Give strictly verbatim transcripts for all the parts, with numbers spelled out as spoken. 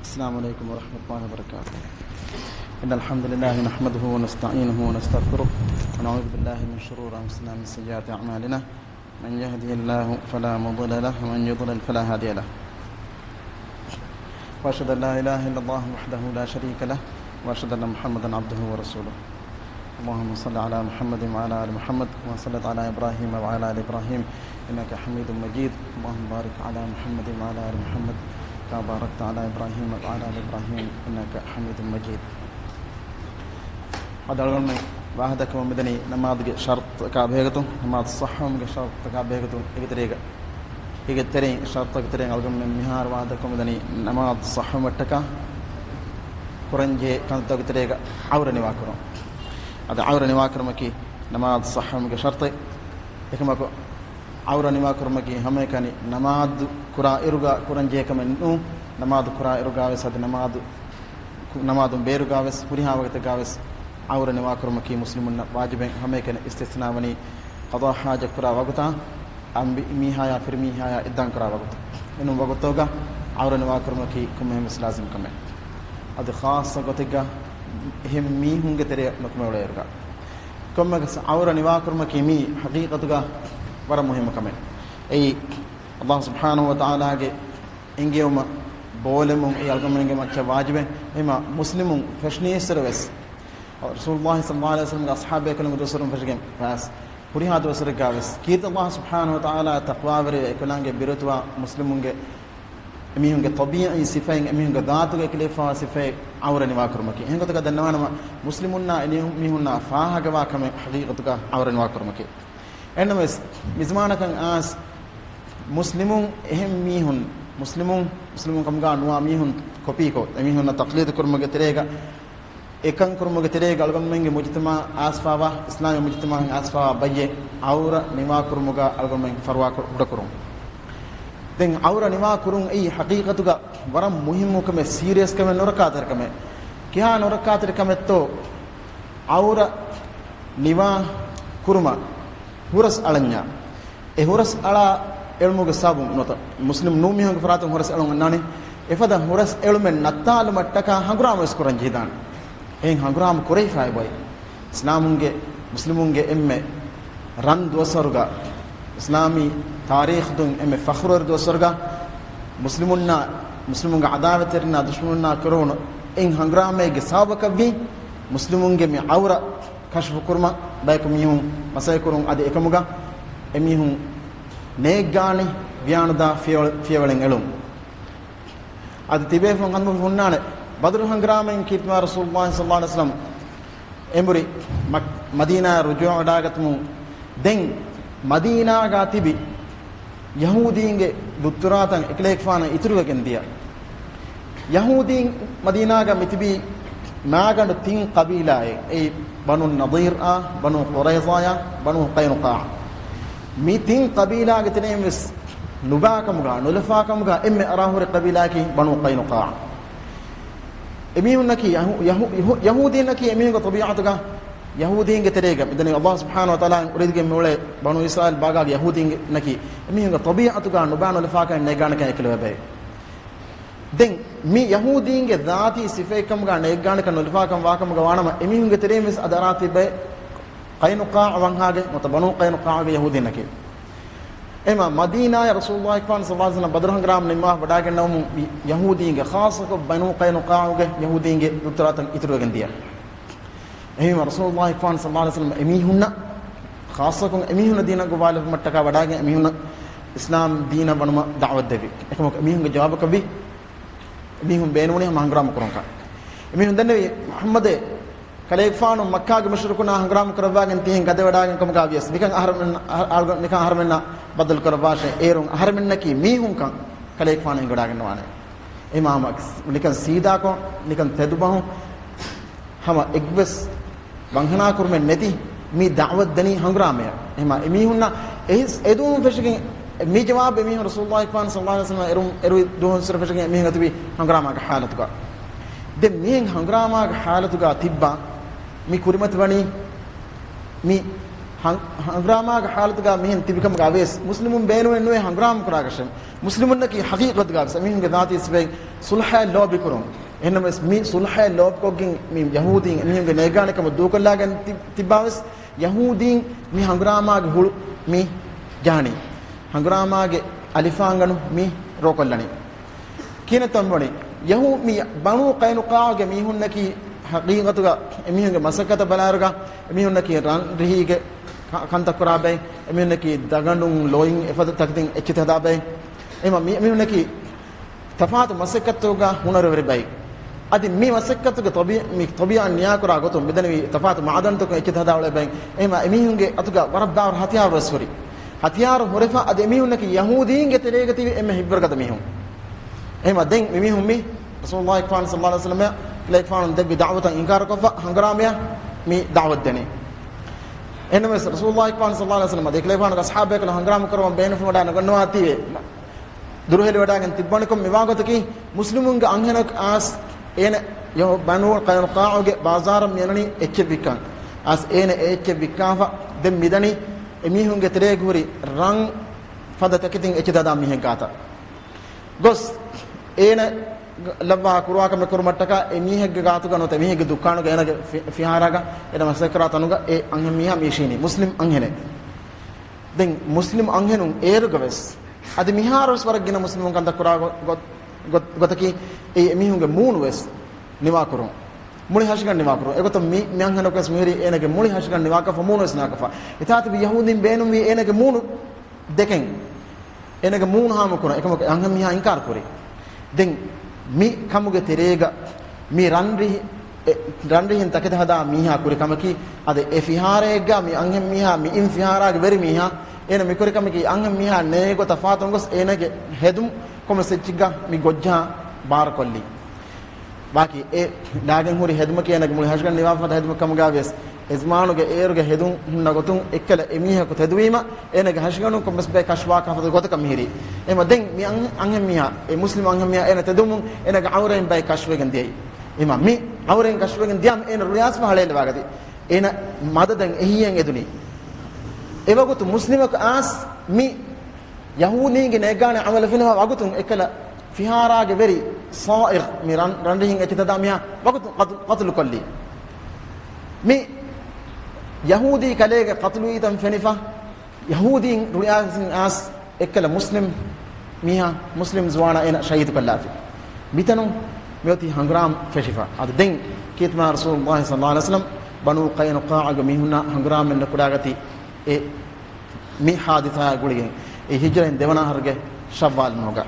السلام عليكم ورحمة الله وبركاته. إن الحمد لله نحمده ونستعينه ونستغفره، ونعوذ بالله من شرور أنفسنا ومن سيئات أعمالنا. من يهده الله فلا مضل له، ومن يضلل فلا هادي له. وأشهد أن لا إله إلا الله وحده لا شريك له، وأشهد أن محمدا عبده ورسوله. اللهم صل على محمد وعلى آل محمد كما صليت على إبراهيم وعلى آل إبراهيم إنك حميد مجيد. اللهم بارك على محمد وعلى آل محمد كما باركت على إبراهيم وعلى آل إبراهيم إنك حميد مجيد. އަދި އަޅުގަނޑުމެން ވާހަކަދައްކަމުން މިދަނީ ނަމާދުގެ ޝަރުޠުތަކާ ބެހޭގޮތުން، ނަމާދު ޞައްޙަވުމުގެ ޝަރުޠުތަކާ ބެހޭގޮތުން އޭގެ ތެރޭގަ، އޭގެ ތެރެއިން ޝަރުޠުތަކުގެ ތެރެއިން އަޅުގަނޑުމެން މިހާރު ވާހަކަދައްކަމުން މިދަނީ ނަމާދު ޞައްޙަވުމަށްޓަކާ ކުރަންޖެހޭ ކަންތައްތަކުގެ ތެރޭގަ ޢައުރަ ނިވާކުރުން. އަދި ޢައުރަ ނިވާކުރުމަކީ ނަމާދު ޞައްޙަވުމުގެ ޝަރުޠެއް. އެކަމަކު، ޢައުރަ ނިވާކުރުމަކީ ހަމައެކަނި ނަމާދު ކުރާ އިރުގަ ކުރަންޖެހޭ ކަމެއް ނޫން. ނަމާދު ކުރާ އިރުގަވެސް އަދި ނަމާދު، ނަމާދުން ބޭރުގަވެސް ހުރިހާ ވަގުތެއްގަވެސް ޢައުރަ ނިވާކުރުމަކީ މުސްލިމުންނަށް ވާޖިބެއް. ހަމައެކަނި އިސްތިސްނާ ވަނީ ޤަޟާ ޙާޖަތް ކުރާ ވަގުތާ، އަނބި މީހާޔާ ފިރިމީހާޔާ އިއްދާން ކުރާ ވަގުތު. އެނޫން ވަގުތުގަ ޢައުރަ ނިވާކުރުމަކީ ކޮންމެހެންވެސް ލާޒިމް ކަމެއް. އަދި ޚާއްޞަ ގޮތެއްގަ އެހެން މީހުންގެ ތެރެއަށް ނުކުމެވުނުއިރުގަ. ކޮންމެވެސް ޢައުރަ ނިވާކުރުމަކީ މީ ޙަޤީޤަތުގަ ވަރަށް މުހިއްމު ކަމެއް. އެއީ، ﷲ ސުބްޙާނަހޫ ވަތަޢާލާގެ އެންގެވުމަށް ބޯލެމުން އެއީ އަޅުގަނޑުމެންގެ މައްޗަށް ވާޖިބެއް. އެހެންމަ މުސްލިމުން ފެށުނީއްސުރެވެސް، ރަސޫލުﷲ ޞައްލަﷲ ޢަލައިހި ވަސައްލަމްގެ އަޞްޙާބުބޭކަލުންގެ ދުވަސްވަރުން ފެށިގެން ފަސް ހުރިހާ ދުވަސްވަރެއްގަވެސް ކީރިތި ﷲ ސުބްޙާނަހޫ ވަތަޢާލާ ތަޤްވާވެރިވެ އެކަލާނގެ ބިރުވެތިވާ މުސްލިމުންގެ އެމީހުންގެ ޠަބީޢީ ސިފައިން، އެމީހުންގެ ޛާތުގަ އެކަލޭފާވާ ސިފައެއް ޢައުރަ ނިވާކުރުމަކީ. އެހެން ގޮތަކަށް ދަންނަވާނަމަ، މުސްލިމުންނާ އެ ނި-، މީހުންނާ ފާހަގަވާ ކަމެއް ޙަޤީޤަތުގަ ޢައުރަ ނިވާކުރުމަކީ. އެހެންނަމަވެސް، މިޒަމާނަކަށް އައިސް މުސްލިމުން އެހެން މީހުން، މުސްލިމުން، މުސްލިމުން ކަމުގަ ނުވާ މީހުން ކޮޕީކޮށް، އެމީހުންނަށް ތަޤްލީދު ކުރުމުގެ ތެރޭގަ، އެކަން ކުރުމުގެ ތެރޭގަ އަޅުގަނޑުމެންގެ މުޖުތަމަޢަށް އައިސްފާވާ، އިސްލާމީ މުޖުތަމަޢަށް އައިސްފާވާ ބައްޔެއް ޢައުރަ ނިވާކުރުމުގަ އަޅުގަނޑުމެން ފަރުވާ ކު-، ކުޑަކުރުން. ދެން ޢައުރަ ނިވާ ކުރުން އެއީ ޙަޤީޤަތުގަ ވަރަށް މުހިއްމު ކަމެއް، ސީރިއަސް ކަމެއް، ނުރައްކާތެރި ކަމެއް. ކިހާ ނުރައްކާތެރި ކަމެއްތޯ، ޢައުރަ ނިވާ ކުރުމަށް ހުރަސް އަޅަންޏާ. އެ ހުރަސް އަޅާ އެޅުމުގެ ސަބަބުން ނުވަތަ މުސްލިމް ނޫން މީހުންގެ ފަރާތުން ހުރަސް އެޅުން އަންނާނެ. އެފަދަ ހުރަސް އެޅުމެއް ނައްތާލުމަށްޓަކާ ހަނގުރާމަވެސް ކުރަން ޖެހިދާނެ. އެހެން ހަނގުރާމަ ކުރެވިފައި އޮތް އިސްލާމުންގެ، މުސްލިމުންގެ އެންމެ ރަން ދުވަސްވަރުގަ، އިސްލާމީ ތާރީޚު ދުން އެންމެ ފަޚުރުވެރި ދުވަސްވަރުގަ، މުސްލިމުންނާ، މުސްލިމުންގެ ޢަދާވަތްތެރިންނާ ދުޝްމަނުންނާ ކުރެވުނު އެއް ހަނގުރާމައެއްގެ ސަބަބަކަށްވީ، މުސްލިމުންގެ މި ޢައުރަ ކަޝްފު ކުރުމަށް ބަޔަކު މީހުން މަސައްކަތް ކުރުން، އަދި އެކަމުގަ އެމީހުން ނޭއްގާނީ ވިޔާނުދާ ފިޔަވަޅެއް، ފިޔަވަޅެއް އެޅުން. އަދި ތިބޭފުޅުން ހަނދުމަކޮށް ހުންނާނެ، ބަދުރު ހަނގުރާމައިން ކީރިތި މާ ރަސޫލުﷲ ޞައްލަﷲ ޢަލައިހި ވަސައްލަމް އެނބުރި މަ-، މަދީނާ ރުޖޫޢަވެވަޑާގަތުމުން ދެން މަދީނާގަ ތިބި ޔަހޫދީންގެ ދުއްތުރާތައް އެކަލޭގެފާނަށް އިތުރުވެގެން ދިޔަ. ޔަހޫދީން މަދީނާގަ މިތިބީ މާގަނޑު ތިން ޤަބީލާއެއް، އެއީ ބަނޫ ނަޟީރާ، ބަނޫ ޤުރައިޡާޔާ، ބަނޫ ޤައިނުޤާޢާ. މި ތިން ޤަބީލާގެ ތެރެއިން ވެސް ނުބާކަމުގަ، ނުލަފާކަމުގަ އެންމެ އަރާހުރި ޤަބީލާއަކީ ބަނޫ ޤައިނުޤާޢާ. އެމީހުންނަކީ ޔަހޫ-، ޔަހޫ-، ޔަހޫ-، ޔަހޫދީންނަކީ އެމީހުންގެ ޠަބީޢަތުގަ، ޔަހޫދީންގެ ތެރޭގަ މިދަނީ ﷲ ސުބްޙާނަހޫ ވަތަޢާލާ އުރެދިގެން މިއުޅޭ ބަނޫ އިސްރާއީލް ބާގާގެ ޔަހޫދީންނަކީ އެމީހުންގެ ޠަބީޢަތުގަ ނުބާ ނުލަފާކަން ނޭގާނެކަން އެކަލެވޭ ބައެއް. ދެން މި ޔަހޫދީންގެ ޛާތީ ސިފައެއްކަމުގަ ނޭގާނެކަން ނުލަފާކަން ވާކަމުގަ ވާނަމަ، އެމީހުންގެ ތެރެއިން ވެސް އަދި އަރާތީ ބައެއް ޤައިނުޤާޢު ވަންހާގެ ނުވަތަ ބަނޫ ޤައިނުޤާޢުގެ ޔަހޫދީންނަކީ. އެހެންމަ މަދީނާޔަށް ރަސޫލުﷲ ޞައްލަﷲ ޢަލައިހި ވަސައްލަމް ބަދުރު ހަނގުރާމަ ނިންމާފަ ވަޑާގެންނެވުމުން މި ޔަހޫދީންގެ، ޚާއްޞަކޮށް ބަނޫ ޤައިނުޤާޢުގެ ޔަހޫދީންގެ ދުއްތުރާތައް އިތުރުވެގެން ދިޔަ. އެހެންވީމަ ރަސޫލުﷲ ޞައްލަﷲ ޢަލައިހި ވަސައްލަމް އެމީހުންނަށް، ޚާއްޞަކޮށް އެމީހުންނަށް ދީނަށް ގޮވާލެވުމަށްޓަކާ ވަޑާގެން އެމީހުންނަށް އިސްލާމް ދީނަށް ވަނުމަށް ދަޢުވަތު ދެއްވި. އެކަމަކު އެމީހުންގެ ޖަވާބަކަށްވީ، އެމީހުން ބޭނުންވަނީ ހަމަ ހަނގުރާމަ ކުރުންކަން. އެމީހުން ދެންނެވީ، މުޙައްމަދޭ، ކަލޭގެފާނު މައްކާގެ މުޝްރިކުންނާ ހަނގުރާމަ ކުރައްވާގެން ތިހެން ގަދަވެވަޑާގެން ކަމުގަ ވިޔަސް، ނިކަން އަހަރެމެން-، އަހަ-، އަޅުގަނޑު ނިކަން އަހަރެމެންނަށް ބައްދަލު ކުރައްވާށޭ، އޭރުން އަހަރެމެންނަކީ މީހުންކަން ކަލޭގެފާނު އެނގިވަޑާގަންނަވާނެ. އެހެންވީމަ ނިކަން ސީދާކޮށް، ނިކަން ތެދުބަހުން، ހަމަ އެއްވެސް ވަންހަނާ ކުރުމެއް ނެތި މި ދަޢުވަތު ދެނީ ހަނގުރާމަޔަށް. އެހެންވީމަ އެމީހުންނަށް އެހިސް އެދުވަހުން ފެށިގެން މި ޖަވާބު އެމީހުން ރަސޫލުﷲ ޞައްލަﷲ ޢަލައިހި ވަސައްލަމަށް އެރު-، އެރުވި ދުވަހުން އިސްރަށް ފެށިގެން އެމީހުން އަތުވީ ހަނގުރާމާގެ ޙާލަތުގަ. ދެން މިހެން ހަނގުރާމާގެ ޙާލަތުގަ ތިއްބާ މި ކުރިމަތި ވަނީ މި ހަން-، ހަނގުރާމާގެ ޙާލަތުގަ މިހެން ތިބިކަމުގަ ވެސް، މުސްލިމުން ބޭނުމެއް ނުވޭ ހަނގުރާމަ ކުރާކަށެއް. މުސްލިމުންނަކީ ޙަޤީޤަތުގަ ވެސް އެމީހުންގެ ޒާތީ ސިފައިން ޞުލްޙައަށް ލޯބިކުރުން. އެހެންނަމަވެސް، މި ޞުލްޙައަށް ލޯބިކޮށްގެން މި ޔަހޫދީން އެމީހުންގެ ނޭގާނެކަމަށް ދޫކޮށްލާގެން ތި-، ތިއްބާވެސް، ޔަހޫދީން މި ހަނގުރާމާގެ ހުޅު މި ޖަހަނީ. ހަނގުރާމާގެ އަލިފާންގަނޑު މި ރޯކޮށްލަނީ. ކިހިނެއްތޯ މިވަނީ؟ ޔަހޫ-، މި ބަނޫ ޤައިނުޤާޢުގެ މީހުންނަކީ ޙަޤީޤަތުގަ އެމީހުންގެ މަސައްކަތަށް ބަލާއިރުގަ، އެމީހުންނަކީ ރަންރިހީގެ ކަ-، ކަންތައް ކުރާ ބައެއް، އެމީހުންނަކީ ދަގަނޑުން ލޮއިން އެފަދަ ތަކެތިން އެއްޗިތައް ހަދާ ބައެއް. އެމަ-، މި-، އެމީހުންނަކީ ތަފާތު މަސައްކަތުގަ ހުނަރުވެރި ބައެއް. އަދި މި މަސައްކަތުގެ ތަބީ-، މި ތަބީޢަތް ނިޔާކުރާ ގޮތުން މިދެންނެވި ތަފާތު މަޢުދަންތަކުން އެއްޗިތައް ހަދާ އުޅޭ ބައެއް. އެމަ-، އެމީހުންގެ އަތުގަ ވަރަށް ބާރު ހަތިޔާރު ވެސް ހުރި. ހަތިޔާރު ހުރެފަ އަދި އެމީހުންނަކީ ޔަހޫދީންގެ ތެރޭގަ ތިބި އެންމެ ހިތްވަރުގަދަ މީހުން. އެހެމަ ދެން މިމީހުން މި ރަސޫލުﷲ ފާން ޞައްލަﷲ ޢަލައިހި ވަސައްލަމަ ކިލައިފާނު ދެއްވި ދަޢުވަތަށް އިންކާރުކޮށްފަ ހަނގުރާމަޔަށް މި ދަޢުވަތު ދެނީ. އެހެންނަމަވެސް ރަސޫލުﷲ ފާން ޞައްލަﷲ ޢަލައިހި ވަސައްލަމަ ދެކިލައިފާނުގެ އަޞްޙާބުބޭކަލުން ހަނގުރާމަ ކުރަވަން ބޭނުންފުޅުވަޑާ ނުގަންނަވާތީވެ ދުރުހެލިވަޑާގެން ތިއްބަވަނިކޮށް މިވާގޮތަކީ، މުސްލިމުންގެ އަންހެނަކު އާސް އޭނަ ޔަހޫ-، ބަނޫ ޤައިނުޤާޢުގެ ބާޒާރަށް މިއަންނަނީ އެއްޗެއް ވިއްކަން. އާސް އޭނަ އެ އެއްޗެއް ވިއްކާފަ ދެން މިދަނީ އެމީހުންގެ ތެރޭގަ ހުރި ރަން ފަދަ ތަކެތިން އެއްޗެއް ހަދާ މީހެއް ގާތަށް ގޮސް، އޭނަ ލައްވާ ކުރުވާކަމެއް ކުރުމަށްޓަކާ އެ މީހެއްގެ ގާތުގަ ނުވަތަ މީހެއްގެ ދުއްކާނުގަ އޭނަގެ ފި-، ފިހާރާގަ އޭނަ މަސައްކަތްކުރާ ތަނުގަ އެ އަންހެން މީހާ މީށީނީ މުސްލިމް އަންހެނެއް. ދެން މުސްލިމް އަންހެނުން އޭރުގަވެސް އަދި މިހާރުވެސް ވަރަށް ގިނަ މުސްލިމުން ކަންތައް ކުރާ ގޮ-، ގޮ-، ގޮތަކީ އެ އެމީހުންގެ މޫނުވެސް ނިވާކުރުން. މުޅި ހަށިގަނޑު ނިވާކުރުން. އެގޮތަށް މި-، މިއަންހެނަކުވެސް މިހިރީ އޭނަގެ މުޅި ހަށިގަނޑު ނިވާކޮށްފަ މޫނުވެސް ނިވާކޮށްފަ. އެތާ ތިބި ޔަހޫދީން ބޭނުންވީ އޭނަގެ މޫނު ދެކެން، އޭނަގެ މޫނު ހާމަކުރަން. އެކަމަކު އަންހެން މީހާ އިންކާރު ކުރި. ދެން މި ކަމުގެ ތެރޭގަ މި ރަންރިހި-، އެ، ރަންރިހިން ތަކެތި ހަދާ މީހާ ކުރި ކަމަކީ، އަދި އެ ފިހާރައެއްގަ މި އަންހެން މީހާ މި އިން ފިހާރާގެ ވެރި މީހާ، އޭނަ މިކުރި ކަމަކީ އަންހެން މީހާ ނޭގޮތަށް ފާތުން ގޮސް އޭނަގެ ހެދުން ކޮންމެސް އެއްޗެއްގަ މި ގޮއްޖާ ބާރުކޮށްލީ. ވާކި އެ ލާގެން ހުރި ހެދުމަކީ އޭނަގެ މުޅި ހަށިގަނޑު ނިވާފަދަ ހެދުމެއް ކަމުގަ ވިޔަސް، އެޒުމާނުގެ އޭރުގެ ހެދުން ހުންނަ ގޮތުން އެއްކަލަ އެމީހަކު ތެދުވީމަ، އޭނަގެ ހަށިގަނޑުން ކޮންމެސް ބައެއް ކަށުވާކަށްފަދަ ގޮތަކަށް މިހިރީ. އެމަ ދެން މި އަން-، އަންހެން މީހާ، އެ މުސްލިމް އަންހެން މީހާ އޭނަ ތެދުމުން އޭނަގެ އައުރައިން ބައެއް ކަށުވެގެން ދިޔައީ. އެމަ މި އައުރައިން ކަށުވެގެން ދިޔާމަ އޭނަ ރުޅިއައިސްފަ ހަޅޭލެވާގަތީ. އޭނަ މަދަދަށް އެހީއެއް އެދުނީ. އެވަގުތު މުސްލިމަކު އާސް މި ޔަހޫދީންގެ ނޭގާނެ އަމަލު ފެނިފަ ވަގުތުން އެކަލަ ފިހާރާގެ ވެރި ސާއިރު މި ރަން-، ރަންރިހިން އެއްޗެއް ހަދާ މީހާ ވަގުތު ޤަތު-، ޤަތުލު ކޮށްލީ. މި ޔަހޫދީ ކަލޭގެ ޤަތުލުވީތަން ފެނިފަ، ޔަހޫދީން ރުޅިއާސިން އާސް އެއްކަލަ މުސްލިމް މީހާ، މުސްލިމް ޒުވާނާ އޭނަ ޝަހީދު ކޮށްލާފި. މިތަނުން މިއޮތީ ހަނގުރާމަ ފެށިފަ. އަދި ދެން ކީރިތިމާ ރަސޫލުﷲ ޞައްލަﷲ ޢަލައިހި ވަސައްލަމް ބަނޫ ޤައިނުޤާޢުގެ މީހުންނާ ހަނގުރާމައެއް ނުކުރާގަތީ އެ މި ޙާދިސާއާ ގުޅިގެން އެ ހިޖްރައިން ދެވަނަ އަހަރުގެ ޝައްވާލް މަހުގަ.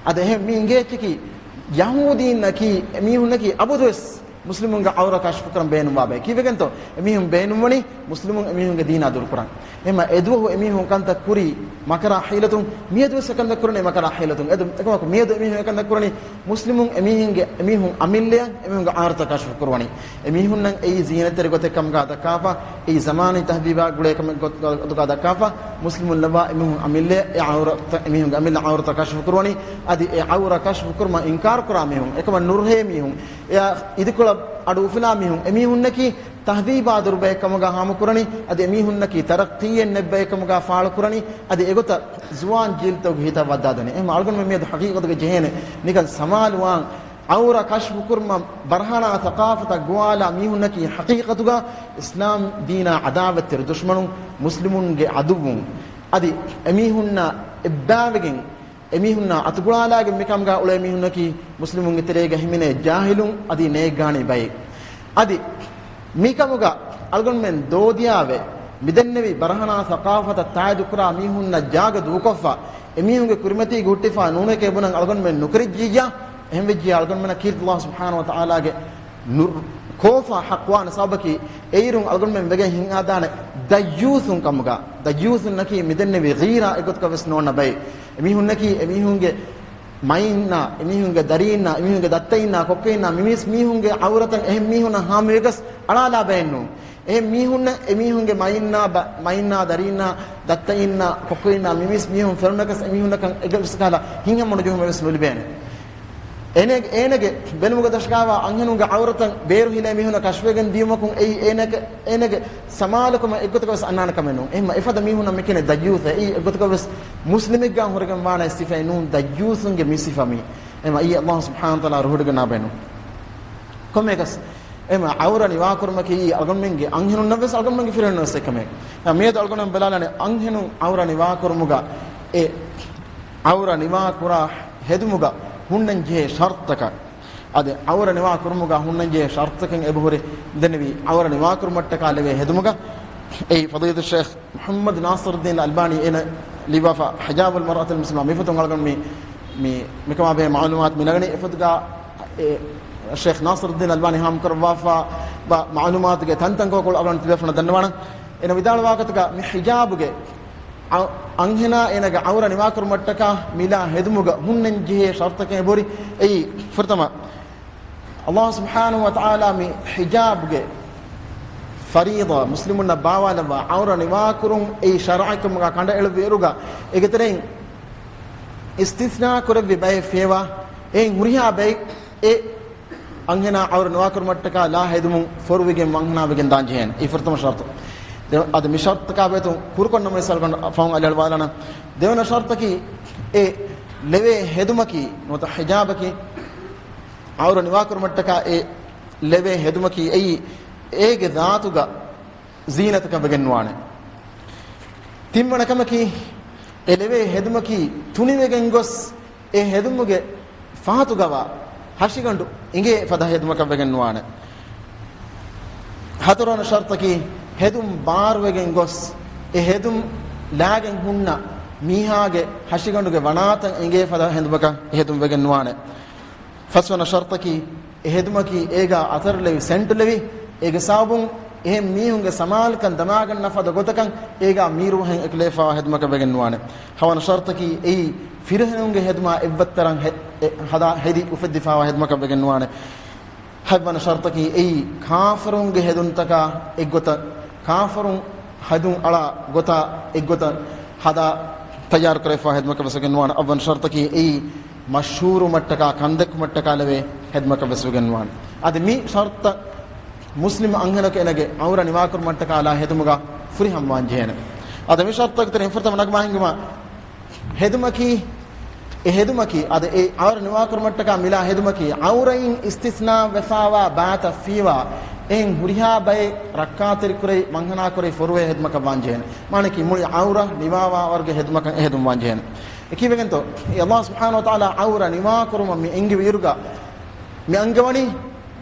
އަދި އެހެން މި އިނގޭ އެއްޗަކީ ޔަހޫދީންނަކީ އެމީހުންނަކީ އަބަދުވެސް މުސްލިމުންގެ ޢައުރަ ކަޝްފުކުރަން ބޭނުންވާ ބައެއް. ކީއްވެގެންތޯ؟ އެމީހުން ބޭނުންވަނީ މުސްލިމުން އެމީހުންގެ ދީނާ ދުރުކުރަން. އެހެންމަ އެދުވަހު އެމީހުން ކަންތައް ކުރީ މަކަރާ ޙީލަތުން، މިއަދުވެސް އެކަންތައް ކުރަނީ މަކަރާ ޙީލަތުން. އެދު-، އެކަމަކު މިއަދު އެމީހުން އެކަންތައް ކުރަނީ މުސްލިމުން އެމީހުންގެ، އެމީހުން އަމިއްލަޔަށް އެމީހުންގެ ޢައުރަތަށް ކަޝްފު ކުރުވަނީ. އެމީހުންނަށް އެއީ ޒީނަތްތެރި ގޮތެއް ކަމުގަ ދައްކާފަ، އެއީ ޒަމާނީ ތަހްޒީބާ ގުޅޭ ކަމެއް ގޮތުގަ ދައްކާފަ، މުސްލިމުން ލައްވާ އެމީހުން އަމިއްލަޔަށް އެ ޢައުރަތަށް، އެމީހުންގެ އަމިއްލަ ޢައުރަތަށް ކަޝްފު ކުރުވަނީ. އަދި އެ ޢައުރަ ކަޝްފު ކުރުމަށް އިންކާރު ކުރާ މީހުން، އެކަމަށް ނުރުހޭ މީހުން، އެއާ އިދިކޮޅަށް އަޑު އުފުލާ މީހުން، އެމީހުންނަކީ ތަހްޒީބާ ދުރު ބައެއް ކަމުގަ ހާމަކުރަނީ، އަދި އެމީހުންނަކީ ތަރައްޤީއެއް ނެތް ބައެއް ކަމުގަ ފާޅުކުރަނީ، އަދި އެގޮތަށް ޒުވާން ޖީލްތަކުގެ ހިތަށް ވައްދާދެނީ. އެހެން އަޅުގަނޑުމެން މިއަދު ޙަޤީޤަތުގަ ޖެހޭނެ ނިކަން ސަމާލުވާން، ޢައުރަ ކަޝްފު ކުރުމަށް ބަރަހަނާ ސަޤާފަތަށް ގޮވާލާ މީހުންނަކީ ޙަޤީޤަތުގަ އިސްލާމް ދީނާ ޢަދާވަތްތެރި ދުޝްމަނުން، މުސްލިމުންގެ ޢަދުއްވުން. އަދި އެމީހުންނާ އެއްބާވެގެން އެމީހުންނާ އަތުގުޅާލާގެން މިކަމުގަ އުޅޭ މީހުންނަކީ މުސްލިމުންގެ ތެރޭގަ ހިމެނޭ ޖާހިލުން އަދި ނޭއްގާނީ ބައެއް. އަދި މިކަމުގަ އަޅުގަނޑުމެން ދޯދިޔާވެ، މިދެންނެވި ބަރަހަނާ ސަޤާފަތަށް ތާއީދުކުރާ މީހުންނަށް ޖާގަ ދޫކޮށްފަ، އެމީހުންގެ ކުރިމަތީގަ ހުއްޓިފަ ނޫނެކޭ ބުނަން އަޅުގަނޑުމެން ނުކުރެއްޖިއްޔާ، އެހެންވެއްޖިއްޔާ އަޅުގަނޑުމެންނަށް ކީރިތި ﷲ ސުބްޙާނަހޫ ވަތަޢާލާގެ ނުރު ކޯފާ ޙައްޤުވާނެ ސަބަބަކީ، އެއިރުން އަޅުގަނޑުމެން ވެގެން ހިނގާދާނެ ދައްޔޫސުން ކަމުގަ. ދައްޔޫސުންނަކީ މިދެންނެވި ޣީރާ އެއްގޮތަކަށް ވެސް ނޯންނަ ބައެއް. އެމީހުންނަކީ އެމީހުންގެ މައިންނާ، އެމީހުންގެ ދަރީންނާ، އެމީހުންގެ ދައްތައިންނާ، ކޮއްކޮއިންނާ، މި މީސް މީހުންގެ ޢައުރަތަށް އެހެން މީހުންނަށް ހާމަވެގަސް އަޅާލާ ބައެއްނޫން. އެހެން މީހުންނަށް އެމީހުންގެ މައިންނާ ބަ-، މައިންނާ ދަރީންނާ ދައްތައިންނާ ކޮއްކޮއިންނާ މި މީސް މީހުން ފެނުނަކަސް އެމީހުންނަކަށް އެގަވެސް ކަހަލަ ހިތްހަމަނުޖެހުމެއް ވެސް ނުލިބޭނެ. އޭނަގެ، އޭނަގެ ބެލުމުގެ ދަށުގާވާ އަންހެނުންގެ ޢައުރަތަށް ބޭރު ހިލޭ މީހުންނަށް ކަޝްފުވެގެން ދިޔުމަކުން އެއީ އޭނަގެ، އޭނަގެ ސަމާލުކަމަށް އެއްގޮތަކަށް ވެސް އަންނާނެ ކަމެއް ނޫން. އެހެންމަ އެފަދަ މީހުންނަށް މިކިޔަނީ ދައްޔޫސް. އެއީ އެއްގޮތަކަށް ވެސް މުސްލިމެއްގާ ހުރެގެން ވާނެ ސިފައެއް ނޫން، ދައްޔޫސުންގެ މި ސިފަ މީ. އެހެންމަ އެއީ ﷲ ސުބްޙާނަހޫ ވަތަޢާލާ ރުހިޑިގަންނާ ބޭނުން. ކޮންމެއަކަސް އެހެންމަ ޢައުރަ ނިވާކުރުމަކީ އަޅުގަނޑުމެންގެ އަންހެނުންނަށް ވެސް އަޅުގަނޑުމެންގެ ފިރިހެނުންނަށް ވެސް އެކަމެއް. މިއަދު އަޅުގަނޑުމެން ބަލާލާނެ އަންހެނުން ޢައުރަ ނިވާކުރުމުގަ އެ ޢައުރަ ނިވާކުރާ ހެދުމުގަ ހުންނަންޖެހޭ ޝަރުޠުތަކަށް. އަދި ޢައުރަ ނިވާ ކުރުމުގަ ހުންނަންޖެހޭ ޝަރުޠުތަކެއް އެބަހުރި ދެންނެވި ޢައުރަ ނިވާކުރުމަށްޓަކާ ލެވޭ ހެދުމުގަ އެއީ ފަޟީލަތު ޝޭޚް މުޙައްމަދު ނާޞިރުއްދީން އަލްބާނީ އޭނަ ލިޔުއްވާފަ ޙިޖާބުލް މަރްއަތިލް މުސްލިމާ މިފޮތުން އަޅުގަނޑު މި، މި، މިކަމާ ބެހޭ މަޢުލޫމާތު މި ނަގަނީ. އެފޮތުގަ އެ ޝޭޚް ނާޞިރުއްދީން އަލްބާނީ ހާމަކުރައްވާފަ ބަ މަޢުލޫމާތުގެ ތަންތަން ކޯކޮޅު އަޅުގަނޑު ތިބޭފުޅުންނަށް ދަންނަވާނަން. އޭނަ ވިދާޅުވާ ގޮތުގަ މި ޙިޖާބުގެ އަ-، އަންހެނާ އޭނަގެ ޢައުރަ ނިވާކުރުމަށްޓަކާ މިލާ ހެދުމުގަ ހުންނަންޖެހޭ ޝަރުޠުތަކެއް އެބަހުރި އެއީ ފުރަތަމަ ﷲ ސުބްޙާނަހޫ ވަތަޢާލާ މި ޙިޖާބުގެ ފަރީޟާ މުސްލިމުންނަށް ބާވާލައްވާ ޢައުރަ ނިވާކުރުން އެއީ ޝަރުޢީ ކަމުގަ ކަނޑައެޅުއްވި އިރުގަ އޭގެ ތެރެއިން އިސްތިސްނާ ކުރެއްވި ބައެއް ފޭވާ އެއިން ހުރިހާ ބައެއް އެ އަންހެނާ ޢައުރަ ނިވާކުރުމަށްޓަކާ ލާ ހެދުމުން ފޮރުވިގެން ވަންހަނާވެގެން ދާން ޖެހޭނެ. އެއީ ފުރަތަމަ ޝަރުޠު. ދެ-، އަދި މި ޝަރުޠުތަކާ ބެހޭ ކުރުކޮށް ނަމަވެސް އަޅުގަނޑު ފަހުން އަލިއަޅުވާލާނަން. ދެވަނަ ޝަރުޠަކީ އެ ލެވޭ ހެދުމަކީ ނުވަތަ ޙިޖާބަކީ ޢައުރަ ނިވާކުރުމަށްޓަކާ އެ ލެވޭ ހެދުމަކީ އެއީ އޭގެ ޒާތުގަ ޒީނަތަކަށް ވެގެންވާނެ. ތިންވަނަ ކަމަކީ، އެ ލެވޭ ހެދުމަކީ ތުނިވެގެން ގޮސް، އެ ހެދުމުގެ ފަހަތުގަވާ ހަށިގަނޑު އިނގޭ ފަދަ ހެދުމަކަށް ވެގެންވާނެ. ހަތަރުވަނަ ޝަރުޠަކީ، ހެދުން ބާރުވެގެން ގޮސް، އެ ހެދުން ލާގެން ހުންނަ މީހާގެ ހަށިގަނޑުގެ ވަނާތައް އިނގޭ ފަދަ ހެދުމަކަށް އެ ހެދުން ވެގެންވާނެ. ފަސްވަނަ ޝަރުޠަކީ، އެ ހެދުމަކީ އޭގާ އަތަރުލެވި، ސެންޓުލެވި، އޭގެ ސަބަބުން އެހެން މީހުންގެ ސަމާލުކަން ދަމާގަންނަ ފަދަ ގޮތަކަށް އޭގާ މީރުވަހެއް އެކުލެވިފައިވާ ހެދުމަކަށް ވެގެންވާނެ. ހަވަނަ ޝަރުޠަކީ އެއީ ފިރިހެނުންގެ ހެދުމާ އެއްވައްތަރަށް ހެ-، އެ-، ހަދާ ހެދި އުފެއްދިފައިވާ ހެދުމަކަށް ވެގެންވާނެ. ހަތްވަނަ ޝަރުޠަކީ އެއީ ކާފަރުންގެ ހެދުންތަކާ އެއްގޮތަށް، ކާފަރުން ހެދުން އަޅާ ގޮތާ އެއްގޮތަށް ހަދާ ތައްޔާރު ކުރެވިފައިވާ ހެދުމަކަށް ވެސް ވެގެންވާނެ. އަށްވަނަ ޝަރުޠަކީ އެއީ މަޝްހޫރުވުމަށްޓަކާ، ކަންދެއްކުމަށްޓަކާ ލެވޭ ހެދުމަކަށް ވެސް ވެގެންވާނެ. އަދި މި ޝަރުޠަށް މުސްލިމް އަންހެނަކު އޭނަގެ ޢައުރަ ނިވާކުރުމަށްޓަކާ ލާ ހެދުމުގަ ފުރިހަމަވާން ޖެހޭނެ. އަދި މި ޝަރުޠުތަކުގެ ތެރެއިން ފުރަތަމަ ނަގަމާ ހިނގުމަށް ހެދުމަކީ، އެ ހެދުމަކީ، އަދި އެ ޢައުރަ ނިވާކުރުމަށްޓަކާ މިލާ ހެދުމަކީ، ޢައުރައިން އިސްތިސްނާ ވެފާވާ ބާތައް ފީވާ، އެހެން ހުރިހާ ބައެއް ރައްކާތެރިކުރެވި، ވަންހަނާކުރެވި ފޮރުވޭ ހެދުމަކަށް ވާންޖެހޭނެ. މާނައަކީ މުޅި ޢައުރަ ނިވާވާ ވަރުގެ ހެދުމަކަށް އެ ހެދުން ވާންޖެހޭނެ. އެކީވެގެންތޯ، އެ ﷲ ސުބްޙާނަހޫ ވަތަޢާލާ ޢައުރަ ނިވާކުރުމަށް މި އެންގިވި އިރުގަ، މި އަންގަވަނީ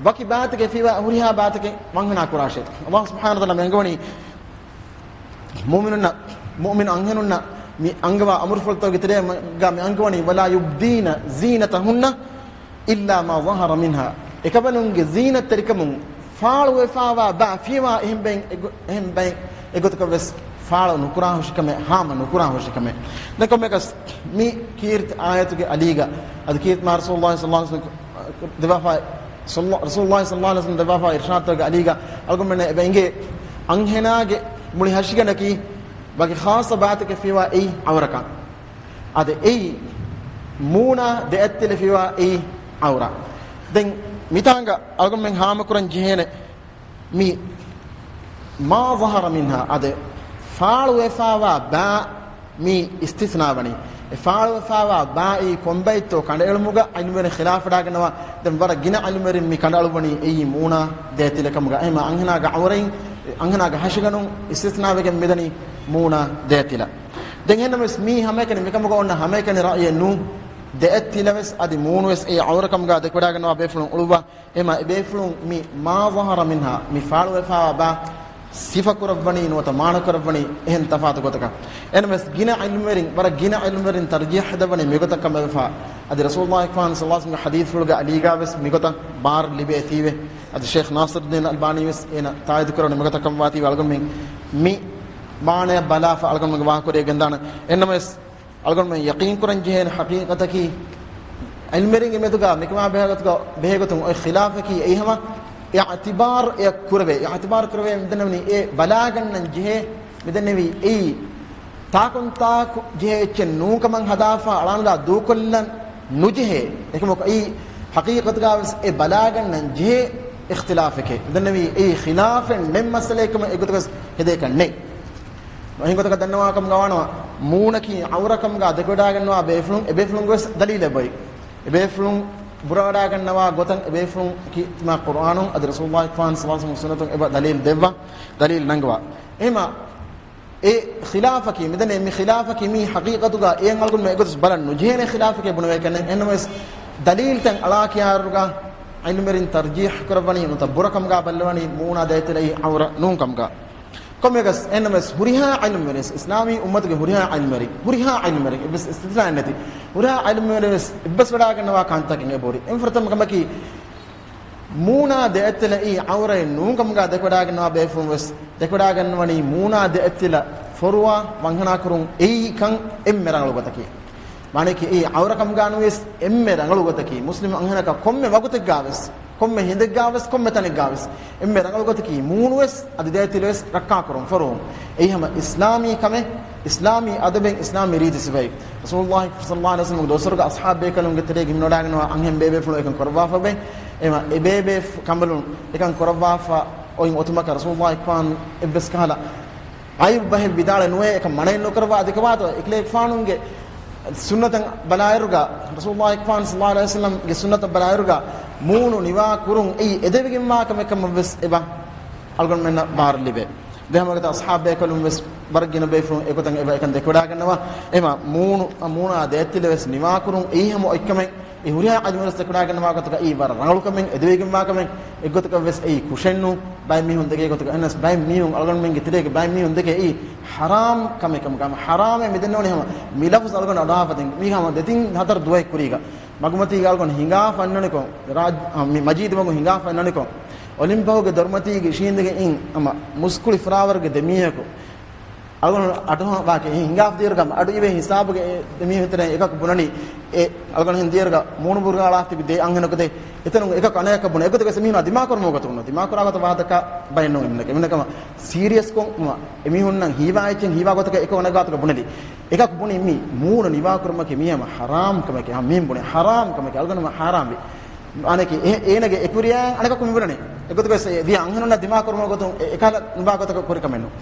ވަކި ބާތެކޭ ފީވާ ހުރިހާ ބާތެކެއް ވަންހަނާ ކުރާށޭ. ﷲ ސުބްޙާނަހޫ ވަތަޢާލާ މި އަންގަވަނީ މުއުމިނުންނަށް، މުއުމިނު އަންހެނުންނަށް މި އަންގަވާ އަމުރުފުޅުތަކުގެ ތެރޭގަ މި އަންގަވަނީ، "ولا يبدين زينتهن إلا ما ظهر منها." އެކަނބަލުންގެ ޒީނަތްތެރިކަމުން ފާޅުވެފާވާ ބާ ފީވާ އެހެން ބައި އެގޮ-، އެހެން ބައި އެގޮތަކަށް ވެސް ފާޅު ނުކުރާ ހުށިކަމެއް، ހާމަ ނުކުރާ ހުށިކަމެއް. ދެން ކޮންމެއަކަސް މި ކީރިތި އާޔަތުގެ އަލީގަ އަދި ކީރިތި މާ ރަސޫލުﷲ ޞައްލަﷲ ޢަލައިހި ވަސައްލަމަ ދެއްވާފައި، ޞައްލަ-، ރަސޫލުﷲ ޞައްލަﷲ ޢަލައިހި ވަސައްލަމަ ދެއްވާފައި އިރުޝާދުތަކުގެ އަލީގަ އަޅުގަނޑުމެންނަށް އެބަ އެނގޭ އަންހެނާގެ މުޅި ހަށިގަނޑަކީ ވަކި ޚާއްޞަ ބާތެކެއް ފީވާ އެއީ ޢައުރަކަން. އަދި އެއީ މޫނާ ދެއަތްތިލަ ފީވާ އެއީ ޢައުރަ. ދެން މިތާނގަ އަޅުގަނޑުމެން ހާމަކުރަން ޖެހޭނެ މި ما ظهر منها، އަދި ފާޅުވެފާވާ ބާ މި އިސްތިސްނާވަނީ. އެ ފާޅުވެފާވާ ބާއީ ކޮންބައެއްތޯ ކަނޑައެޅުމުގަ ޢިލްމުވެރިން ޚިލާފަށް ވެޑާގަންނަވާ. ދެން ވަރަށް ގިނަ ޢިލްމުވެރިން މި ކަނޑައަޅުއްވަނީ އެއީ މޫނާ ދެއަތްތިލަކަމުގަ. އެހެންމަ އަންހެނާގެ ޢައުރައިން، އަންހެނާގެ ހަށިގަނޑުން އިސްތިސްނާވެގެން މިދަނީ މޫނާ ދެއަތްތިލަ. ދެން އެހެންނަމަވެސް މީ ހަމައެކަނި މިކަމުގަ އޮންނަ ހަމައެކަނި ރައުޔެއް ނޫން. ދެއަތްތިލަވެސް އަދި މޫނުވެސް އެ ޢައުރަކަމުގަ ދެކެވަޑާގަންނަވާ ބޭފުޅުން އުޅުއްވާ. އެހެންމަ އެބޭފުޅުން މި ما ظهر منها، މި ފާޅުވެފާވާ ބާ ސިފަކުރައްވަނީ ނުވަތަ މާނަކުރައްވަނީ އެހެން ތަފާތު ގޮތަކަށް. އެހެންނަމަވެސް ގިނަ ޢިލްމުވެރިން، ވަރަށް ގިނަ ޢިލްމުވެރިން ތަރްޖީޙު ދެއްވަނީ މިގޮތަށް ކަމެވެފަ. އަދި ރަސޫލުﷲ ޞައްލަﷲ ޢަލައިހި ވަސައްލަމަގެ ޙަދީޘްފުޅުގެ އަލީގަވެސް މިގޮތަށް ބާރު ލިބޭތީވެ. އަދި ޝޭޚް ނާޞިރުއްދީން އަލްބާނީވެސް އޭނަ ތާއީދު ކުރަނީ މިގޮތަށް ކަމަށްވާތީވެ. އަޅުގަނޑުމެން މި މާނަޔަށް ބަލާފަ އަޅުގަނޑުމެންގެ ވާހަކަ ކުރިޔަށް ގެންދާނެ. އެހެންނަމަވެސް އަޅުގަނޑުމެން ޔަޤީން ކުރަން ޖެހޭނެ ޙަޤީޤަތަކީ، ޢިލްމުވެރިންގެ މެދުގަ މިކަމާ ބެހޭގޮތުގަ، ބެހޭގޮތުން އޮތް ޚިލާފަކީ އެއީ ހަމަ އިޢުތިބާރު އެއަށް ކުރެވޭ. އިޢުތިބާރު ކުރެވޭ މިދެންނެވިނީ އެ ބަލާގަންނަން ޖެހޭ، މިދެންނެވީ އެއީ ތާކުންތާކު ޖެހޭ އެއްޗެއް ނޫންކަމަށް ހަދާފަ އަޅާނުލާ ދޫކޮށްލަން ނުޖެހޭ. އެކަމަކު އެއީ ޙަޤީޤަތުގަވެސް އެ ބަލާގަންނަން ޖެހޭ އިޚްތިލާފެކޭ. ދެންނެވީ އެއީ ޚިލާފެއް ނެތް މައްސަލައެއްކަމަށް އެގޮތަކަސް ހެދޭކަށް ނެތް. އެހެން ގޮތަކަށް ދަންނަވާކަމުގަ ވާނަމަ، މޫނަކީ ޢައުރަކަމުގަ ދެކެވަޑާގަންނަވާ ބޭފުޅުން، އެބޭފުޅުންގެވެސް ދަލީލެއް އެބައޮތް. އެބޭފުޅުން ބުރަވަޑާގަންނަވާ ގޮތަށް އެބޭފުޅުން ކީ މާ ޤުރުއާނުން އަދި ރަސޫލުﷲ ފާން ސަލާސަމު ސުންނަތުން އެބަ ދަލީލް ދެއްވާ، ދަލީލް ނަންގަވާ. އެހެމަ އެ ޚިލާފަކީ، މިދަނީ މި ޚިލާފަކީ މީ ޙަޤީޤަތުގަ އެއަށް އަޅުގަނޑުމެން އެގޮތަސް ބަލަން ނުޖެހޭނެ ޚިލާފެކޭ ބުނެވޭކަށް ނެތް. އެހެންނަމަވެސް ދަލީލްތައް އަޅާ ކިޔާއިރުގަ ޢިލްމުވެރިން ތަރްޖީޙު ކުރައްވަނީ ނުވަތަ ބުރަކަމުގަ ބައްލަވަނީ މޫނާ ދޭތެލައީ ޢައުރަ ނޫން ކަމުގަ. ކޮންމެއަކަސް އެހެންނަމަވެސް ހުރިހާ ޢިލްމުވެރިން، އިސްލާމީ އުއްމަތުގެ ހުރިހާ ޢިލްމުވެރިން، ހުރިހާ ޢިލްމުވެރިން، އެއްވެސް އިސްތިސްނާއެއް ނެތި، ހުރިހާ ޢިލްމުވެރިން ވެސް އެއްބަސްވެވަޑާގަންނަވާ ކަންތަކެއް އެބަހުރި. އެންމެ ފުރަތަމަ ކަމަކީ، މޫނާ ދެއަތްތެލައީ ޢައުރައެއް ނޫން ކަމުގަ ދެކެވަޑާގަންނަވާ ބޭފުޅުން ވެސް ދެކެވަޑާގަންނަވަނީ މޫނާ ދެއަތްތެލަށް ފޮރުވާ ވަންހަނާ ކުރުން އެއީކަން އެންމެ ރަނގަޅު ގޮތަކީ. މާނައަކީ އެއީ ޢައުރަ ކަމުގަ ނުވެސް އެންމެ ރަނގަޅު ގޮތަކީ، މުސްލިމް އަންހެނަކަށް ކޮންމެ ވަގުތެއްގަ ވެސް، ކޮންމެ ހިނދެއްގަ ވެސް، ކޮންމެ ތަނެއްގަ ވެސް އެންމެ ރަނގަޅު ގޮތަކީ މޫނު ވެސް އަދި ދޭތިލަ ވެސް ރައްކާކުރުން ފޮރުވުން. އެއީ ހަމަ އިސްލާމީ ކަމެއް، އިސްލާމީ އަދަބެއް، އިސްލާމީ ރީތި ސިފައެއް. ރަސޫލުﷲ ޞައްލަﷲ ޢަލައިހި ވަސައްލަމްގެ ދުވަސްވަރުގެ އަޞްޙާބު ބޭކަލުންގެ ތެރޭގަ ހިމެނިވަޑާގަންނަވާ އަންހެން ބޭބޭފުޅުން އެކަން ކުރައްވާފަ އޮތް. އެމަ އެބޭބޭ ކަނބަލުން އެކަން ކުރައްވާފަ އޮތް އޮތުމަކަށް ރަސޫލުﷲ ފާން އެއްވެސް ކަހަލަ ޢައިބު ބަހެއް ވިދާޅެއް ނުވޭ، އެކަން މަނައެއް ނުކުރައްވާ. އަދި ކޮބާތޯ އެކަލޭގެފާނުގެ ސުންނަތަށް ބަލާއިރުގަ، ރަސޫލުﷲ ފާން ޞައްލަﷲ ޢަލައިހި ވަސައްލަމްގެ ސުންނަތަށް ބަލާއިރުގަ މޫނު ނިވާ ކުރުން އެއީ އެދެވިގެންވާ ކަމެއް ކަމަށް ވެސް އެބަ އަޅުގަނޑުމެންނަށް ބާރު ލިބޭ. ދެން ހަމަ އެގޮތަށް އަޞްޙާބު ބޭކަލުން ވެސް ވަރަށް ގިނަ ބޭފުޅުން އެގޮތަށް އެބަ އެކަން ދެކެވަޑާގަންނަވާ. އެމަ މޫނު، މޫނާ ދޭތިލަ ވެސް ނިވާކުރުން އެއީ ހަމަ އޮތްކަމެއް. އެ ހުރިހާ ޢިލްމުވެރިން ދެކެވަޑާގަންނަވާ ގޮތަކަށް އެއީ ވަރަށް ރަނގަޅު ކަމެއް، އެދެވިގެންވާ ކަމެއް. އެއްގޮތަކަށް ވެސް އެއީ ކުށެއް ނޫން. ބައެއް މީހުން ދެކޭ ގޮތަކަށް އެހެނަސް ބައެއް މީހުން އަޅުގަނޑުމެންގެ ތެރޭގެ ބައެއް މީހުން ދެކޭ އެއީ ޙަރާމް ކަމެއް ކަމަށް. ހަމަ ޙަރާމޭ މިދެންނެވުނީ ހަމަ މި ލަފުޒު އަޅުގަނޑު އަޑުއަހާފަ ދެން މީ ހަމަ ދެތިން ހަތަރު ދުވަހެއް ކުރީގަ. މަގުމަތީގަ އަޅުގަނޑު ހިނގާފަ އަންނަނިކޮށް، ރާޖް-، އަ، މި މަޖީދު މަގު ހިނގާފަ އަންނަނިކޮށް، އޮލިމްޕަހުގެ ދޮރުމަތީގެ އިށީނދެގެން އިން ހަމަ މުސްކުޅި ފުރާވަރުގެ ދެ މީހަކު އަޅުގަނޑު އަޑުއަހާފަ ވާކި ހިނގާފަ ދިޔައިރުގަ އަޑު އިވޭ ހިސާބުގަ އެ ދެ މީހުން ތެރެއިން އެކަކު ބުނަނީ، އެ އަޅުގަނޑު ހިނދިޔައިރުގަ މޫނު ބުރުގާ އަޅާފަ ތިބި ދެ އަންހެނަކު ދެ އެތަނުން އެކަކު އަނެކަކަށް ބުނެ. އެގޮތަކަށް ވެސް މީހުންނާ ދިމާކުރުމުގެ ގޮތަކުން ނުވޭ. ދިމާކުރާ ގޮތަށް ވާހަކަ ބައެއް ނޫން އެމީހުންނަކަށް. އެމީހުންނަކަށް ސީރިއަސްކޮށް އެމީހުންނަށް ހީވާ އެއްޗެއް ހީވާ ގޮތަކަށް އެކަކު އަނެކާ ގޮތަކަށް ބުނެލި. އެކަކު ބުނި މި މޫނު ނިވާކުރުމަކީ މީ ހަމަ ޙަރާމް ކަމެކޭ. ހަމަ މީހުން ބުނި ޙަރާމް ކަމެކޭ. އަޅުގަނޑު ހަމަ ޙަރާމްވި. އަނެކެ އެ-، އޭނަގެ އެކުރިޔާ އަނެކަކު މިބުނަނީ. އެގޮތަކަށް ވެސް އެ ދިޔަ އަންހެނުންނަށް ދިމާކުރުމުގެ ގޮތުން އެ-، އެކަހަލަ ނުބާ ގޮތަކަށް ކުރި ކަމެއް ނޫން.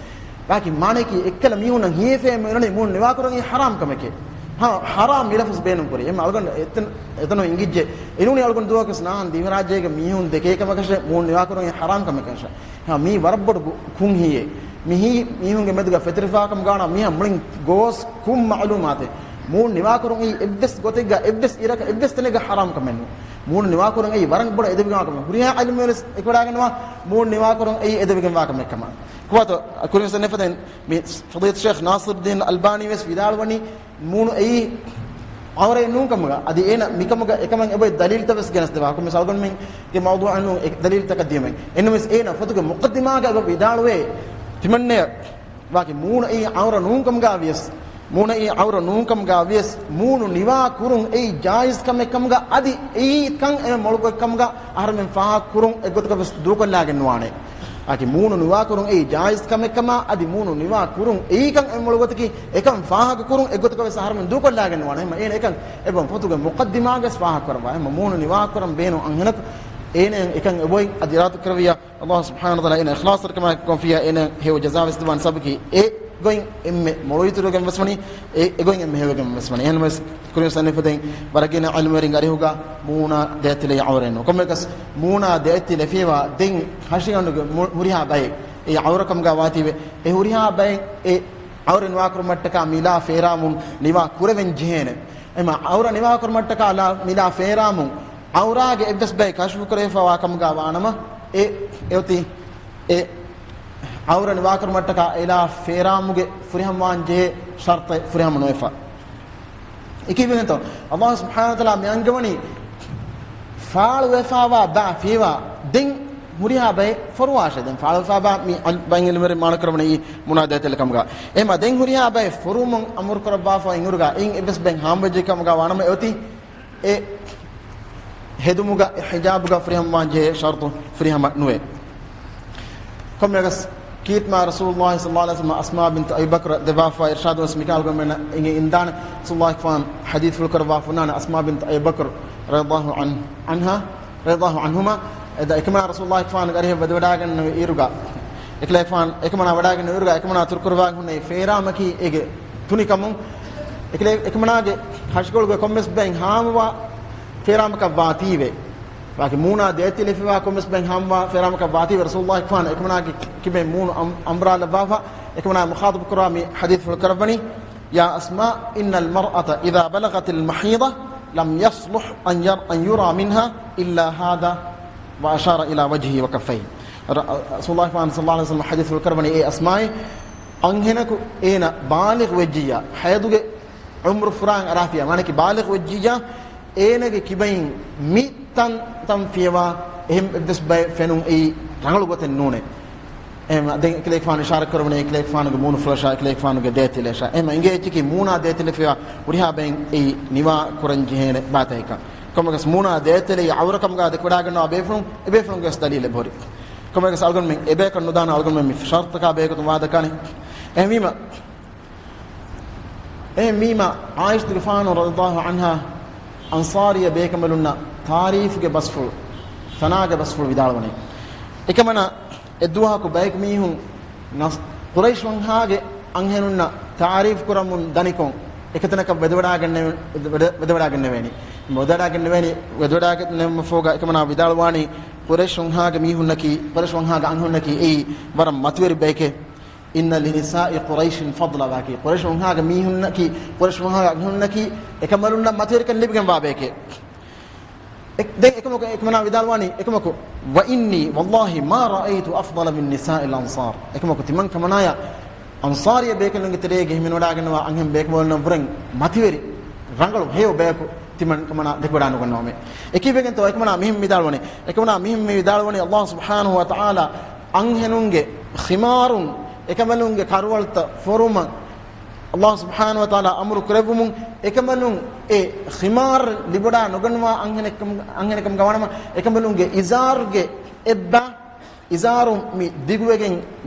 ވާކި މާނައަކީ އެއްކަލަ މީހުންނަށް ހީވެފައި މިއުޅެނީ މޫނު ނިވާކުރުން އެއީ ޙަރާމް ކަމެކޭ. ހަ، ޙަރާމް މި ލަފުޒު ބޭނުން ކުރީ. އެމަ އަޅުގަނޑު އެތަން-، އެތަނުން އިނގިއްޖެ. އެނޫނީ އަޅުގަނޑު ދުވަހަކުވެސް ނާހަން ދިވެހިރާއްޖޭގެ މީހުން ދެކޭ ކަމަކަށެއް މޫނު ނިވާކުރުން އެއީ ޙަރާމް ކަމެކަންށާ. ހަ، މީ ވަރަށް ބޮޑު ގު-، ކުން ހީއެއް. މި ހީ މީހުންގެ މެދުގަ ފެތުރިފާ ކަމުގަ ވާނަމަ މީހާ މުޅިން ގޯސް ކުން މަޢުލޫމާތެއް. މޫނު ނިވާކުރުން އެއީ އެއްވެސް ގޮތެއްގަ އެއްވެސް އިރަކަށް އެއްވެސް ތަނެއްގަ ޙަރާމް ކަމެއް ނޫން. މޫނު ނިވާކުރުން އެއީ ވަރަށް ބޮޑަށް އެދެވިގެންވާ ކަމެއް. ހުރިހާ ޢިލްމުވެރިން ވެސް އެކުވެޑާގަންނަވާ މޫނު ނިވާކުރުން އެއީ އެދެވިގެންވާ ކަމެއް ކަމަށް. ކުރިން ސަންނިފަ ދެން މި ފަޟީލަތު ޝޭޚް ނާޞިރުއްދީން އަލްބާނީ ވެސް ވިދާޅުވަނީ މޫނު އެއީ ޢައުރައެއް ނޫން ކަމުގަ. އަދި އޭނަ މިކަމުގަ އެކަމަށް އެބައޮތް ދަލީލްތައް ވެސް ގެނެސްދެއްވާ. ކޮންމެސް އަޅުގަނޑުމެންގެ މައުޟޫޢެއް ނޫން އެ ދަލީލްތަކަށް ދިޔުމެއް. އެންނަމަވެސް އޭނަ ފޮތުގެ މުޤައްދިމާގަ އެބަ ވިދާޅުވޭ ތިމަންނަޔަށް ވާކި މޫނު އެއީ ޢައުރަ ނޫން ކަމުގަ ވިޔަސް، މޫނު އެއީ ޢައުރަ ނޫން ކަމުގަ ވިޔަސް، މޫނު ނިވާ ކުރުން އެއީ ޖާއިޒް ކަމެއް ކަމުގަ އަދި އެއީ ކަން އެ މޮޅު ގޮތް ކަމުގަ އަހަރެމެން ފާހަގަ ކުރުން އެއްގޮތަކަށް ވެސް ދޫކޮށްލާގެން ނުވާނެ. އަކި މޫނު ނިވާކުރުން އެއީ ޖާއިޒް ކަމެއް ކަމާ، އަދި މޫނު ނިވާ ކުރުން އެއީ ކަން އެ މޮޅު ގޮތަކީ އެކަން ފާހަގަ ކުރުން އެއްގޮތަކަށް ވެސް އަހަރެމެން ދޫކޮށްލާގެން ނުވާނެ. އެހެން އޭނަ އެކަން އެބަ ފޮތުގެ މުޤައްދިމާގަސް ފާހަގަ ކުރައްވާ. އެހެން މޫނު ނިވާކުރަން ބޭނުން އަންހެނަކު އޭނައަށް އެކަން އެބައޮތް އަދި އިރާދަ ކުރެއްވިއްޔާ، ﷲ ސުބްޙާނަހޫ ވަތަޢާލާ އޭނަ އިޚްލާޞްތެރިކަމާއެކު ކޮށްފިއްޔާ އޭނަ ހެޔޮ ޖަޒާ ވެސް ދެއްވާނެ. ސަބަބަކީ އެ ގޮތް އެންމެ މޮޅު އިތުރުވެގެން ވެސް ވަނީ، އެ، އެ ގޮތް އެންމެ ހެޔޮވެގެން ވެސް ވަނީ. އެހެންވެސް ކުރިން ސަންނިފަ ދެން ވަރަށް ގިނަ ޢިލްމުވެރިންގެ އަރިހުގަ މޫނާ ދެއަތްތިލައީ ޢައުރައެއް ނޫން. ކޮންމެއަކަސް މޫނާ ދެއަތްތިލަ ފިޔަވާ ދެން ހަށިގަނޑުގެ މު-، ހުރިހާ ބައެއް އެ ޢައުރަކަމުގަ ވާތީވެ، އެ ހުރިހާ ބައެއް އެ ޢައުރަ ނިވާކުރުމަށްޓަކާ މިލާ ފޭރާމުން ނިވާ ކުރެވެން ޖެހޭނެ. އެމަ ޢައުރަ ނިވާކުރުމަށްޓަކާ ލާ-، މިލާ ފޭރާމުން ޢައުރާގެ އެއްވެސް ބައެއް ކަޝްފު ކުރެވިފަވާ ކަމުގަ ވާނަމަ، އެ، އެއޮތީ އެ ޢައުރަ ނިވާކުރުމަށްޓަކާ އެލާ ފޭރާމުގެ ފުރިހަމަވާން ޖެހޭ ޝަރުޠެއް ފުރިހަމަ ނުވެފަ. އެކީ ވެގެންތޯ؟ ﷲ ސުބްޙާނަހޫ ވަތަޢާލާ މި އަންގަވަނީ ފާޅުވެފަވާ ބައި ފިޔަވާ ދެން ހުރިހާ ބައެއް ފޮރުވާށޭ. ދެން ފާޅުވެފަވާ ބައި މި އަލް-، ބައިން އިލްމުވެރިން މާނަ ކުރައްވަނީ މޫނާ ދޭތެލެ ކަމުގަ. އެހެމަ ދެން ހުރިހާ ބައެއް ފޮރުވުމުން އަމުރު ކުރައްވާފަ އިނގުރުގަ އިން އެއްވެސް ބައެއް ހާމަވެއްޖެ ކަމުގަ ވާނަމަ އެއޮތީ އެ ހެދުމުގަ އެ ހިޖާބުގަ ފުރިހަމަވާން ޖެހޭ ޝަރުޠު ފުރިހަމަ ނުވޭ. ކޮންމެއަކަސް ކީރިތި މާތް ރަސޫލުﷲ ޞައްލަﷲ ޢަލައިހި ވަސައްލަމަ އަސްމާ ބިންތު އަބީ ބަކްރަށް ދެއްވާފައި އިރްޝާދު ވެސް މިކަން އަޅުގަނޑުމެންނަށް އެނގި އިންދާނެ. ރަސޫލުﷲ ފާން ޙަދީޘްފުޅު ކުރައްވާފަ އޮންނާނެ އަސްމާ ބިންތު އަބީ ބަކްރު ރަޟިޔަﷲ ޢަން، ޢަންހާ، ރަޟިޔަﷲ ޢަންހުމާ، އެ ދަ-، އެކަމަނާ ރަސޫލުﷲ ފާނުގެ އަރިހަށް ވަދެވަޑައިގަންނަ އިރުގަ، އެކަލޭފާން، އެކަމަނާ ވަޑައިގަންނަ އިރުގަ، އެކަމަނާ ތުރުކުރުވާ ހުންނަ އެ ފޭރާމަކީ އޭގެ ތުނިކަމުން، އެކަލޭ-، އެކަމަނާގެ ހަށިގަނޑުގެ ކޮންމެސް ބައެއް ހާމަވާ ފޭރާމަކަށް ވާތީވެ. ވާކި މޫނާ ދޭތެލެފިވާ ކޮންމެސް ބައެއް ހާމަވާ ފޭރާމަކަށް ވާތީވެ، ރަސޫލުﷲ ފާނު އެކަމަނާގެ ކިބައިން މޫނު އަމް-، އަނބުރާލައްވާފަ، އެކަމަނާ މުޚާޠަބު ކުރާ މި ޙަދީޘްފުޅު ކުރައްވަނީ، يا أسماء، إن المرأة إذا بلغت المحيضة لم يصلح أن ير-، أن يرى منها إلا هذا، وأشار إلى وجهه وكفيه. ރ-، ރަސޫލުﷲ ފާނު ޞައްލަﷲ ޢަލައިހި ވަސައްލަމަ ޙަދީޘްފުޅު ކުރައްވަނީ، އޭ އަސްމާއޭ، އަންހެނަކު އޭނަ ބާލިޣު ވެއްޖިއްޔާ، ޙައިޟުގެ ޢުމުރު ފުރާން އަރާފިޔާ، މާނަކީ ބާލިޣު ވެއްޖިއްޔާ، އޭނަގެ ކިބައިން މި ތަން ތަން ފިޔަވާ އެހެން އެއްވެސް ބައެއް ފެނުން އެއީ ރަނގަޅު ގޮތެއް ނޫނޭ. އެހެން ދެން އެކަލޭގެފާނު އިޝާރަތް ކުރައްވަނީ އެކަލޭގެފާނުގެ މޫނުފުޅަށާ، އެކަލޭގެފާނުގެ ދޭތެލަށާ. އެހެން އިނގޭ އެއްޗަކީ މޫނާ ދޭތެލެފިޔާ ހުރިހާ ބައިން އެއީ ނިވާ ކުރަން ޖެހޭނެ ބާތަކެއްކަން. ކޮންމެއަކަސް މޫނާ ދޭތެލެއް ޢައުރަތް ކަމުގަ ދެކެވަޑައިގަންނަވާ ބޭފުޅުން، އެބޭފުޅުންގެ ވެސް ދަލީލެއް ހުރި. ކޮންމެއަކަސް އަޅުގަނޑުމެން އެބަޔަކަށް ނުދާނަން، އަޅުގަނޑުމެން މި ޝަރުޠަކާ ބެހޭގޮތުން ވާދަކާނެ. އެހެންވީމަ، އެހެންވީމަ، ޢާއިޝަތުގެފާނު ރަޟިޔަﷲ ޢަންހާ އަންޞާރީ ބޭކަނބަލުންނަށް ތާރީފުގެ ބަސްފުޅު، ޘަނާގެ ބަސްފުޅު ވިދާޅުވަނީ. އެކަމަނާ އެއްދުވަހަކު ބައެއް މީހުން ނަސް-، ޤުރައިޝް ވަންހާގެ އަންހެނުންނަށް ތާރީފު ކުރަމުން ދަނިކޮށް، އެކަތަނަކަށް ވެދެވަޑައިގެންނެވެ-، ވެދެ-، ވެދެވަޑައިގެންނެވޭނީ. ވެދެވަޑައިގެންނެވޭނީ، ވެދެވަޑައިގެންނެވުމަށްފަހުގަ އެކަމަނާ ވިދާޅުވާނީ، ޤުރައިޝް ވަންހާގެ މީހުންނަކީ، ޤުރައިޝް ވަންހާގެ އަންހެނުންނަކީ އެއީ ވަރަށް މަތިވެރި ބައެކޭ. إن لنساء قريش فضلا، ވާކީ ޤުރައިޝް ވަންހާގެ މީހުންނަކީ، ޤުރައިޝް ވަންހާގެ އަންހެނުންނަކީ އެކަމަލުންނަށް މަތިވެރިކަން ލިބިގެންވާ ބައެކޭ. އެ-، ދެން އެކަމަކު، އެކަމަނާ ވިދާޅުވާނީ، އެކަމަކު، وإني والله ما رأيت أفضل من نساء الأنصار. އެކަމަކު ތިމަން ކަމަނާޔަށް އަންޞާރީ ބޭކަލުންގެ ތެރޭގަ ހިމެނިވަޑައިގަންނަވާ އަންހެން ބޭކަނބަލުންނަށްވުރެން މަތިވެރި ރަނގަޅު ހެޔޮ ބަޔަކު ތިމަން ކަމަނާ ދެކެވަޑައިނުގަންނަވަމޭ. އެކީ ވެގެންތޯ އެކަމަނާ މިހެން ވިދާޅުވަނީ. އެކަމަނާ މިހެން މި ވިދާޅުވަނީ، ﷲ ސުބްޙާނަހޫ ވަތަޢާލާ އަންހެނުންގެ ޚިމާރުން، އެކަނބަލުންގެ ކަރުވަޅުތައް ފޮރުމަށް ﷲ ސުބްޙާނަހޫ ވަތަޢާލާ އަމުރު ކުރެއްވުމުން، އެކަނބަލުން އެ ޚިމާރު ލިބިވަޑައި ނުގަންނަވާ އަންހެނެއްކަމުގަ، އަންހެނެއްކަމުގަ ވާނަމަ، އެކަނބަލުންގެ އިޒާރުގެ އެއްބަ، އިޒާރު މި ދިގުވެގެން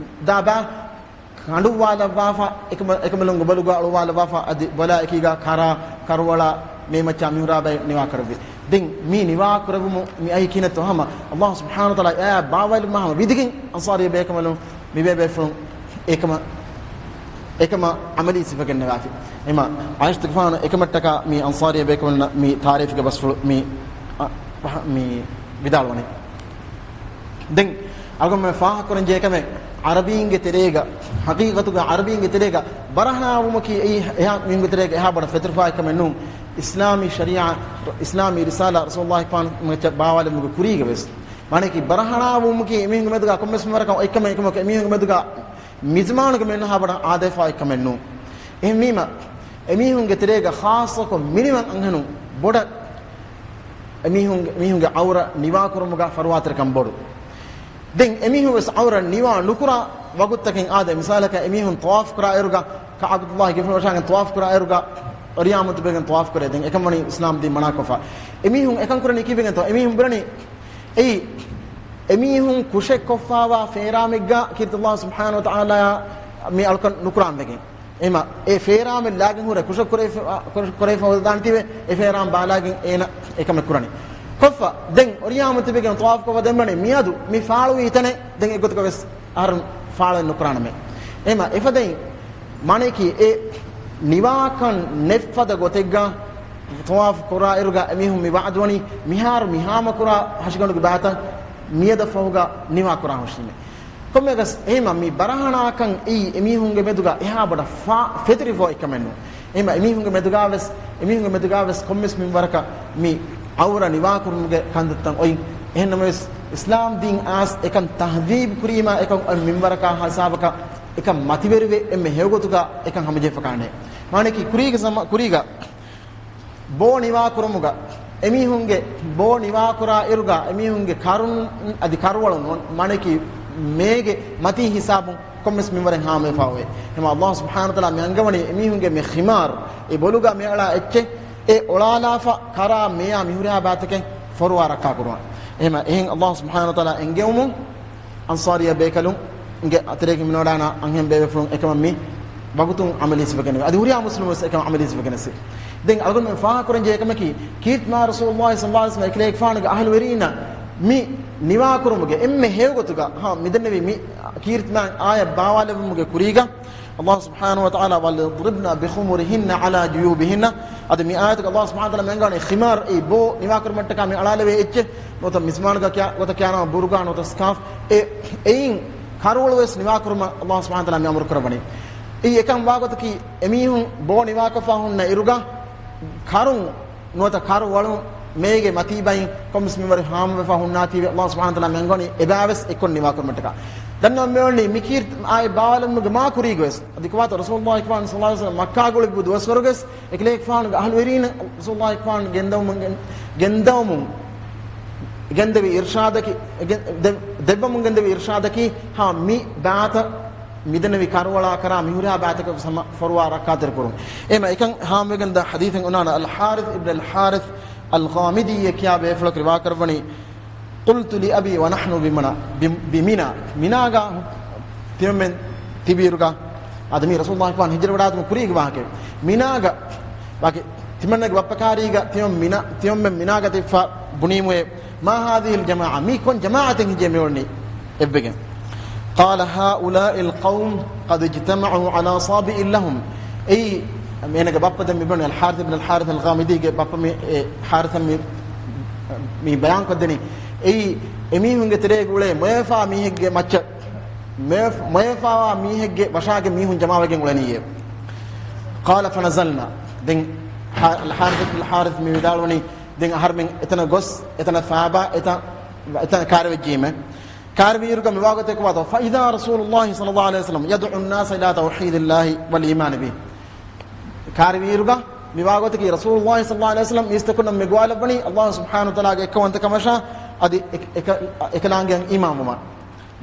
ދާބަ ކަނޑުއްވާލައްވާފަ، އެކަމަ-، އެކަނބަލުންގެ ބޮލުގަ އަޅުވާލައްވާފަ، އަދި ބޮލާ އެކީގަ ކަރާ، ކަރުވަޅާ މޭމައްޗާ މިހުރާ ބައެއް ނިވާ ކުރެއްވި. ދެން މި ނިވާ ކުރެއްވުމު މި އައީ ކިހިނެއްތޯ ހަމަ ﷲ ސުބްޙާނަހޫ ވަތަޢާލާ އެއާ ބާވައިލުމާ ހަމަ ވިދިގެން އަންޞާރީ ބޭކަނބަލުން މި ބޭބޭފުޅުން އެކަމަ، އެކަމަ ޢަމަލީ ސިފަ ގެންނެވާފި. އެމަ ޢާއިޝަތުގެފާނު އެކަމަށްޓަކާ މި އަންޞާރީ ބޭކަނބަލުންނަށް މި ތާރީފުގެ ބަސްފުޅު މި، އަ، މި ވިދާޅުވަނީ. ދެން އަޅުގަނޑުމެން ފާހަގަކުރަން ޖެހޭ ކަމެއް، ޢަރަބީންގެ ތެރޭގަ، ޙަޤީޤަތުގަ ޢަރަބީންގެ ތެރޭގަ ބަރަހަނާވުމަކީ އެއީ އެހާ މީހުންގެ ތެރޭގަ އެހާ ބޮޑަށް ފެތުރުފާ ކަމެއް ނޫން. އިސްލާމީ ޝަރީޢާ، އިސްލާމީ ރިސާލާ ރަސޫލުﷲ ފާނު މައްޗަށް ބާވާލުމުގެ ކުރީގަ ވެސް. މާނައަކީ ބަރަހަނާވުމަކީ އެމީހުންގެ މެދުގަ ކޮންމެސް މިންވަރަކަށް އޮތްކަމެއް، އެކަމަކު އެމީހުންގެ މެދުގަ މިޒުމާނުގެ މެންނަހާ ބޮޑަށް އާދަވެފަ އޮތްކަމެއް ނޫން. އެހެންވީމަ، އެމީހުންގެ ތެރޭގަ ޚާއްޞަކޮށް މިނިވަން އަންހެނުން ބޮޑަށް އެމީހުންގެ، މީހުންގެ ޢައުރަ ނިވާކުރުމުގަ ފަރުވާތެރިކަން ބޮޑު. ދެން އެމީހުން ވެސް ޢައުރަ ނިވާ ނުކުރާ ވަގުތުތަކެއް އާދޭ. މިސާލަކަށް އެމީހުން ޠަވާފު ކުރާ އިރުގަ، ކަޢުބަތުﷲ ގެފުޅު ވަށާގެން ޠަވާފު ކުރާ އިރުގަ، އޮރިޔާމުން ތިބެގެން ޠަވާފު ކުރޭ. ދެން އެކަން ވަނީ އިސްލާމް ދީން މަނާކޮށްފަ. އެމީހުން އެކަން ކުރަނީ ކީއްވެގެންތޯ؟ އެމީހުން ބުނަނީ އެއީ، އެމީހުން ކުށެއް ކޮށްފާވާ ފޭރާމެއްގަ ކީރިތި ﷲ ސުބްޙާނަހޫ ވަތަޢާލާ މި އަޅުކަން ނުކުރާން ވެގެން. އެހެމަ، އެ ފޭރާމެއް ލާގެން ހުރެ ކުށެއް ކުރެވިފަ-، ކުށެއް ކުރެވިފަ ދާން ތިބެ، އެ ފޭރާމް ބާލާގެން އޭނަ އެކަމެއް ކުރަނީ. ކޮށްފަ، ދެން އޮރިޔާމުން ތިބެގެން ޠަވާފު ކޮށްފަ ދެން ބުނަނީ މިއަދު މި ފާޅުވީ ތަނެއް ދެން އެއްގޮތަކަށް ވެސް އަހަރުން ފާޅުވެ ނުކުރާނަމޭ. އެހެމަ، އެފަދައިން މާނައަކީ އެ ނިވާކަން ނެތްފަދަ ގޮތެއްގަ ޠަވާފު ކުރާ އިރުގަ އެމީހުން މި ވަޢުދުވަނީ މިހާރު މި ހާމަކުރާ ހަށިގަނޑުގެ ބައިތައް މިއަދަށް ފަހުގަ ނިވާ ކުރާ ހުށީމޭ. ކޮންމެއަކަސް އެހެމަ މި ބަރަހަނާކަން އެއީ އެމީހުންގެ މެދުގަ އެހާ ބޮޑަށް ފާ-، ފެތުރިފަ އޮތްކަމެއް ނޫން. އެހެމަ އެމީހުންގެ މެދުގަ ވެސް، އެމީހުންގެ މެދުގަ ވެސް ކޮންމެސް މިންވަރަކަށް މި ޢައުރަ ނިވާކުރުމުގެ ކަންތައްތައް އޮތް. އެހެންނަމަވެސް، އިސްލާމް ދީން އައިސް އެކަން ތަހްޒީބު ކުރީމާ އެކަން އޮތް މިންވަރަކާ ހިސާބަކަށް އެކަން މަތިވެރިވެ އެންމެ ހެޔޮގޮތުގަ އެކަން ހަމަޖެހިފަ ކާނެ. މާނައަކީ ކުރީގެ ޒަމާ-، ކުރީގަ ބޯ ނިވާކުރުމުގަ އެމީހުންގެ ބޯ ނިވާކުރާ އިރުގަ އެމީހުންގެ ކަރުން އަދި ކަރުވަޅުން މާނައަކީ މޭގެ މަތީ ހިސާބުން ކޮންމެސް މިންވަރެއް ހާމަވެފަ އޮވޭ. އެހެމަ ﷲ ސުބްޙާނަހޫ ވަތަޢާލާ މި އަންގަވަނީ އެމީހުންގެ މި ޚިމާރު، އެ ބޮލުގަ މިއަޅާ އެއްޗެއް، އެ އޮޅާލާފަ ކަރާ މޭޔާ މިހުރިހާ ބައިތަކެއް ފޮރުވާ ރައްކާ ކުރުވަން. އެހެމަ އެހެން ﷲ ސުބްޙާނަހޫ ވަތަޢާލާ އެންގެވުމުން އަންޞާރިއްޔާ ބޭކަލުންގެ ތެރޭގަ ހިމެނިވަޑައިގަންނަވާ އަންހެން ބޭބޭފުޅުން އެކަމަށް މި ވަގުތުން ޢަމަލީ ސިފަ ގެނެވޭ. އަދި ހުރިހާ މުސްލިމުން ވެސް އެކަމަށް ޢަމަލީ ސިފަ ގެނެސް. ދެން އަޅުގަނޑުމެން ފާހަގަކުރަން ޖެހޭ ކަމަކީ، ކީރިތި މާ ރަސޫލުﷲ ޞައްލަﷲ ޢަލައިހި ވަސައްލަމަ އެކަލޭގެފާނުގެ އަހުލުވެރީންނަށް މި ނިވާކުރުމުގެ އެންމެ ހެޔޮ ގޮތުގަ، ހާ، މިދެންނެވި މި ކީރިތި މާ އާޔަތް ބާވާލެއްވުމުގެ ކުރީގަ، ﷲ ސުބްޙާނަހޫ ވަތަޢާލާ، "وَلْيَضْرِبْنَ بِخُمُرِهِنَّ عَلَىٰ جُيُوبِهِنَّ." އަދި މި އާޔަތުގަ ﷲ ސުބްޙާނަހޫ ވަތަޢާލާ މި އަންގަވަނީ ޚިމާރު، އެއީ ބޯ ނިވާކުރުމަށްޓަކާ މި އަޅާލެވޭ އެއްޗެއް، ނުވަތަ މި ޒުމާނުގަ ކިޔާ، ގޮތަށް ކިޔާނަމަ ބުރުގާ ނުވަތަ ސްކާފް، އެ، އެއިން ކަރުވަޅު ވެސް ނިވާކުރުމަށް ﷲ ސުބްޙާނަހޫ ވަތަޢާލާ މި އަމުރު ކުރައްވަނީ. އެއީ އެކަން ވާގޮތަކީ، އެމީހުން ބޯ ނިވާކޮށްފަ ހުންނަ އިރުގަ، ކަރުން ނުވަތަ ކަރުވަޅު މޭގެ މަތީ ބައިން ކޮންމެސް މިންވަރެއް ހާމަވެފަ ހުންނާތީވެ، ﷲ ސުބްޙާނަހޫ ވަތަޢާލާ މި އަންގަވަނީ އެބައިވެސް އެއްކޮށް ނިވާކުރުމަށްޓަކާ. ދަންނަވަން މިއޮތް މި ކީރިތި އާޔަތް ބާވާލުމުގެ މާ ކުރީގަވެސް، އަދި ކޮބާތޯ ރަސޫލުﷲ ޞައްލަﷲ ޢަލައިހި ވަސައްލަމަ މައްކާގަ އުޅެވި ދުވަސްވަރުގަވެސް އެކަލޭގެފާނުގެ އަހުލުވެރީން ރަސޫލުﷲ ގެންދަވަމުން، ގެން-، ގެންދަވަމުން ގެންދެވި އިރްޝާދަކީ، ގެ-، ދެ-، ދެއްވަމުން ގެންދެވި އިރްޝާދަކީ، ހާ، މި ބާތައް މިދެންނެވި ކަރުވަޅާ ކަރާ މިހުރިހާ ބާތަކަށް ހަމަ ފޮރުވާ ރައްކާތެރި ކުރުން. އެހެމަ އެކަން ހާމަވެގެންދާ ޙަދީޘެއް އޮންނާނެ. އަލްޙާރިޘް އިބްނު އަލްޙާރިޘް އަލްޣާމިދީއޭ ކިޔާ ބޭފުޅަކު ރިވާކުރައްވަނީ، قلت لأبي ونحن بمنى، ބި-، ބިމިނާ. މިނާގަ ތިމަންމެން ތިބިއިރުގަ، އަދި މީ ރަސޫލުﷲ ފާން ހިޖްރަ ވެޑާތުމުގެ ކުރީގެ ވާހަކައެއް. މިނާގަ، ވާކި، ތިމަންމެންގެ ބައްޕަ ކާރީގަ ތިމަން މިނާ، ތިމަންމެން މިނާގަ ތިއްފަ ބުނީމުއޭ، ما هذه الجماعة، މީ ކޮން ޖަމާޢަތެއް ހިނގޭ މިއުޅެނީ އެއްވެގެން. قال هؤلاء القوم قد اجتمعوا على صابئ لهم. އެއީ، އޭނަގެ ބައްޕަ ދެން މިބުނީ އަލްޙާރިޘް އިބްނު އަލްޙާރިޘް އަލްޣާމިދީގެ ބައްޕަ މި، އެ، ޙާރިޘަށް މި، މި ބަޔާންކޮށްދެނީ. އެއީ، އެމީހުންގެ ތެރޭގަ އުޅޭ މޮޔަފާ މީހެއްގެ މައްޗަށް، މޮޔަ-، މޮޔަފާވާ މީހެއްގެ ވަށާގެ މީހުން ޖަމާވެގެން އުޅެނީއޭ. قال فنزلنا. ދެން ޙާ-، އަލްޙާރިޘް އިބްނު އަލްޙާރިޘް މި ވިދާޅުވަނީ، ދެން އަހަރުމެން އެތަނަށް ގޮސް، އެތަނަށް ފާބާ، އެތަން، އެތަނަށް ކާރިވެއްޖީމެ. ކާރިވިއިރުގަ މިވާގޮތެއް ކޮބާތޯ؟ فإذا رسول الله صلى الله عليه وسلم يدعو الناس إلى توحيد الله والإيمان به. ކާރިވިއިރުގަ މިވާގޮތަކީ ރަސޫލުﷲ ޞައްލަﷲ ޢަލައިހި ވަސައްލަމަ މީސްތަކުންނަށް މި ގޮވާލައްވަނީ ﷲ ސުބްޙާނަހޫ ވަތަޢާލާގެ އެއްކައުވަންތަކަމަށާ އަދި އެކ-، އެކ-، އެކަލާނގެއަށް އީމާންވުމަށް.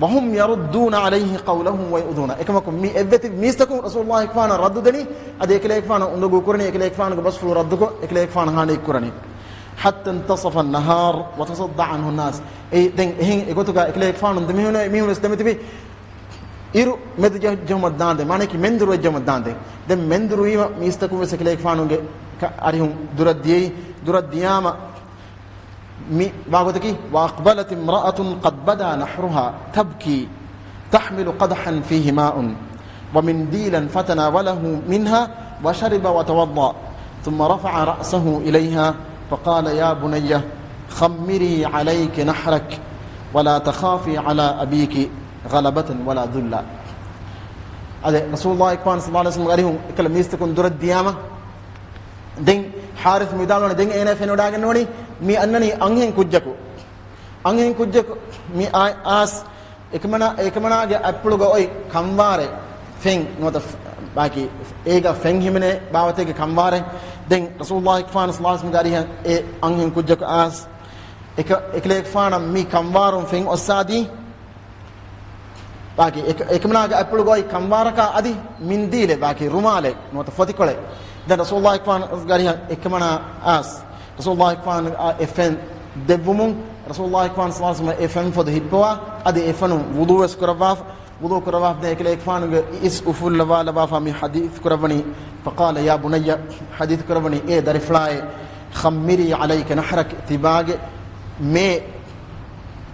وهم يردون عليه قولهم ويؤذونه. އެކަމަކު މި އެއްވެތި މީސްތަކުން ރަސޫލުﷲ ފާނަށް ރައްދު ދެނީ، އަދި އެކަލޭގެފާނަށް އުނދަގޫ ކުރަނީ، އެކަލޭގެފާނުގެ ބަސްފުޅު ރައްދުކޮށް، އެކަލޭގެފާނަށް ހާނީ ކުރަނީ. حتى انتصف النهار وتصدع عنه الناس. އެ، ދެން އެހެން އެގޮތުގަ އެކަލޭގެފާނު ދެމިހުން، މީހުން ވެސް ދެމިތިބި އިރު މެދު ޖެހު-، ޖެހުމަށް ދާންދެން، މާނައަކީ މެންދުރު ވެއްޖެހުމަށް ދާންދެން. ދެން މެންދުރު ވީމަ މީސްތަކުން ވެސް އެކަލޭގެފާނުގެ ކަ-، އަރިހުން ދުރަށް ދިޔައީ، ދުރަށް ދިޔާމަ މި ވާގޮތަކީ، وأقبلت امرأة قد بدا نحرها تبكي تحمل قدحا فيه ماء ومنديلا فتناوله منها وشرب وتوضأ ثم رفع رأسه إليها فقال يا بني خمري عليك نحرك ولا تخافي على أبيك غلبة ولا ذلا. އަދި ރަސޫލުﷲ ފާން ޞައްލަﷲ ޢަލައިހި ވަސައްލަމަ އަރިހުން އެކަލަ މީސްތަކުން ދުރަށް ދިޔާމަ، ދެން ޙާރިޘް ވިދާޅުވަނީ، ދެން އޭނާ ފެނިވަޑާގެންނެވަނީ މި އަންނަނީ އަންހެން ކުއްޖަކު. އަންހެން ކުއްޖަކު މި އާ-، އާސް އެކަމަނާ-، އެކަމަނާގެ އަތްޕުޅުގަ އޮތް ކަންވާރެއް ފެން ނުވަތަ ފް-، ބާކީ އޭގަ ފެން ހިމެނޭ ބާވަތެއްގެ ކަންވާރެއް. ދެން ރަސޫލުﷲ ފާން ޞައްލަﷲ ޢަލައިހި ވަސައްލަމަގެ އަރިހަށް އެ އަންހެން ކުއްޖަކު އާސް އެކ-، އެކަލޭގެފާނަށް މި ކަންވާރުން ފެން އޮއްސާދީ، ބާކީ އެކަ-، އެކަމަނާގެ އަތްޕުޅުގަ އޮތް ކަންވާރަކާ އަދި މިންދީލެއް، ބާކީ ރުމާލެއް ނުވަތަ ފޮތިކޮޅެއް. ދެން ރަސޫލުﷲ ފާންގެ އަރިހަށް އެކަމަނާ އާސް، ރަސޫލުﷲ ފާން އާ އެ ފެން ދެއްވުމުން، ރަސޫލުﷲ ފާން ޞައްލަﷲ ޢަލައިހި ވަސައްލަމަ އެ ފެން ފޮދު ހިއްޕަވާ، އަދި އެ ފެނުން ވުޟޫ ވެސް ކުރައްވާފަ، ވުޟޫ ކުރައްވާފަ ދެން އެކަލޭގެފާނުގެ އިސް އުފުއްލަވާލައްވާފަ މި ޙަދީޘް ކުރައްވަނީ، فقال يا بني، ޙަދީޘް ކުރައްވަނީ، އޭ ދަރިފުޅާއޭ، خمري عليك نحرك، ތިބާގެ މޭ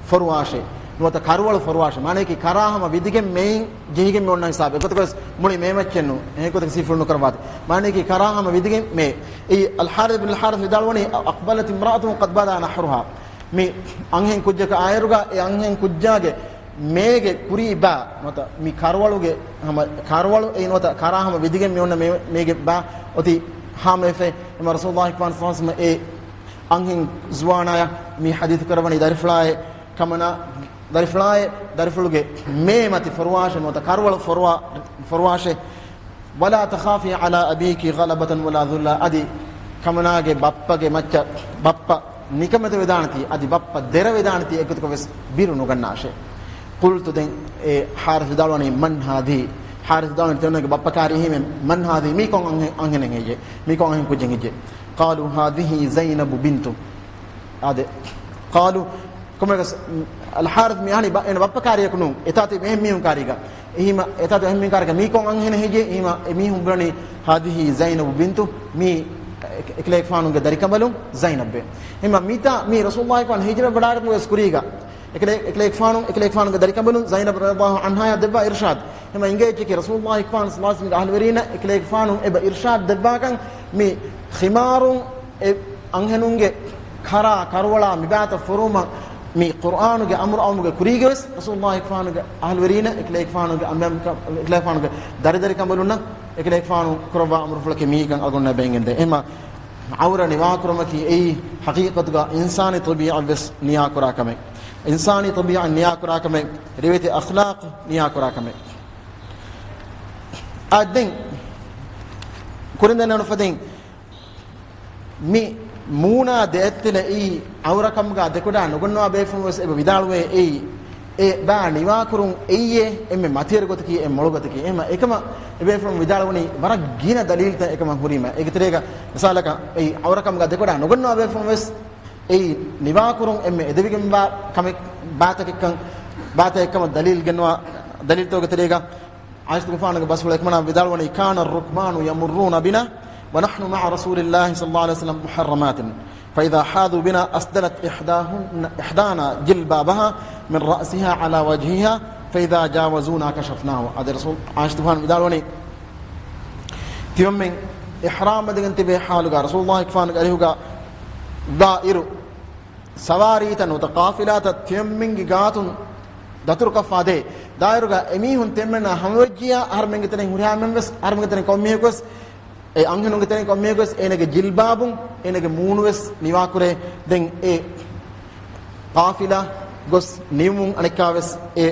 ފޮރުވާށޭ، ނުވަތަ ކަރުވަޅު ފޮރުވާށޭ. މާނައަކީ ކަރާ ހަމަ ވިދިގެން މެއިން ޖެހިގެން މި އޮންނަ ހިސާބެއް. އެގޮތަކަސް މުޅި މޭ މައްޗެއް ނޫން. އެހެން ގޮތަކަށް ސީފުޅު ނުކުރައްވާތި. މާނައަކީ ކަރާ ހަމަ ވިދިގެން މޭ. އެއީ އަލްޙާރިޘް ބިން ޙާރިޘް ވިދާޅުވަނީ، أقبلت امرأة قد بدا نحرها. މި އަންހެން ކުއްޖަކަށް އާއިރުގަ އެ އަންހެން ކުއްޖާގެ މޭގެ ކުރީ ބާ ނުވަތަ މި ކަރުވަޅުގެ ހަމަ، ކަރުވަޅު އެއީ ނުވަތަ ކަރާ ހަމަ ވިދިގެން މި އޮންނަ މޭ، މޭގެ ބާ އޮތީ ހާމަވެފައި. އެމަ ރަސޫލުﷲ ފާން ޞައްލަﷲ ޢަލައިހި ވަސައްލަމަ އެ އަންހެން ޒުވާނާޔަށް މި ޙަދީޘް ކުރައްވަނީ ދަރިފުޅާއޭ ކަމަނާ، ދަރިފުޅާއޭ، ދަރިފުޅުގެ މޭ މަތި ފޮރުވާށޭ ނުވަތަ ކަރުވަޅު ފޮރުވާ-، ފޮރުވާށޭ. ولا تخافي على أبيك غلبة ولا ذلا. އަދި ކަމަނާގެ ބައްޕަގެ މައްޗަށް ބައްޕަ ނިކަމެތި ވެދާނެތީ، އަދި ބައްޕަ ދެރަ ވެދާނެތީ އެއްގޮތަކަށް ވެސް ބިރު ނުގަންނާށޭ. قلت، ދެން އެ ޙާރިޘް ވިދާޅުވަނީ، من هذه؟ ޙާރިޘް ވިދާޅުވަނީ ތި އޮންނަގެ ބައްޕަ ކާރީ ހީމެ، من هذه؟ މީ ކޮން އަންހެ-، އަންހެނެއް ހެއްޔޭ؟ މީ ކޮން އަންހެން ކުއްޖެއް ހެއްޔޭ؟ قالوا هذه زينب بنت. އާދެ، قالوا، ކޮންމެއަކަސް، އަލްޙާރިޘް މި އަހަނީ ބަ-، އޭނަ ބައްޕަ ކާރިޔަކު ނޫން، އެތާ ތިބި އެހެން މީހުން ކާރީގަ. އެހީމަ އެތާތު އެހެން މީހުން ކާރަކަށް މީ ކޮން އަންހެނެއް ހެއްޔޭ؟ އެހީމަ އެ މީހުން ބުނަނީ، "ހާޛިހީ ޒައިނަބު ބިންތު"، މީ އެކަލޭގެފާނުގެ ދަރިކަނބަލުން ޒައިނަބެއް. އެހީމަ މިތާ މީ ރަސޫލުﷲ ވަޑާގަތުމުގެ ކުރީގަ އެކަލޭ-، އެކަލޭގެފާނު، އެކަލޭގެފާނުގެ ދަރިކަނބަލުން ޒައިނަބް ރަޟިޔަﷲ ޢަންހާޔާ ދެއްވާ އިރްޝާދު. އެހީމަ އިނގޭ އެއްޗަކީ ރަސޫލުﷲ ސައްލަﷲ ޢަލައިހި ވަސައްލަމްގެ އަހުލުވެރީންނަށް އެކަލޭގެފާނު އެބަ އިރްޝާދު ދެއްވާކަން މި ޚިމާރުން އެ އަންހެނުންގެ ކަރާ ކަރުވަޅާ މިބާތައް ފޮރުވުމަށް މި ޤުރްއާނުގެ އަމުރު އައުމުގެ ކުރީގަވެސް ރަސޫލުﷲ ފާނުގެ އަހުލުވެރީންނަށް އެކަލޭގެފާނުގެ އަމިއްލަ-، އެކަލޭގެފާނުގެ ދަރިދަރިކަނބަލުންނަށް އެކަލޭގެފާނު ކުރައްވާ އަމުރުފުޅަކީ މިއީކަން އަޅުގަނޑުމެންނަށް ބޭންގެންދޭ. އެހެންމަ ޢައުރަ ނިވާކުރުމަކީ އެއީ ޙަޤީޤަތުގަ އިންސާނީ ޠަބީޢަތްވެސް ނިޔާކުރާ ކަމެއް. އިންސާނީ ޠަބީޢަތް ނިޔާކުރާ ކަމެއް، ރިވެތި އަޚްލާޤު ނިޔާކުރާ ކަމެއް. އާ، ދެން ކުރިން ދެންނެވުނު ފަދައިން މި މޫނާ ދެއަތްތެލަ އެއީ ޢައުރަކަމުގަ ދެކޮޑާ ނުގަންނަވާ ބޭފުޅުން ވެސް އެބަ ވިދާޅުވޭ އެއީ، އެ ބާ ނިވާކުރުން އެއްޔޭ އެންމެ މަތިވެރި ގޮތަކީ އެ މޮޅު ގޮތަކީ. އެހެންމަ އެކަމަށް އެބޭފުޅުން ވިދާޅުވަނީ ވަރަށް ގިނަ ދަލީލްތައް އެކަމަށް ހުރީމަ. އޭގެ ތެރޭގަ މިސާލަކަށް އެއީ ޢައުރަކަމުގަ ދެކޮޑާ ނުގަންނަވާ ބޭފުޅުން ވެސް އެއީ ނިވާކުރުން އެންމެ އެދެވިގެންވާ ކަމެއް، ބާތަކެއްކަން، ބާތައް އެއްކަމަށް ދަލީލް ގެންނަވާ ދަލީލްތަކުގެ ތެރޭގަ ޢާއިޝަތުގެފާނުގެ ބަސްފުޅު އެކަމަނާ ވިދާޅުވަނީ، كان الركبان يمرون بنا ونحن مع رسول الله صلى الله عليه وسلم محرمات، فإذا حاذوا بنا أسدلت إحداهن، إحدانا جلبابها من رأسها على وجهها، فإذا جاوزونا كشفناه. އަދި ރަސޫލު، ޢާއިޝަތުގެފާނު ވިދާޅުވަނީ، ތިމަންމެން އިޙްރާމް ވެދިގެން ތިބޭ ޙާލުގަ ރަސޫލުﷲ ފާނުގެ އަރިހުގަ ދާއިރު ސަވާރީތައް ނުވަތަ ޤާފިލާތައް ތިމަންމެންގެ ގާތުން ދަތުރުކޮށްފާ ދޭ. ދާއިރުގަ އެމީހުން ތިމަންމެންނާ ހަމަވެއްޖިޔާ، އަހަރުމެންގެ ތެރެއިން ހުރިހާ މެން ވެސް، އަހަރުމެންގެ ތެރެއިން ކޮންމީހަކު ވެސް، އެ އަންހެނުންގެ ތެރެއިން ކޮންމީހަކު ވެސް އޭނަގެ ޖިލްބާބުން އޭނަގެ މޫނު ވެސް ނިވާކުރޭ. ދެން އެ ޤާފިލާ ގޮސް ނިމުމުން އަނެއްކާވެސް އެ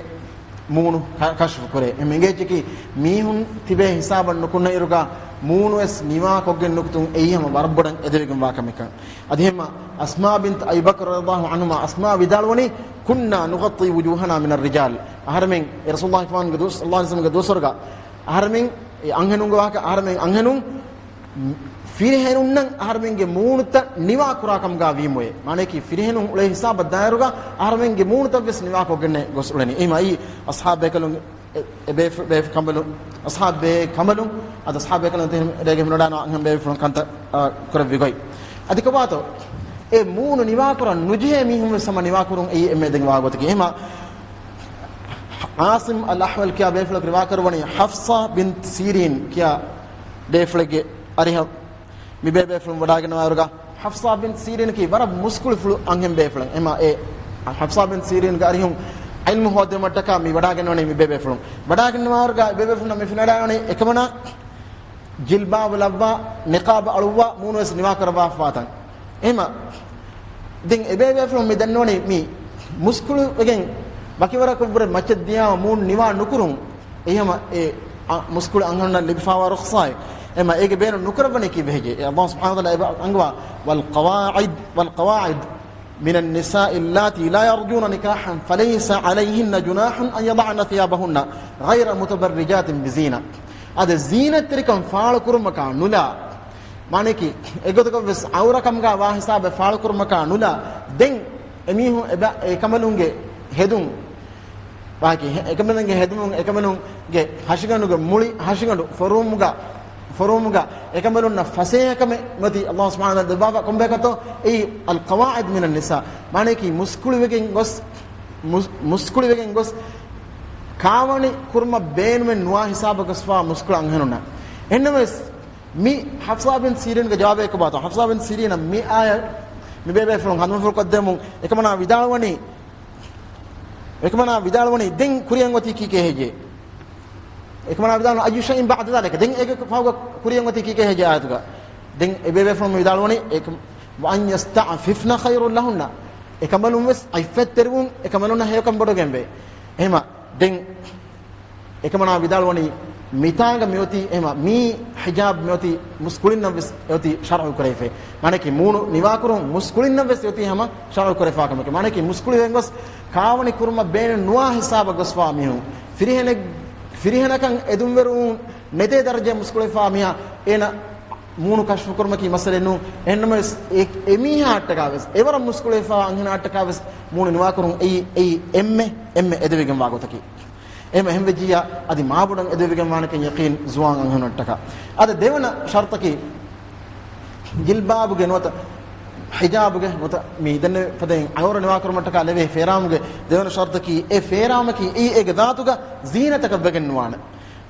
މޫނު ކަ-، ކަޝްފު ކުރޭ. އެހެން އެނގޭ އެއްޗަކީ މީހުން ތިބޭ ހިސާބަށް ނުކުންނަ އިރުގަ މޫނުވެސް ނިވާ ކޮށްގެން ނުކުތުން އެއީ ހަމަ ވަރަށް ބޮޑަށް އެދެވިގެންވާ ކަމެއްކަން. އަދި ހަމަ އަސްމާ ބިންތު އަބީ ބަކްރު ރަޟިޔަﷲ ޢަންހުމާ، އަސްމާ ވިދާޅުވަނީ، كنا نغطي وجوهنا من الرجال. އަހަރެމެން އެ ރަސޫލުﷲ ފާނުގެ ދުވަސް، ޞައްލަﷲ ޢަލައިހި ވަސައްލަމްގެ ދުވަސްވަރުގަ އަހަރެމެން އެ އަންހެނުންގެ ވާހަކަ، އަހަރެމެން އަންހެނުން ފިރިހެނުންނަށް އަހަރެމެންގެ މޫނުތައް ނިވާ ކުރާ ކަމުގަ ވީމުވެ. މާނަޔަކީ ފިރިހެނުން އުޅޭ ހިސާބަށް ދާއިރުގަ އަހަރެމެންގެ މޫނުތައް ވެސް ނިވާ ކޮށްގެންނޭ ގޮސް އުޅެނީ. އެހީމަ އެއީ އަޞްޙާބު ބޭކަލުން، އެ، އެ ބޭފު-، ބޭފު ކަނބަލުން، އަޞްޙާބު ބޭކަނބަލުން، އަދި އަޞްޙާބު ބޭކަލުން ތެހެން ރޭގެ ހިމެނިވަޑައިގަންނަވާ އަންހެން ބޭފުޅުން ކަންތައް، އާ، ކުރެއްވި ގޮތް. އަދި ކޮބާތޯ؟ އެ މޫނު ނިވާކުރަން ނުޖެހޭ މީހުން ވެސް ހަމަ ނިވާކުރުން އެއީ އެންމެ އެދެގެންވާ ގޮތަކީ. އެހީމަ ޢާޞިމް އަލް އަޙްވަލް ކިޔާ ބޭފުޅަކު ރިވާކުރައްވަނީ ޙަފްޞާ ބިންތު ސީރީން ކިޔާ ބޭފުޅެއްގެ އަރިހަށް މި ބޭބޭފުޅުން ވަޑާގަންނަވާއިރުގަ، ޙަފްޞާ ބިން ސީރީނަކީ ވަރަށް މުސްކުޅިފުޅު އަންހެން ބޭފުޅެއް. އެމާ އެ ޙަފްޞާ ބިން ސީރީންގެ އަރިހުން ޢިލްމު ހޯދުމަށްޓަކާ މި ވަޑާގަންނަވަނީ މި ބޭބޭފުޅުން. ވަޑާގަންނަވާއިރުގަ އެ ބޭބޭފުޅުންނަށް މި ފެނިވަޑައިގަންނަވަނީ އެކަމަނާ ޖިލްބާބު ލައްވާ، ނިޤާބު އަޅުއްވާ، މޫނުވެސް ނިވާ ކުރައްވާފާ ތަން. އެހެމަ ދެން އެބޭބޭފުޅުން މި ދަންނަވަނީ މި މުސްކުޅިވެގެން ވަކިވަރަކަށްވުރެ މައްޗަށް ދިޔާމަ މޫނު ނިވާ ނުކުރުން. އެހެމަ އެ އަ، މުސްކުޅި އަންހެނުންނަށް ލިބިފާވާ ރުޚްޞާއެއް. އެހެމަ އޭގެ ބޭނުން ނުކުރައްވަނީ ކީއްވެ ހެއްޔޭ؟ އެ ﷲ ސުބްޙާނަހޫ ވަތަޢާލާ އެބަ އަންގަވާ، والقواعد، والقواعد من النساء اللاتي لا يرجون نكاحا فليس عليهن جناح أن يضعن ثيابهن غير متبرجات بزينة. އަދި ޒީނަތްތެރިކަން ފާޅުކުރުމަކާ ނުލާ، މާނަޔަކީ، އެގޮތަކަށްވެސް ޢައުރަކަމުގަ ވާ ހިސާބެއް ފާޅުކުރުމަކާ ނުލާ، ދެން އެމީހުން އެބަ-، އެކަނބަލުންގެ ހެދުން، ވާކި ހެ-، އެކަނބަލުންގެ ހެދުމުން، އެކަނބަލުންގެ ހަށިގަނޑުގެ މުޅި ހަށިގަނޑު ފޮރުވުމުގަ، ފޮރުވުމުގަ އެކަނބަލުންނަށް ފަސޭހަކަމެއް ނުވަތި ﷲ ސުބްޙާނަހޫ ވަތަޢާލާ ދެއްވާފަ ކޮންބައިކަތޯ؟ އެއީ القواعد من النساء. މާނަޔަކީ މުސްކުޅިވެގެން ގޮސް، މުސް-، މުސްކުޅިވެގެން ގޮސް ކާވަނި ކުރުމަށް ބޭނުމެއް ނުވާ ހިސާބަށް ގޮސްފާ މުސްކުޅި އަންހެނުންނަށް. އެހެންނަމަވެސް، މި ޙަފްޞާ ބިން ސީރީންގެ ޖަވާބެއް ކޮބާތޯ؟ ޙަފްޞާ ބިން ސީރީނަށް މި އާޔަތް މި ބޭބޭފުޅުން ހަނދުމަފުޅުކޮށްދެމުން އެކަމަނާ ވިދާޅުވަނީ، އެކަމަނާ ވިދާޅުވަނީ ދެން ކުރިއަށް އޮތީ ކީކޭ ހެއްޔޭ؟ އެކަމަނާ ވިދާޅުވަނީ أي شيء بعد ذلك. ދެން އޭގެ ފަހުގަ ކުރިއަށް އޮތީ ކީކޭ ހެއްޔޭ އާޔަތުގަ؟ ދެން އެ ބޭބޭފުޅުން ވިދާޅުވަނީ، އެކަ-، وأن يستعففن خير لهن. އެކަނބަލުން ވެސް ޢިއްފަތްތެރިވުން އެކަނބަލުންނަށް ހެޔޮކަން ބޮޑުގެންވޭ. އެހެމަ ދެން އެކަމަނާ ވިދާޅުވަނީ، މިތާނގަ މިއޮތީ އެހެމަ މީ ޙިޖާބް މިއޮތީ މުސްކުޅިންނަށްވެސް އެއޮތީ ޝަރުޢު ކުރެވިފައި. މާނަޔަކީ މޫނު ނިވާކުރުން މުސްކުޅިންނަށްވެސް އެއޮތީ ހަމަ ޝަރުޢު ކުރެފާ ކަމެކޭ. މާނަޔަކީ މުސްކުޅިވެގެން ގޮސް ކާވަނި ކުރުމަށް ބޭނުން ނުވާ ހިސާބަށް ގޮސްފާ މީހުން. ފިރިހެނެއް-، ފިރިހެނަކަށް އެދުންވެރުވުން ނެތޭ ދަރަޖައެއް މުސްކުޅިފާ މީހާ އޭނަ މޫނު ކަޝްފު ކުރުމަކީ މައްސަލައެއް ނޫން. އެހެންނަމަވެސް އެ-، އެމީހާއަށްޓަކާވެސް، އެވަރަށް މުސްކުޅިވެފާ އަންހެނާއަށްޓަކާވެސް މޫނު ނިވާކުރުން އެއީ، އެއީ އެންމެ، އެންމެ އެދެވިގެންވާ ގޮތަކީ. އެހެން ވެއްޖިއްޔާ އަދި މާބޮޑަށް އެދެވިގެން ވާނެކަން ޔަޤީން ޒުވާން އަންހެނުންނަށްޓަކާ. އަދި ދެވަނަ ޝަރުޠަކީ، ޖިލްބާބުގެ ނުވަތަ ހިޖާބުގެ ނުވަތަ މި ދެންނެވި ފަދައިން އައުރަ ނިވާކުރުމަށްޓަކާ ލެވޭ ފޭރާމުގެ ދެވަނަ ޝަރުޠަކީ، އެ ފޭރާމަކީ އެއީ އޭގެ ޛާތުގަ ޒީނަތަކަށް ވެގެން ނުވާނެ.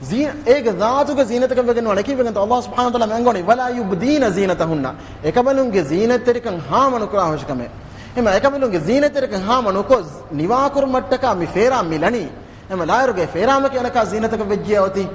ޒީ-، އޭގެ ޛާތުގަ ޒީނަތަކަށް ވެގެން ނުވާނެ. އެކީ ވެގެންތޯ ﷲ ސުބްޙާނަހޫ ވަތަޢާލާ މެންގޮނީ، "ولا يبدين زينتهن." އެކަމަލުންގެ ޒީނަތްތެރިކަން ހާމަ ނުކުރާ ހުށިކަމެއް. އެމަ އެކަމަލުންގެ ޒީނަތްތެރިކަން ހާމަ ނުކޮށް ނިވާކުރުމަށްޓަކާ މި ފޭރާ މި ލަނީ. އެމަ ލާއިރުގެ ފޭރާމަކީ އަނެކާ ޒީނަތަކަށް ވެއްޖިއްޔާ އޮތީ،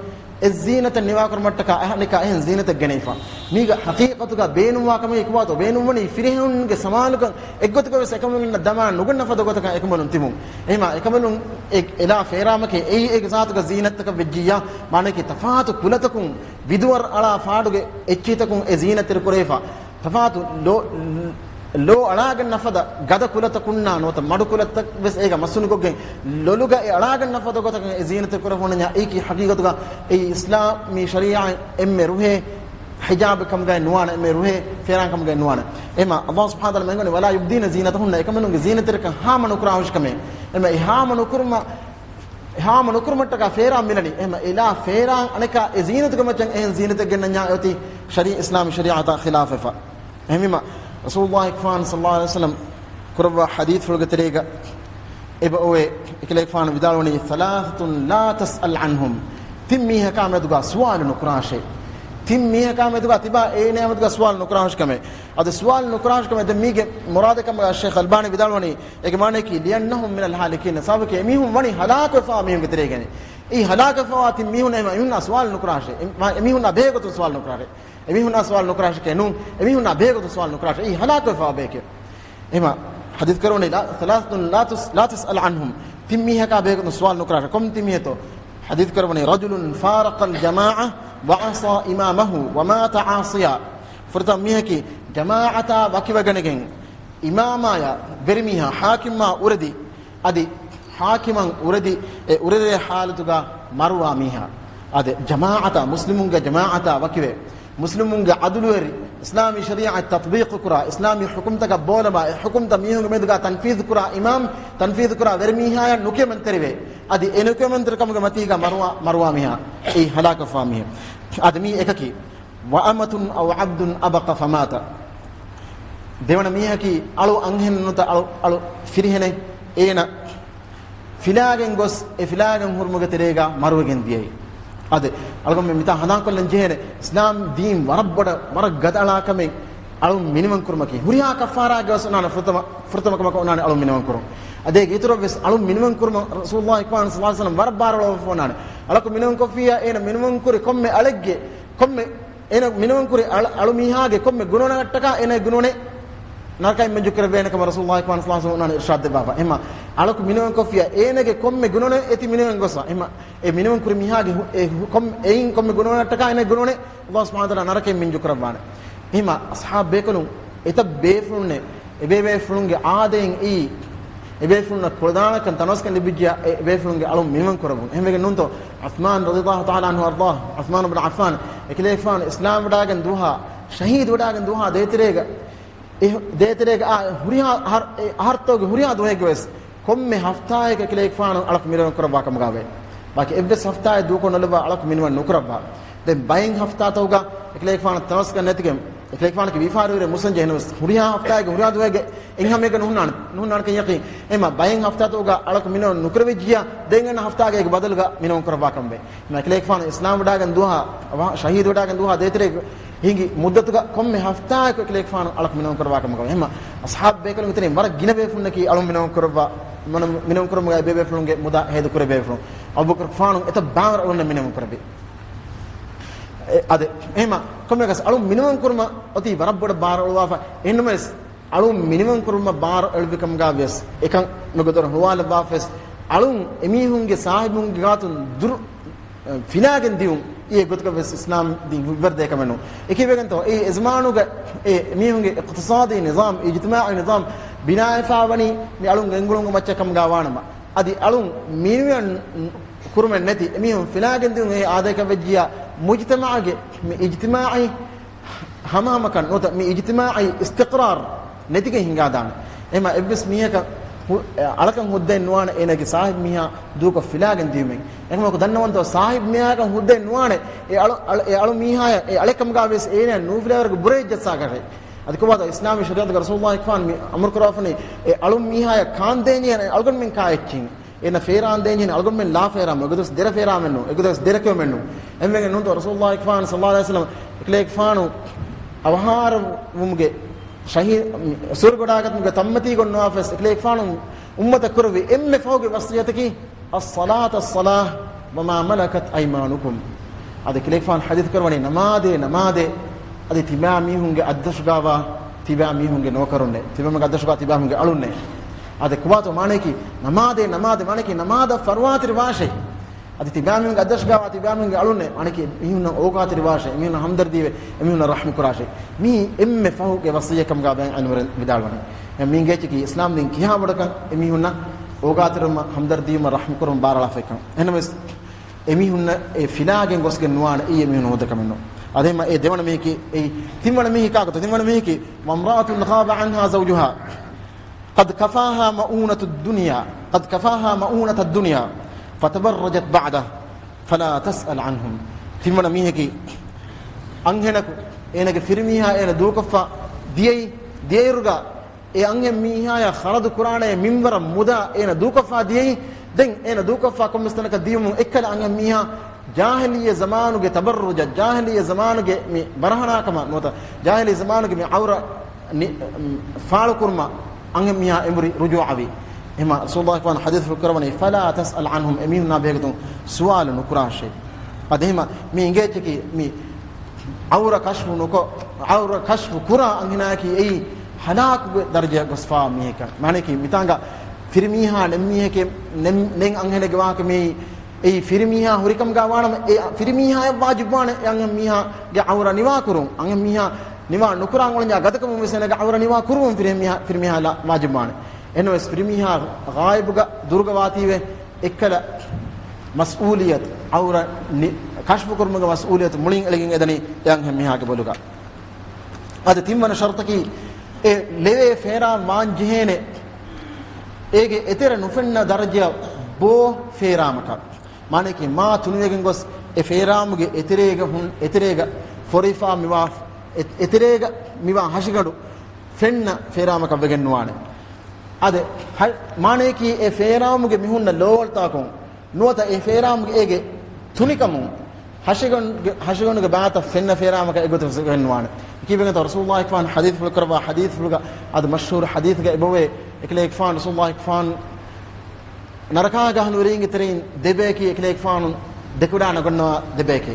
އެ ޒީނަތަށް ނިވާކުރުމަށްޓަކާ އަނެކާ އެހެން ޒީނަތެއް ގެނެވިފަ. މީގަ ޙަޤީޤަތުގަ ބޭނުންވާ ކަމެއް ކުވާތޯ؟ ބޭނުންވަނީ ފިރިހެނުންގެ ސަމާލުކަން އެއްގޮތަކަށް ވެސް އެކަމަލުންނަށް ދަމާ ނުގަންނަ ފަދަ ގޮތަކަށް އެކަމަލުން ތިބުން. އެހެމާ އެކަމަލުން އެ އެލާ ފޭރާމަކީ އެއީ އޭގެ ޒާތުގަ ޒީނަތަކަށް ވެއްޖިއްޔާ، މާނައަކީ ތަފާތު ކުލަތަކުން ވިދުވަރު އަޅާ ފާޑުގެ އެއްޗިހިތަކުން އެ ޒީނަތްތެރި ކުރެވިފަ. ތަފާތު ލޯ، ލޯ އަޅާގަންނަ ފަދަ ގަދަ ކުލަތަކުންނާ ނުވަތަ މަޑު ކުލަތައް ވެސް އޭގަ މަސުނުކޮށްގެން، ލޮލުގަ އެ އަޅާގަންނަ ފަދަ ގޮތަކަށް އެ ޒީނަތެއް ކުރެވުނަންޏާ، އެއީކީ ޙަޤީޤަތުގަ އެއީ އިސްލާމީ ޝަރީޢަތް އެންމެ ރުހޭ ޙިޖާބެއް ކަމުގައި ނުވާނެ، އެންމެ ރުހޭ ފޭރާން ކަމުގައި ނުވާނެ. އެމަ ﷲ ސުބްޙާނަހޫ ވަތަޢާލާ މެންގޮނީ، "ولا يبدين زينتهن." އެކަމަލުންގެ ޒީނަތްތެރިކަން ހާމަ ނުކުރާ ހުށިކަމެއް. އެމަ އެ ހާމަ ނުކުރުމަށް، ހާމަ ނުކުރުމަށްޓަކާ ފޭރާން މިލަނީ. އެމަ އެލާ ފޭރާން އަނެކާ އެ ޒީނަތުގެ މައްޗަށް އެހެން ޒީނަތެއް ގެންނަންޏާ އޮތީ ޝަރީ، އިސްލާމީ ޝަރީޢަތާ ޚިލާފަށް. އެހެންވީމަ ރަސޫލުﷲ ފާން ޞައްލަﷲު ޢަލައިހި ވަސައްލަމް ކުރައްވާ ޙަދީޘްފުޅުގެ ތެރޭގަ އެބައޮވޭ، އެކަލޭގެފާނު ވިދާޅުވަނީ، "ثلاثة لا تسأل عنهم." ތިން މީހަކާ މެދުގަ ސުވާލު ނުކުރާށޭ. ތިން މީހަކާ މެދުގަ ތިބާ އޭނާ މެދުގަ ސުވާލު ނުކުރާ ހުށިކަމެއް. އަދި ސުވާލު ނުކުރާ ހުށިކަމެއް ދެން މީގެ މުރާދަކަށް ޝޭޚް އަލްބާނީ ވިދާޅުވަނީ، އޭގެ މާނައަކީ، "لأنهم من الهالكين." ސަބަބަކީ އެމީހުން ވަނީ ހަލާކުވެފާ މީހުންގެ ތެރޭގައި. އެ ހަލާކުވެފާ ތިން މީހުން އެމީހުންނާ ސުވާލު ނުކުރާށޭ. އެ-، އެމީހުންނާ ބެހޭގޮތުން ސުވާލު ނުކުރާށޭ. އެމީހުންނާ ސުވާލު ނުކުރާށޭ ނޫން. އެމީހުންނާ ބެހޭގޮތުން ސުވާލު ނުކުރާށޭ. އެއީ ހަލާކުވެފާ ބައެކޭ. އެހެމަ ޙަދީޘް ކުރެވުނީ، لا، ثلاثة لا تس-، لا تسأل عنهم. ތިން މީހަކާ ބެހޭގޮތުން ސުވާލު ނުކުރާށޭ. ކޮން ތިން މީހެއްތޯ؟ ޙަދީޘް ކުރެވުނީ، رجل فارق الجماعة وعصى إمامه ومات عاصيا. ފުރަތަމަ މީހަކީ ޖަމާޢަތާ ވަކިވެގަނެގެން، އިމާމާޔާ، ވެރިމީހާ، ޙާކިމާ އުރެދި، އަދި ޙާކިމަށް އުރެދި، އެ އުރެދޭ ޙާލަތުގަ މަރުވާ މީހާ. އަދި ޖަމާޢަތާ، މުސްލިމުންގެ ޖަމާޢަތާ ވަކިވެ، މުސްލިމުންގެ ޢަދުލުވެރި، އިސްލާމީ ޝަރީޢަތް ތަޠްބީޤު ކުރާ، އިސްލާމީ ޙުކުމްތަކަށް ބޯލަމާ، އެ ޙުކުމްތައް މީހުންގެ މެދުގަ ތަންފީޛު ކުރާ އިމާމް، ތަންފީޛު ކުރާ ވެރިމީހާޔަށް ނުކިޔަމަންތެރިވެ، އަދި އެ ނުކިޔަމަންތެރިކަމުގެ މަތީގަ މަރުވާ، މަރުވާ މީހާ، އެއީ ހަލާކުވެފާ މީހެއް. އަދި މީ އެކަކީ. وأمة أو عبد أبق فمات. ދެވަނަ މީހަކީ އަޅު އަންހެން ނުވަތަ އަޅު، އަޅު ފިރިހެނެއް އޭނަ ފިލާގެން ގޮސް، އެ ފިލާގެން ހުރުމުގެ ތެރޭގަ މަރުވެގެން ދިޔައީ. އަދި އަޅުގަނޑުމެން މިތާ ހަނދާންކޮށްލަން ޖެހޭނެ، އިސްލާމް ދީން ވަރަށް ބޮޑަށް، ވަރަށް ގަދައަޅާ ކަމެއް އަޅު މިނިވަން ކުރުމަކީ. ހުރިހާ ކައްފާރާއެއްގަ ވެސް އޮންނާނެ ފުރަތަމަ، ފުރަތަމަ ކަމަކަށް އޮންނާނެ އަޅު މިނިވަން ކުރުން. އަދި އޭގެ އިތުރަށް ވެސް އަޅު މިނިވަން ކުރުމަށް ރަސޫލުﷲ ޞައްލަﷲު ޢަލައިހި ވަސައްލަމް ވަރަށް ބާރު އެޅުއްވަވާނެ. އަޅަކު މިނިވަން ކޮށްފިއްޔާ އޭނަ މިނިވަން ކުރި ކޮންމެ އަޅެއްގެ، ކޮންމެ އޭނަ މިނިވަން ކުރި އަޅު، އަޅު މީހާގެ ކޮންމެ ގުނަވަނަށްޓަކާ އޭނަ ގުނަވަނެއް ނަރަކައިން މަންޖު ކުރެވޭނެ ކަމަށް ރަސޫލުﷲ ޞައްލަﷲު ޢަލައިހި ވަސައްލަމް އިރުޝާދު ދެއްވާފަ. އެހެމަ އަޅަކު މިނިވަން ކޮށްފިއްޔާ އޭނަގެ ކޮންމެ ގުނަވަނެއް އޭތި މިނިވަން ގޮސްފަ. އެހެމަ އެ މިނިވަން ކުރި މީހާގެ ހު-، އެ ހު-، ކޮން، އެއިން ކޮންމެ ގުނަވަނަށްޓަކާ އޭނަ ގުނަވަނެއް ﷲ ސުބްޙާނަހޫ ވަތަޢާލާ ނަރަކައިން މިންޖު ކުރައްވާނެ. އެހެމަ އަޞްޙާބު ބޭކަލުން އެތައް ބޭފުޅުންނެއް، އެބޭބޭފުޅުންގެ އާދައިން އެއީ، އެބޭފުޅުންނަށް ކުޅަދާނަކަން ތަނަވަސްކަން ލިބިއްޖެޔާ، އެ އެބޭފުޅުންގެ އަޅުން މިނިވަން ކުރައްވުން. އެހެންވެގެން ނޫންތޯ؟ ޢުޘްމާން ރަޟިޔަﷲ ތަޢާލާ ޢަންހު ވައަރްޟާހު، ޢުޘްމާނު ބިން ޢައްފާން، އެކަލޭގެފާނު އިސްލާމް ވެޑާގެން ދުވަހާ، ޝަހީދު ވެޑާގެން ދުވަހާ ދޭތެރޭގަ، އެ ދޭތެރޭގަ އާ ހުރިހާ އަހަރު، އެ އަހަރުތަކުގެ ހުރިހާ ދުވަހެއްގަ ވެސް ކޮންމެ ހަފްތާއެއްގަ އެކަލޭގެފާނު އަޅަކު މިނިވަން ކުރައްވާ ކަމުގައި ވޭ. ބާކީ އެއްވެސް ހަފްތާއެއް ދޫކޮށް ނުލައްވާ އަޅަކު މިނިވަން ނުކުރައްވާ. ދެން ބައެއް ހަފްތާތަކުގަ އެކަލޭގެފާނު ތަނަވަސްކަން ނެތިގެން، އެކަލޭގެފާނަކީ ވިޔަފާރިވެރި މުސްލިމް ޖެހެނުވެސް ހުރިހާ ހަފްތާއެއްގެ ހުރިހާ ދުވަހެއްގެ އެހެން ހަމައެއްގަ ނުހުންނާނެ، ނުހުންނާނެކަން ޔަޤީން. އެހެމަ ބައެއް ހަފްތާތަކުގަ އަޅަކު މިނިވަން ނުކުރެވިއްޖިޔާ، ދެން އަންނަ ހަފްތާގެ އޭގެ ބަދަލުގަ މިނިވަން ކުރައްވާ ކަމަށް ވޭ. އެކަލޭގެފާނު އިސްލާމް ވެޑާގެން ދުވަހާ، ޝަހީދު ވެޑާގެން ދުވަހާ ދޭތެރޭގަ ހިނގި މުއްދަތުގަ ކޮންމެ ހަފްތާއަކު އެކަލޭގެފާނު އަޅަކު މިނިވަން ކުރައްވާ ކަމަށް ވޭ. އެހެމަ އަޞްޙާބު ބޭކަލުންގެ ތެރެއިން ވަރަށް ގިނަ ބޭފުޅުންނަކީ އަޅުން މިނިވަން ކުރައްވާ، މަނަ-، މިނިވަން ކުރުމުގައި ބޭބޭފުޅުންގެ މުދާ ހޭދަ ކުރެ ބޭފުޅުން. އަބޫބަކުރުގެފާނު އެތައް ބާވަރު އަޅުންނަށް މިނިވަން ކުރެއްވި. އެ، އަދި، އެހެމަ ކޮންމެއަކަސް އަޅުން މިނިވަން ކުރުމަށް އޮތީ ވަރަށް ބޮޑަށް ބާރު އަޅުވާފަ. އެހެންނަމަވެސް، އަޅުން މިނިވަން ކުރުމަށް ބާރު އެޅުއްވި ކަމުގަ ވިޔަސް، އެކަން މިގޮތަށް ހުޅުވާލައްވާފަވެސް، އަޅުން އެމީހުންގެ ސާހިބުންގެ ގާތުން ދުރު، އެ، ފިލާގެން ދިއުން އެއްގޮތަކަށް ވެސް އިސްލާމް ދީން ހިތްވަރު ދޭ ކަމެއް ނޫން. އެކީ ވެގެންތޯ، އެ ޒަމާނުގަ އެ މީހުންގެ އިޤްތިޞާދީ ނިޒާމް، އިޖްތިމާޢީ ނިޒާމް ބިނާވެފަ ވަނީ މި އަޅުން ގެންގުޅުމުގެ މައްޗަށް ކަމުގަ ވާނަމަ، އަދި އަޅުން މިނިވަން ކުރުމެއް ނެތި އެމީހުން ފިލާގެން ދިއުން އެ އާދައަކަށް ވެއްޖިއްޔާ، މުޖްތަމަޢުގެ މި އިޖްތިމާޢީ ހަމަހަމަކަން ނުވަތަ މި އިޖްތިމާޢީ އިސްތިޤްރާރު ނެތިގެން ހިނގާދާނެ. އެހެމަ އެއްވެސް މީހަކަށް ހު-، އަޅަކަށް ހުއްދައެއް ނުވާނެ އޭނާގެ ސާހިބު މީހާ ދޫކޮށް ފިލާގެން ދިޔުމެއް. އެކަމަކު ދަންނަވަންތޯ، ސާހިބު މީހާއަކަށް ހުއްދައެއް ނުވާނެ އެ އަޅު، އަޅު، އެ އަޅު މީހާޔަށް އެ އަޅެއްކަމުގަ ވެސް އޭނާ ނޫފިލާވަރުގެ ބުރައެއް ޖައްސާކަށެއް. އަދި ކޮބާތޯ އިސްލާމީ ޝަރީޢަތުގަ ރަސޫލުﷲ ފާން މި އަމުރު ކުރާފަނީ އެ އަޅު މީހާޔަށް ކާންދޭނީ އަޅުގަނޑުމެން ކާ އެއްޗިން. އޭނަ ފޭރާން ދޭންޖެހެނީ އަޅުގަނޑުމެން ލާ ފޭރާމެއް ނޫން. އެގޮތަސް ދެރަ ފޭރާމެއް ނޫން. އެގޮތަސް ދެރަ ކެއުމެއް ނޫން. އެންމެން ނޫންތޯ ރަސޫލުﷲ ފާން ޞައްލަﷲ ޢަލައިހި ވަސައްލަމަ އެކަލޭގެފާނު އަވަހާރަވުމުގެ ޝަހީ-، ސުވަރުގެ ވަޑާގަތުމުގެ ތައްމަތީގޮން ނުވާފަސް އެކަލޭގެފާނު އުއްމަތަށް ކުރެއްވި އެންމެ ފަހުގެ ވަޞިއްޔަތަކީ، الصلاة الصلاة وما ملكت أيمانكم. އަދި އެކަލޭގެފާނު ޙަދީޘް ކުރައްވަނީ، ނަމާދޭ ނަމާދޭ، އަދި ތިބާ މީހުންގެ އަތްދަށުގަވާ ތިބާ މީހުންގެ ނޯކަރުންނޭ، ތިބާމީހުންގެ އަތްދަށުގަ ތިބާމީހުންގެ އަޅުންނޭ. އަދި ކޮބާތޯ މާނަޔަކީ، ނަމާދޭ ނަމާދޭ މާނަޔަކީ ނަމާދަށް ފަރުވާތެރިވާށޭ. އަދި ތިބާމީހުންގެ އަތްދަށުގަވާ ތިބާމީހުންގެ އަޅުންނޭ، މާނަޔަކީ މީހުންނަށް އޯގާތެރިވާށޭ، މީހުންނަށް ހަމްދަރްދީވެ، އެމީހުންނަށް ރަޙްމު ކުރާށޭ. މީ އެންމެ ފަހުގެ ވަޞިއްޔަތް ކަމުގަ ބަޔާން އަންވަރެން ވިދާޅުވަނީ. މި އިނގޭ އެއްޗަކީ އިސްލާމްދީން ކިހާ ބޮޑަކަށް އެމީހުންނަށް އޯގާތެރިވުމަށް، ހަމްދަރްދީވުމަށް، ރަޙްމު ކުރުމަށް ބާރަޅާފައިކަން. އެހެންނަމަވެސް، އެމީހުންނަށް އެ ފިލާގެން ގޮސްގެން ނުވާނެ، އެއީ އެމީހުން ހޯދަ ކަމެއް ނޫން. އަދި އެހެންމަ އެ ދެވަނަ މީހަކީ، އެއީ ތިންވަނަ މީހަކީ ކާކުތޯ؟ ތިންވަނަ މީހަކީ، وامرأة غاب عنها زوجها قد كفاها مؤونة الدنيا، قد كفاها مؤونة الدنيا فتبرجت بعده فلا تسأل عنهم. ތިންވަނަ މީހަކީ، އަންހެނަކު އޭނަގެ ފިރިމީހާ އޭނަ ދޫކޮށްފަ ދިޔައީ، ދިޔައިރުގަ އެ އަންހެން މީހާޔާ ޚަރަދު ކުރާނޭ މިންވަރަށް މުދާ އޭނަ ދޫކޮށްފާ ދިޔައީ. ދެން އޭނަ ދޫކޮށްފާ ކޮންމެސް ތަނަކަށް ދިޔުމުން އެއްކަލަ އަންހެން މީހާ ޖާހިލިއްޔަ ޒަމާނުގެ ތަބައްރުޖަށް، ޖާހިލިއްޔަ ޒަމާނުގެ މި ބަރަހަނާކަމަށް ނުވަތަ ޖާހިލީ ޒަމާނުގެ މި ޢައުރަ ނި-، ފާޅުކުރުމަށް އަންހެން މީހާ އެނބުރި ރުޖޫޢަވީ. އެހެންމަ ރަސޫލުﷲ ފާން ޙަދީޘްފުޅު ކުރައްވަނީ، فلا تسأل عنهم، އެމީހުންނާ ބެހޭގޮތުން ސުވާލު ނުކުރާށޭ. އަދި އެހެންމަ މި އިނގޭ އެއްޗަކީ މި ޢައުރަ ކަޝްފު ނުކޮށް، ޢައުރަ ކަޝްފު ކުރާ އަންހެނާއަކީ އެއީ ހަލާކުގެ ދަރަޖަޔަށް ގޮސްފާ މީހެކަން. މާނަޔަކީ މިތާނގަ ފިރިމީހާ ނެތް މީހެކޭ، ނެތް، ނެތް އަންހެނެއްގެ ވާހަކަ މިއީ. އެއީ ފިރިމީހާ ހުރިކަމުގަ ވާނަމަ، އެ ފިރިމީހާޔަށް ވާޖިބުވާނެ އެ އަންހެން މީހާގެ ޢައުރަ ނިވާކުރުން. އަންހެން މީހާ ނިވާ ނުކުރާން އުޅެންޏާ ގަދަކަމުން ވެސް އޭނަގެ ޢައުރަ ނިވާ ކުރުވުން ފިރިމީހާ، ފިރިމީހާ ވާޖިބުވާނެ. އެހެންނަމަވެސް ފިރިމީހާ ޣާއިބުގަ ދުރުގަ ވާތީވެ އެއްކަލަ މަސްއޫލިއްޔަތު، ޢައުރަ ނި-، ކަޝްފު ކުރުމުގެ މަސްއޫލިއްޔަތު މުޅިން އެޅިގެން އެދަނީ އެ އަންހެން މީހާގެ ބޮލުގަ. އަދި ތިންވަނަ ޝަރުޠަކީ، އެ ލެވޭ ފޭރާން ވާން ޖެހޭނެ އޭގެ އެތެރެ ނުފެންނަ ދަރަޖަޔަށް ބޯ ފޭރާމަކަށް. މާނަޔަކީ މާ ތުނިވެގެން ގޮސް އެ ފޭރާމުގެ އެތެރޭގަ ހުން-، އެތެރޭގަ ފޮރިފާ މިވާ، އެ-، އެތެރޭގަ މިވާ ހަށިގަނޑު ފެންނަ ފޭރާމަކަށް ވެގެން ނުވާނެ. އަދި ހަ-، މާނަޔަކީ އެ ފޭރާމުގެ މިހުންނަ ލޯވަޅުތަކުން ނުވަތަ އެ ފޭރާމުގެ އޭގެ ތުނިކަމުން ހަށިގަނޑުގެ، ހަށިގަނޑުގެ ބާތަށް ފެންނަ ފޭރާމަކަށް އެގޮތަށް ވެގެން ނުވާނެ. ކީއްވެގެންތޯ ރަސޫލުﷲ ފާން ޙަދީޘްފުޅު ކުރައްވާ ޙަދީޘްފުޅުގަ އަދި މަޝްހޫރު ޙަދީޘްގަ އެބަވޭ، އެކަލޭގެފާނު ރަސޫލުﷲ ފާން ނަރަކާގަ އަހުލުވެރީންގެ ތެރެއިން ދެބަޔަކީ އެކަލޭގެފާނު ދެކުޑާ ނަގަންނަވާ ދެބަޔަކީ.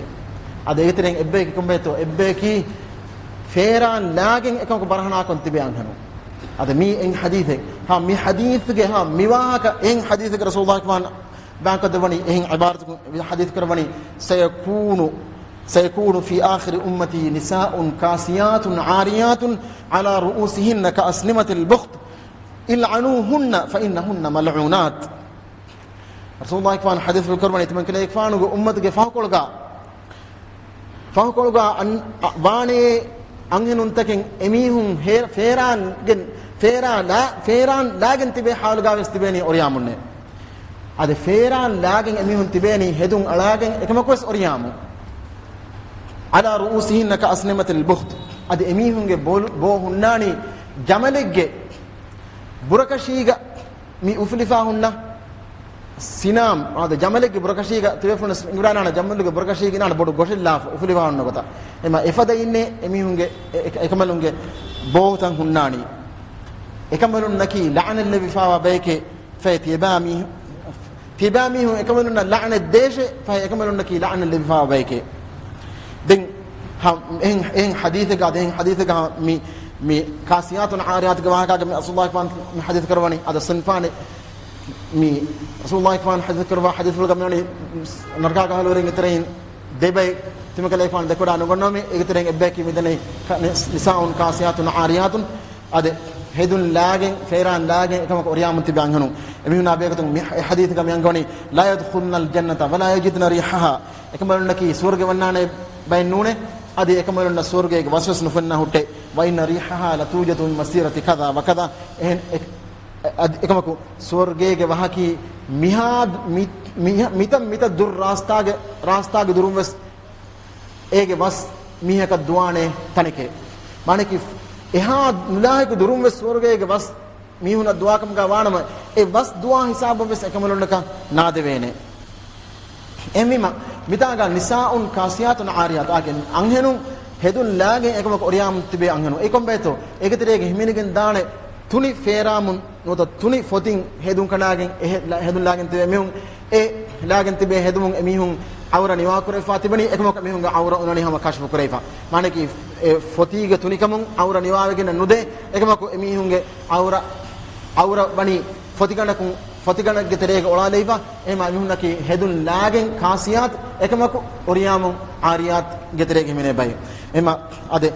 އަދި އޭގެ ތެރެއިން އެއްބަޔަކީ ކޮންބައެއްތޯ؟ އެއްބަޔަކީ ފޭރާން ލާގެން އެކަމަކު ބަރަހަނާކޮށް ތިބޭ އަންހެނުން. އަދި މީ އެއް ޙަދީޘެއް. ހާ، މި ޙަދީޘްގެ، ހާ، މި ވާހަކަ އެއް ޙަދީޘެއްގެ ރަސޫލުﷲ ފާން ބާކަށް ދެއްވަނީ އެހެން ޢިބާރަތަކުން، ޙަދީޘް ކުރައްވަނީ، سيكون، سيكون في آخر أمتي نساء كاسيات عاريات على رؤوسهن كأسنمة البخت العنوهن فإنهن ملعونات. ރަސޫލުﷲ ފާން ޙަދީޘްފުޅު ކުރައްވަނީ، ތިމަން ކަލޭގެފާނުގެ އުއްމަތުގެ ފަހުކޮޅުގަ، ފަހުކޮޅުގަ އަން-، ވާނެ އަންހެނުންތަކެއް އެމީހުން ހޭ-، ފޭރާންގެން، ފޭރާ ލާ-، ފޭރާން ލާގެން ތިބޭ ޙާލުގަ ވެސް ތިބޭނީ އޮރިޔާމުންނޭ. އަދި ފޭރާން ލާގެން އެމީހުން ތިބޭނީ ހެދުން އަޅާގެން އެކަމަކުވެސް އޮރިޔާމު. على رؤوسهن كأسنمة البخت. އަދި އެމީހުންގެ ބޯ-، ބޯ ހުންނާނީ ޖަމަލެއްގެ ބުރަކަށީގަ މި އުފުލިފާ ހުންނަ ސިނާމް، އާދެ، ޖަމަލެއްގެ ބުރަކަށީގަ ތިބޭފުޅުން އިނގިވަޑާނާނެ، ޖަމަލުގެ ބުރަކަށީގަ އިނާނެ ބޮޑު ގޮށެއް ލާފަ އުފުލިފާ ހުންނަ ގޮތަށް. އެމަ އެފަދައިންނޭ އެމީހުންގެ އެ-، އެ-، އެކަމަލުންގެ ބޯތައް ހުންނާނީ. އެކަމަލުންނަކީ ލަޢުނަތް ލެއްވިފާވާ ބަޔެކޭ. ފަހެ ތިޔަބާ މީހު-، ތިޔަބާ މީހުން އެކަމަލުންނަށް ލަޢުނަތް ދޭށޭ، ފަހެ އެކަމަލުންނަކީ ލަޢުނަތް ލެއްވިފާވާ ބަޔެކޭ. ދެން ހަ-، އެހެން، އެހެން ޙަދީޘެއްގަ، އެހެން ޙަދީޘެއްގަ މި، މި ކާސިޔާތުން ޢާރިޔާތުގެ ވާހަކަގަ މި ރަސޫލުﷲ ފާން މި ޙަދީޘް ކުރައްވަނީ، އަދި ޞިންފާނެ މި ރަސޫލުﷲ ފާން ޙަދީޘް ކުރައްވާ ޙަދީޘްފުޅުގަ މިވަނީ ނަރަކާގަ އަހުލުވެރިންގެ ތެރެއިން ދެބައެއް ތިމަކަލޭފާނު ދެކުޑާ ނުގަންނަވަމޭ، އޭގެ ތެރެއިން އެއްބަޔަކީ މިދަނީ ކަ-، ނި-، نساء كاسيات عاريات. އަދި ހެދުން ލާގެން، ފޭރާން ލާގެން އެކަމަކު އޮރިޔާމުން ތިބި އަންހެނުން. އެމީހުންނާ ބެހޭގޮތުން މި ޙަ-، އެ ޙަދީޘްގަ މި އަންގަވަނީ، لا يدخلن الجنة ولا يجدن ريحها. އެކަމަލުންނަކީ ސުވަރުގެ ވަންނާނެ ބައެއް ނޫނޭ. އަދި އެކަމަލުންނަށް ސުވަރުގޭގެ ވަސްވަސް ނުފެންނާ ހުއްޓޭ. وإن ريحها لتوجد من مسيرة كذا وكذا. އެހެން އެ-، އަދި އެކަމަކު ސުވަރުގޭގެ ވަހަކީ މިހާ މި-، މި-، މިތަން މިތަން ދުރު ރާސްތާގެ، ރާސްތާގެ ދުރުން ވެސް އޭގެ ވަސް މީހަކަށް ދުވާނެ ތަނެކޭ. މާނަކީ އެހާ ނުލާހިކު ދުރުން ވެސް ސުވަރުގޭގެ ވަސް މީހުނަށް ދުވާކަމުގަ ވާނަމަ، އެ ވަސް ދުވާ ހިސާބަށް ވެސް އެކަމަލުންނަކަށް ނާދެވޭނެ. އެހެންވީމަ، މިތާގަ ނިސާއުން ކާސިޔާތުން އާރިޔާތު އާގެން އަންހެނުން ހެދުން ލާގެން އެކަމަކު އޮރިޔާމުން ތިބޭ އަންހެނުން. އެކޮންބޭތޯ؟ އޭގެ ތެރޭގަ ހިމެނިގެން ދާނެ ތުނި ފޭރާމުން ނުވަތަ ތުނި ފޮތިން ހެދުން ކަނޑާގެން އެ ހެ-، ލާ-، ހެދުން ލާގެން ތިބޭ މީހުން، އެ ލާގެން ތިބޭ ހެދުމުން އެ މީހުން އައުރަ ނިވާކުރެވިފާ ތިބެނީ، އެކަމަކު މީހުންގެ އައުރަ އުނަނީ ހަމަ ކަޝްފު ކުރެވިފަ. މާނަކީ އެ ފޮތީގެ ތުނިކަމުން އައުރަ ނިވާވެގެން ނުދޭ، އެކަމަކު އެ މީހުންގެ އައުރަ، އައުރަ ވަނީ ފޮތިގަނޑަކުން، ފޮތިގަނޑެއްގެ ތެރޭގަ އޮޅާލެވިފަ. އެހެމަ މީހުންނަކީ ހެދުން ލާގެން ކާސިޔާތު، އެކަމަކު އޮރިޔާމުން އާރިޔާތުގެ ތެރޭގަ ހިމެނޭ ބައެއް. އެހެމަ އަދެ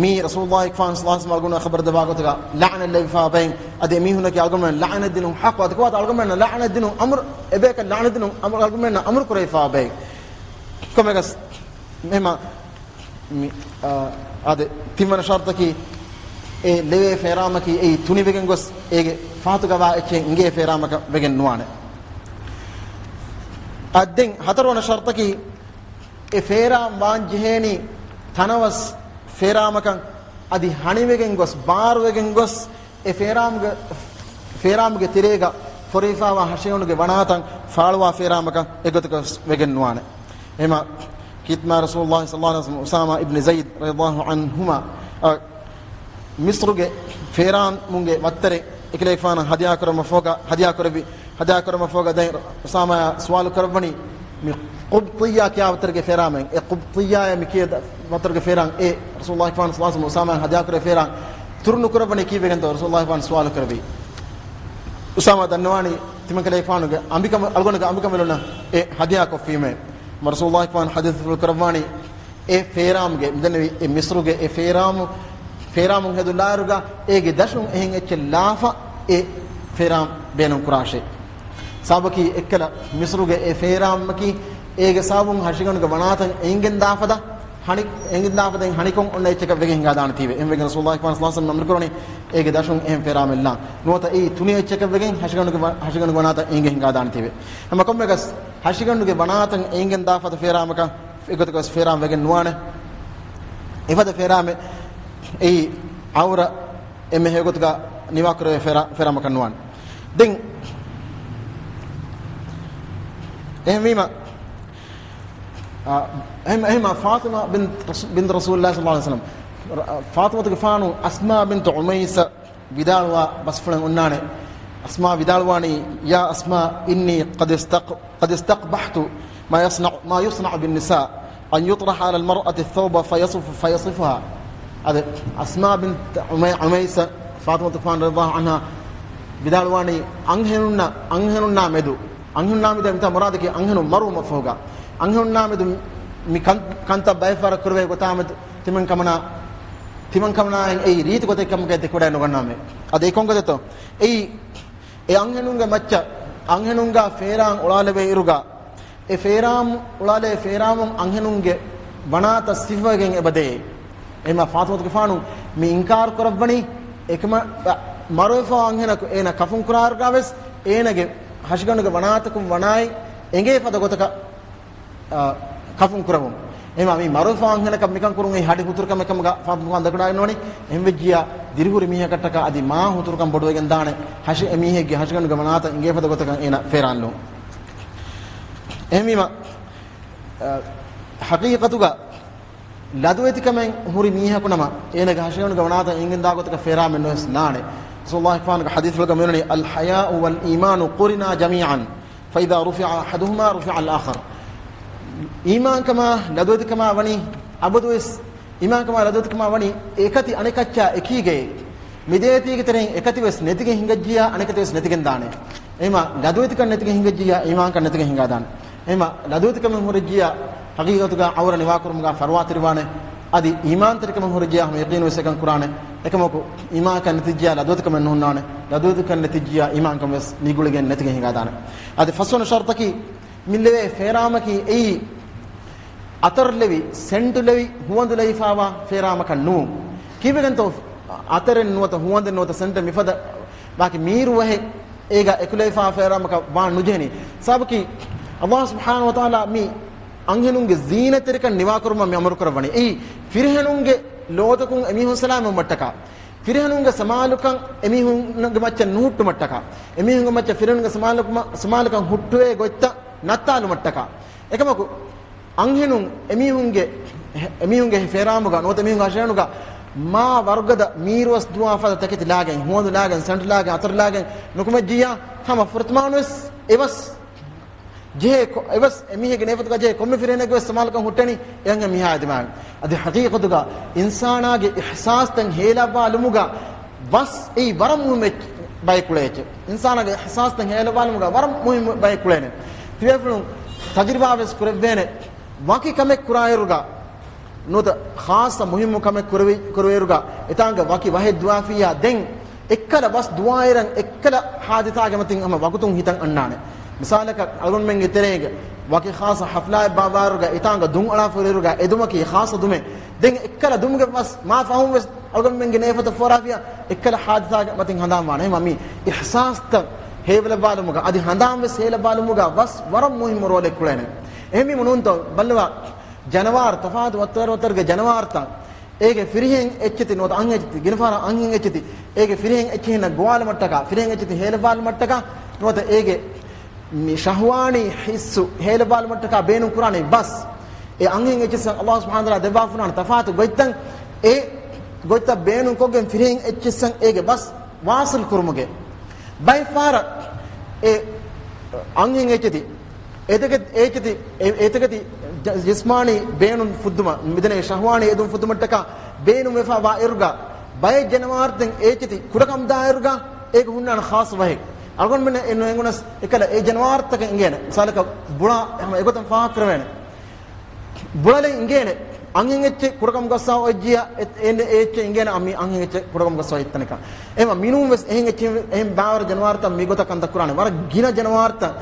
މީ ރަސޫލުﷲ ފާން ސަލާސް މަގުނަ ޚަބަރު ދެވާ ގޮތުގަ ލަޢުނަތް ލެވިފާ ބައެއް، އަދި މީހުންނަކީ އަޅުގަނޑުމެން ލަޢުނަތް ދިނުން ޙައްޤު، އަދި ކޮބާތަ އަޅުގަނޑުމެން ލަޢުނަތް ދިނުން އަމުރު، އެބޭކަށް ލަޢުނަތް ދިނުން އަމުރު، އަޅުގަނޑުމެން އަމުރު ކުރެވިފާ ބައެއް. ކޮމެގަސް މެމަ މި، އާ، އާދެ، ތިންވަނަ ޝަރުތަކީ، އެ ލެވޭ ފޭރާމަކީ އެއީ ތުނިވެގެން ގޮސް، އޭގެ ފާތުގަވާ އެއްޗެއް އިނގޭ ފޭރާމަކަށް ވެގެން ނުވާނެ. އަދެން ހަތަރުވަނަ ޝަރުތަކީ، އެ ފޭރާމް ވާން ޖެހޭނީ ތަނަވަސް ފޭރާމަކަށް، އަދި ހަނިވެގެން ގޮސް، ބާރުވެގެން ގޮސް، އެ ފޭރާމްގެ، ފޭރާމްގެ ތެރޭގަ ފޮރުވިފާވާ ހަށިގަނޑުގެ ވަނާތަން ފާޅުވާ ފޭރާމަކަށް އެގޮތަކަށް ވެގެން ނުވާނެ. އެހެމަ ކީތްމާ ރަސޫލުﷲ ޞައްލަﷲ ޢަލައިހި ވަސައްލަމަ އުސާމާ އިބްނި ޒައިދް ރަޟިޔަﷲ ޢަންހުމާ، އަ، މިޞްރުގެ ފޭރާމުންގެ ވައްތަރެއް އެކަލޭގެފާނަށް ހަދިޔާ ކުރަމަށް ފޯގަ، ހަދިޔާ ކުރެއްވި، ހަދިޔާ ކުރަމަށް ފޯގަ ދެން އުސާމާ ސުވާލު ކުރައްވަނީ، މި ޤުބްޠިއްޔާ ކިޔާ ވައްތަރުގެ ފޭރާމެއް، އެ ޤުބްޠިއްޔާ މި ކިޔާ ވައްތަރުގެ ފޭރާން، އެ ރަސޫލުﷲ ފާން ޞައްލަﷲ ޢަލައިހި ވަސައްލަމަ އުސާމާ ހަދިޔާ ކުރެއްވި ފޭރާން ތުރު ނުކުރައްވަނީ ކީއްވެގެންތޯ ރަސޫލުﷲ ފާން ސުވާލު ކުރެއްވީ. އުސާމާ ދަންނަވާނީ ތިމަންކަލޭގެފާނުގެ އަނބިކަނބަ-، އަޅުގަނޑުގެ އަނބިކަނބަލުންނަށް އެ ހަދިޔާ ކޮށްފީމޭ. މަ ރަސޫލުﷲ ފާން ޙަދީޘްފުޅު ކުރައްވާނީ އެ ފޭރާމްގެ، މިދެންނެވި އެ މިޞްރުގެ އެ ފޭރާމު، ފޭރާމުން ހެދުން ލާއިރުގަ އޭގެ ދަށުން އެހެން އެއްޗެއް ލާފަ އެ ފޭރާމް ބޭނުން ކުރާށޭ. ސަބަބަކީ އެއްކަލަ މިޞްރުގެ އެ ފޭރާމަކީ އޭގެ ސަބަބުން ހަށިގަނޑުގެ ވަނާތަން އެނގެން ދާފަދަ، ހަނި-، އެނގެން ދާފަދަ ހަނިކޮން އޮންނަ އެއްޗަކަށް ވެގެން ހިނގާދާނެތީވެ. އެހެންވެގެން ރަސޫލުﷲ ފާން ޞައްލަﷲ ޢަލައިހި ވަސައްލަމަ އަމުރު ކުރަނީ އޭގެ ދަށުން އެހެން ފޭރާމެއް ލާން. ނުވަތަ އެއީ ތުނި އެއްޗަކަށް ވެގެން ހަށިގަނޑުގެ ވަ-، ހަށިގަނޑުގެ ވަނާތަން އެނގެން ހިނގާދާނެތީވެ. ހަމަ ކޮންމެގަސް ހަށިގަނޑުގެ ވަނާތަން އެނގެން ދާފަދަ ފޭރާމަކަށް އެގޮތަކަށް ފޭރާމް ވެގެން ނުވާނެ. އެފަދަ ފޭރާމެއް އެއީ އައުރަ އެންމެ ހެޔޮގޮތުގަ ނިވާކުރެވޭ ފޭރާ-، ފޭރާމަކަށް ނުވާނެ. ދެން އެހެންވީމަ، އާ، އެހެން، އެހެން ފާޠިމާ ބިންތު ރަސޫ-، ބިންތު ރަސޫލުﷲ ޞައްލަﷲ ޢަލައިހި ވަސައްލަމަ، ރ-، ފާޠިމާތުގެފާނު އަސްމާ ބިންތު ޢުމައިސަ ވިދާޅުވާ ބަސްފުޅެއް އޮންނާނެ. އަސްމާ ވިދާޅުވާނީ، يا أسماء، إني قد استق-، قد استقبحت ما يصنع، ما يصنع بالنساء، أن يطرح على المرأة الثوب فيصف-، فيصفها. އަދި އަސްމާ ބިންތު ޢުމައި-، ޢުމައިސަ ފާޠިމަތުގެފާނު ރަޟިޔަﷲ ޢަންހާ ވިދާޅުވާނީ، އަންހެނުންނަށް، އަންހެނުންނާ މެދު، އަންހެނުންނާ މެދު މިތާ މުރާދަކީ އަންހެނުން މަރުވުމަށްފަހުގަ، އަންހެނުންނާ މެދު މި ކަން-، ކަންތައް ބައެއް ފަހަރަށް ކުރެވޭ ގޮތާމެދު ތިމަން ކަމަނާ، ތިމަން ކަމަނާއިން އެއީ ރީތި ގޮތެއް ކަމުގައި ދެކެވަޑައި ނުގަންނާމެ. އަދި އެ ކޮން ގޮތެއްތޯ؟ އެއީ އެ އަންހެނުންގެ މައްޗަށް އަންހެނުންގާ ފޭރާން އުޅާލެވޭ އިރުގަ، އެ ފޭރާން އުޅާލޭ ފޭރާމުން އަންހެނުންގެ ވަނާތައް ސިފަވެގެން އެބަދޭ. އެހެމަ ފާޠިމަތުގެފާނު މި އިންކާރު ކުރައްވަނީ، އެކަމަ މަރުވެފަ އަންހެނަކު އޭނަ ކަފުން ކުރާ އިރުގަ ވެސް އޭނަގެ ހަށިގަނޑުގެ ވަނާތަކުން ވަނާއި އެނގޭ ފަދަ ގޮތަކަށް އާ، ކަފުން ކުރަމުން. އެހެމަ މި މަރުވެފަ އަންހެނަކަށް މިކަން ކުރުން އެއީ ހަޑި ހުތުރުކަމެއް ކަމުގަ ފާޠިމަތުގެފާނު ދައްކަވަޑައިގަންނަވަނީ. އެހެންވެއްޖިއްޔާ ދިރިހުރި މީހަކަށްޓަކާ އަދި މާ ހުތުރުކަން ބޮޑުވެގެން ދާނެ ހަށި-، އެ މީހެއްގެ ހަށިގަނޑުގެ ވަނާތައް އިނގޭ ފަދަ ގޮތަކަށް އޭނަ ފޭރާން ލުން. އެހެންވީމަ، އާ، ޙަޤީޤަތުގަ ލަދުވެތިކަމެއް ހުރި މީހަކު ނަމަ، އޭނަގެ ހަށިގަނޑުގެ ވަނާތައް އެނގެން ދާ ގޮތަކަށް ފޭރާމެއް ނުވެސް ނާނެ. ރަސޫލުﷲ ފާނުގެ ޙަދީޘްފުޅުގަ މިވަނީ، الحياء والإيمان قرنا جميعا، فإذا رفع أحدهما رفع الآخر. އީމާންކަމާ ލަދުވެތިކަމާ ވަނީ އަބަދުވެސް، އީމާންކަމާ ލަދުވެތިކަމާ ވަނީ އެކަތި އަނެކައްޗާ އެކީގައޭ. މި ދޭތީގެ ތެރެއިން އެކަތިވެސް ނެތިގެން ހިނގައްޖިއްޔާ އަނެކަތިވެސް ނެތިގެން ދާނެ. އެހެމަ ލަދުވެތިކަން ނެތިގެން ހިނގައްޖިއްޔާ އީމާންކަން ނެތިގެން ހިނގާދާނެ. އެހެމަ ލަދުވެތިކަމެއް ހުރެއްޖިއްޔާ ޙަޤީޤަތުގަ ޢައުރަ ނިވާކުރުމުގަ ފަރުވާތެރިވާނެ. އަދި އީމާންތެރިކަމެއް ހުރެއްޖިއްޔާ ހަމަ ޔަޤީނުވެސް އެކަން ކުރާނެ. އެކަމަކު އީމާންކަން ނެތިއްޖިއްޔާ ލަދުވެތިކަމެއް ނުހުންނާނެ. ލަދުވެތިކަން ނެތިއްޖިއްޔާ އީމާންކަން ވެސް ނިގުޅިގެން ނެތިގެން ހިނގާދާނެ. އަދި ފަސްވަނަ ޝަރުޠަކީ، މި ލެވޭ ފޭރާމަކީ އެއީ އަތަރު ލެވި، ސެންޓު ލެވި، ހުވަނދު ލެވިފާވާ ފޭރާމަކަށް ނޫން. ކީއްވެގެންތޯ؟ އަތަރެއް ނުވަތަ ހުވަނދެއް ނުވަތަ ސެންޓެއް މިފަދަ ބާކީ މީރު ވަހެއް އޭގަ އެކުލެވިފާ ފޭރާމަކަށް ވާން ނުޖެހެނީ. ސަބަބަކީ، ﷲ ސުބްޙާނަހޫ ވަތަޢާލާ މި އަންހެނުންގެ ޒީނަތްތެރިކަން ނިވާކުރުމަށް މި އަމުރު ކުރައްވަނީ. އެއީ ފިރިހެނުންގެ ލޯތަކުން އެމީހުން ސަލާމަތްވުމަށްޓަކާ، ފިރިހެނުންގެ ސަމާލުކަން އެމީހުންގެ މައްޗަށް ނުހުއްޓުމަށްޓަކާ، އެމީހުންގެ މައްޗަށް ފިރިހެނުންގެ ސަމާލުކުމަ-، ސަމާލުކަން ހުއްޓުވޭ ގޮތްތައް ނައްތާލުމަށްޓަކާ. އެކަމަކު، އަންހެނުން އެމީހުންގެ، އެމީހުންގެ ފޭރާމުގަ ނުވަތަ އެމީހުންގެ ހަށިގަނޑުގަ މާ ވަރުގަދަ މީރުވަސް ދުވާ ފަދަ ތަކެތި ލާގެން، ހުވަނދު ލާގެން، ސެންޓް ލާގެން، އަތަރު ލާގެން ނުކުމެއްޖިއްޔާ، ހަމަ ފުރަތަމަވަނުވެސް އެވަސް ޖެހޭ ކޮ-، އެވަސް އެމީހެއްގެ ނޭފަތުގަ ޖެހޭ ކޮންމެ ފިރިހެނެއްގެވެސް ސަމާލުކަން ހުއްޓެނީ އެ އަންހެން މީހާ ދިމާއިން. އަދި ހަގީގަތުގަ އިންސާނާގެ އިޙްސާސްތައް ހޭލައްވާލުމުގަ ވަސް އެއީ ވަރަށް މުހިއްމު އެއްޗެއް، ބައެއް ކުޅޭ އެއްޗެއް. އިންސާނާގެ އިޙްސާސްތައް ހޭލައްވާލުމުގަ ވަރަށް މުހިއްމު ބައެއް ކުޅޭނެ. ތިޔަފުޅުން ތަޖުރިބާވެސް ކުރެއްވޭނެ. ވަކި ކަމެއް ކުރާއިރުގަ ނުވަތަ ޚާއްޞަ މުހިއްމު ކަމެއް ކުރެވި-، ކުރެވޭއިރުގަ އެތާނގަ ވަކި ވަހެއް ދުވާފިއްޔާ ދެން އެއްކަލަ ވަސް ދުވާއިރަށް އެއްކަލަ ހާދިސާގެ މަތިން ހަމަ ވަގުތުން ހިތަށް އަންނާނެ. މިސާލަކަށް، އަޅުގަނޑުމެންގެ ތެރޭގަ ވަކި ޚާއްޞަ ޙަފްލާއެއް ބާއްވާއިރުގަ އެތާނގަ ދުން އަޅާފަ ހުރިއިރުގަ އެ ދުމަކީ ޚާއްޞަ ދުމެއް. ދެން އެއްކަލަ ދުމުގެ ވަސް މާ ފަހުން ވެސް އަޅުގަނޑުމެންގެ ނޭފަތަށް ފޯރާފިއްޔާ އެއްކަލަ ހާދިސާގެ މަތިން ހަނދާން ވާނެ. އެހެންވީމަ މި އިޙްސާސްތައް ހޭވަލައްވާލުމުގަ އަދި ހަނދާން ވެސް ހޭލައްވާލުމުގަ ވަސް ވަރަށް މުހިއްމު ރޯލެއް ކުޅޭނެ. އެހެންވީމަ ނޫންތޯ ބައްލަވާ، ޖަނަވާރު ތަފާތު ވައްތަރު ވައްތަރުގެ ޖަނަވާރުތައް އޭގެ ފިރިހެން އެއްޗެތި ނުވަތަ އަންހެން އެއްޗެތި، ގިނަ ފަހަރަށް އަންހެން އެއްޗެތި، އޭގެ ފިރިހެން އެއްޗެހިންނަށް ގޮވާލުމަށްޓަކާ، ފިރިހެން އެއްޗެތި ހޭލައްވާލުމަށްޓަކާ، ނުވަތަ އޭގެ މި ޝަހްވާނީ ޙިއްސު ހޭލައްވާލުމަށްޓަކާ ބޭނުން ކުރާނީ ވަސް. އެ އަންހެން އެއްޗިއްސަށް ﷲ ސުބްޙާނަހޫ ވަތަޢާލާ ދެއްވާފަ ހުންނާނެ ތަފާތު ގޮތްތައް، އެ ގޮތްތައް ބޭނުން ކޮށްގެން ފިރިހެން އެއްޗިއްސަށް އޭގެ ވަސް ވާސިލް ކުރުމުގެ. ބައެއް ފަހަރަށް އެ އަންހެން އެއްޗެތި އެތަކެތި، އެއްޗެތި، އެ-، އެތަކެތި ޖަ-، ޖިސްމާނީ ބޭނުން ފުއްދުމަށް، މިދެންނެވި ޝަހްވާނީ އެދުން ފުއްދުމަށްޓަކާ ބޭނުން ވެފަ ވާ އިރުގަ، ބައެއް ޖަނަވާރުތައް އެއްޗެތި ކުޑަކަމުދާ އިރުގަ، އޭގެ ހުންނާނެ ޚާއްޞަ ވަހެއް. އަޅުގަނޑުމެންނަށް އެ ނުއެނގުނަސް އެކަލަ އެ ޖަނަވާރުތަކަށް އިނގޭނެ. މިސާލަކަށް ބުޅާ ހަމަ އެގޮތަށް ފާހަގަކުރެވޭނެ. ބުޅަލެއް އިނގޭނެ. އަންހެން އެއްޗެއް ކުޑަކަމު ގައްސާ އޮތްޖިޔާ އެ-، އެ-، އެ އެއްޗެއް އިނގޭނެ އަ-، މި އަންހެން އެއްޗެއް ކުޑަކަމު ގައްސާ އޮތް ތަނެކަން. އެހެންވީމަ މިނޫން ވެސް އެހެން އެއްޗެއް އެހެން ބާވަރު ޖަނަވާރުތައް މިގޮތަށް ކަންތައް ކުރާނެ. ވަރަށް ގިނަ ޖަނަވާރުތައް.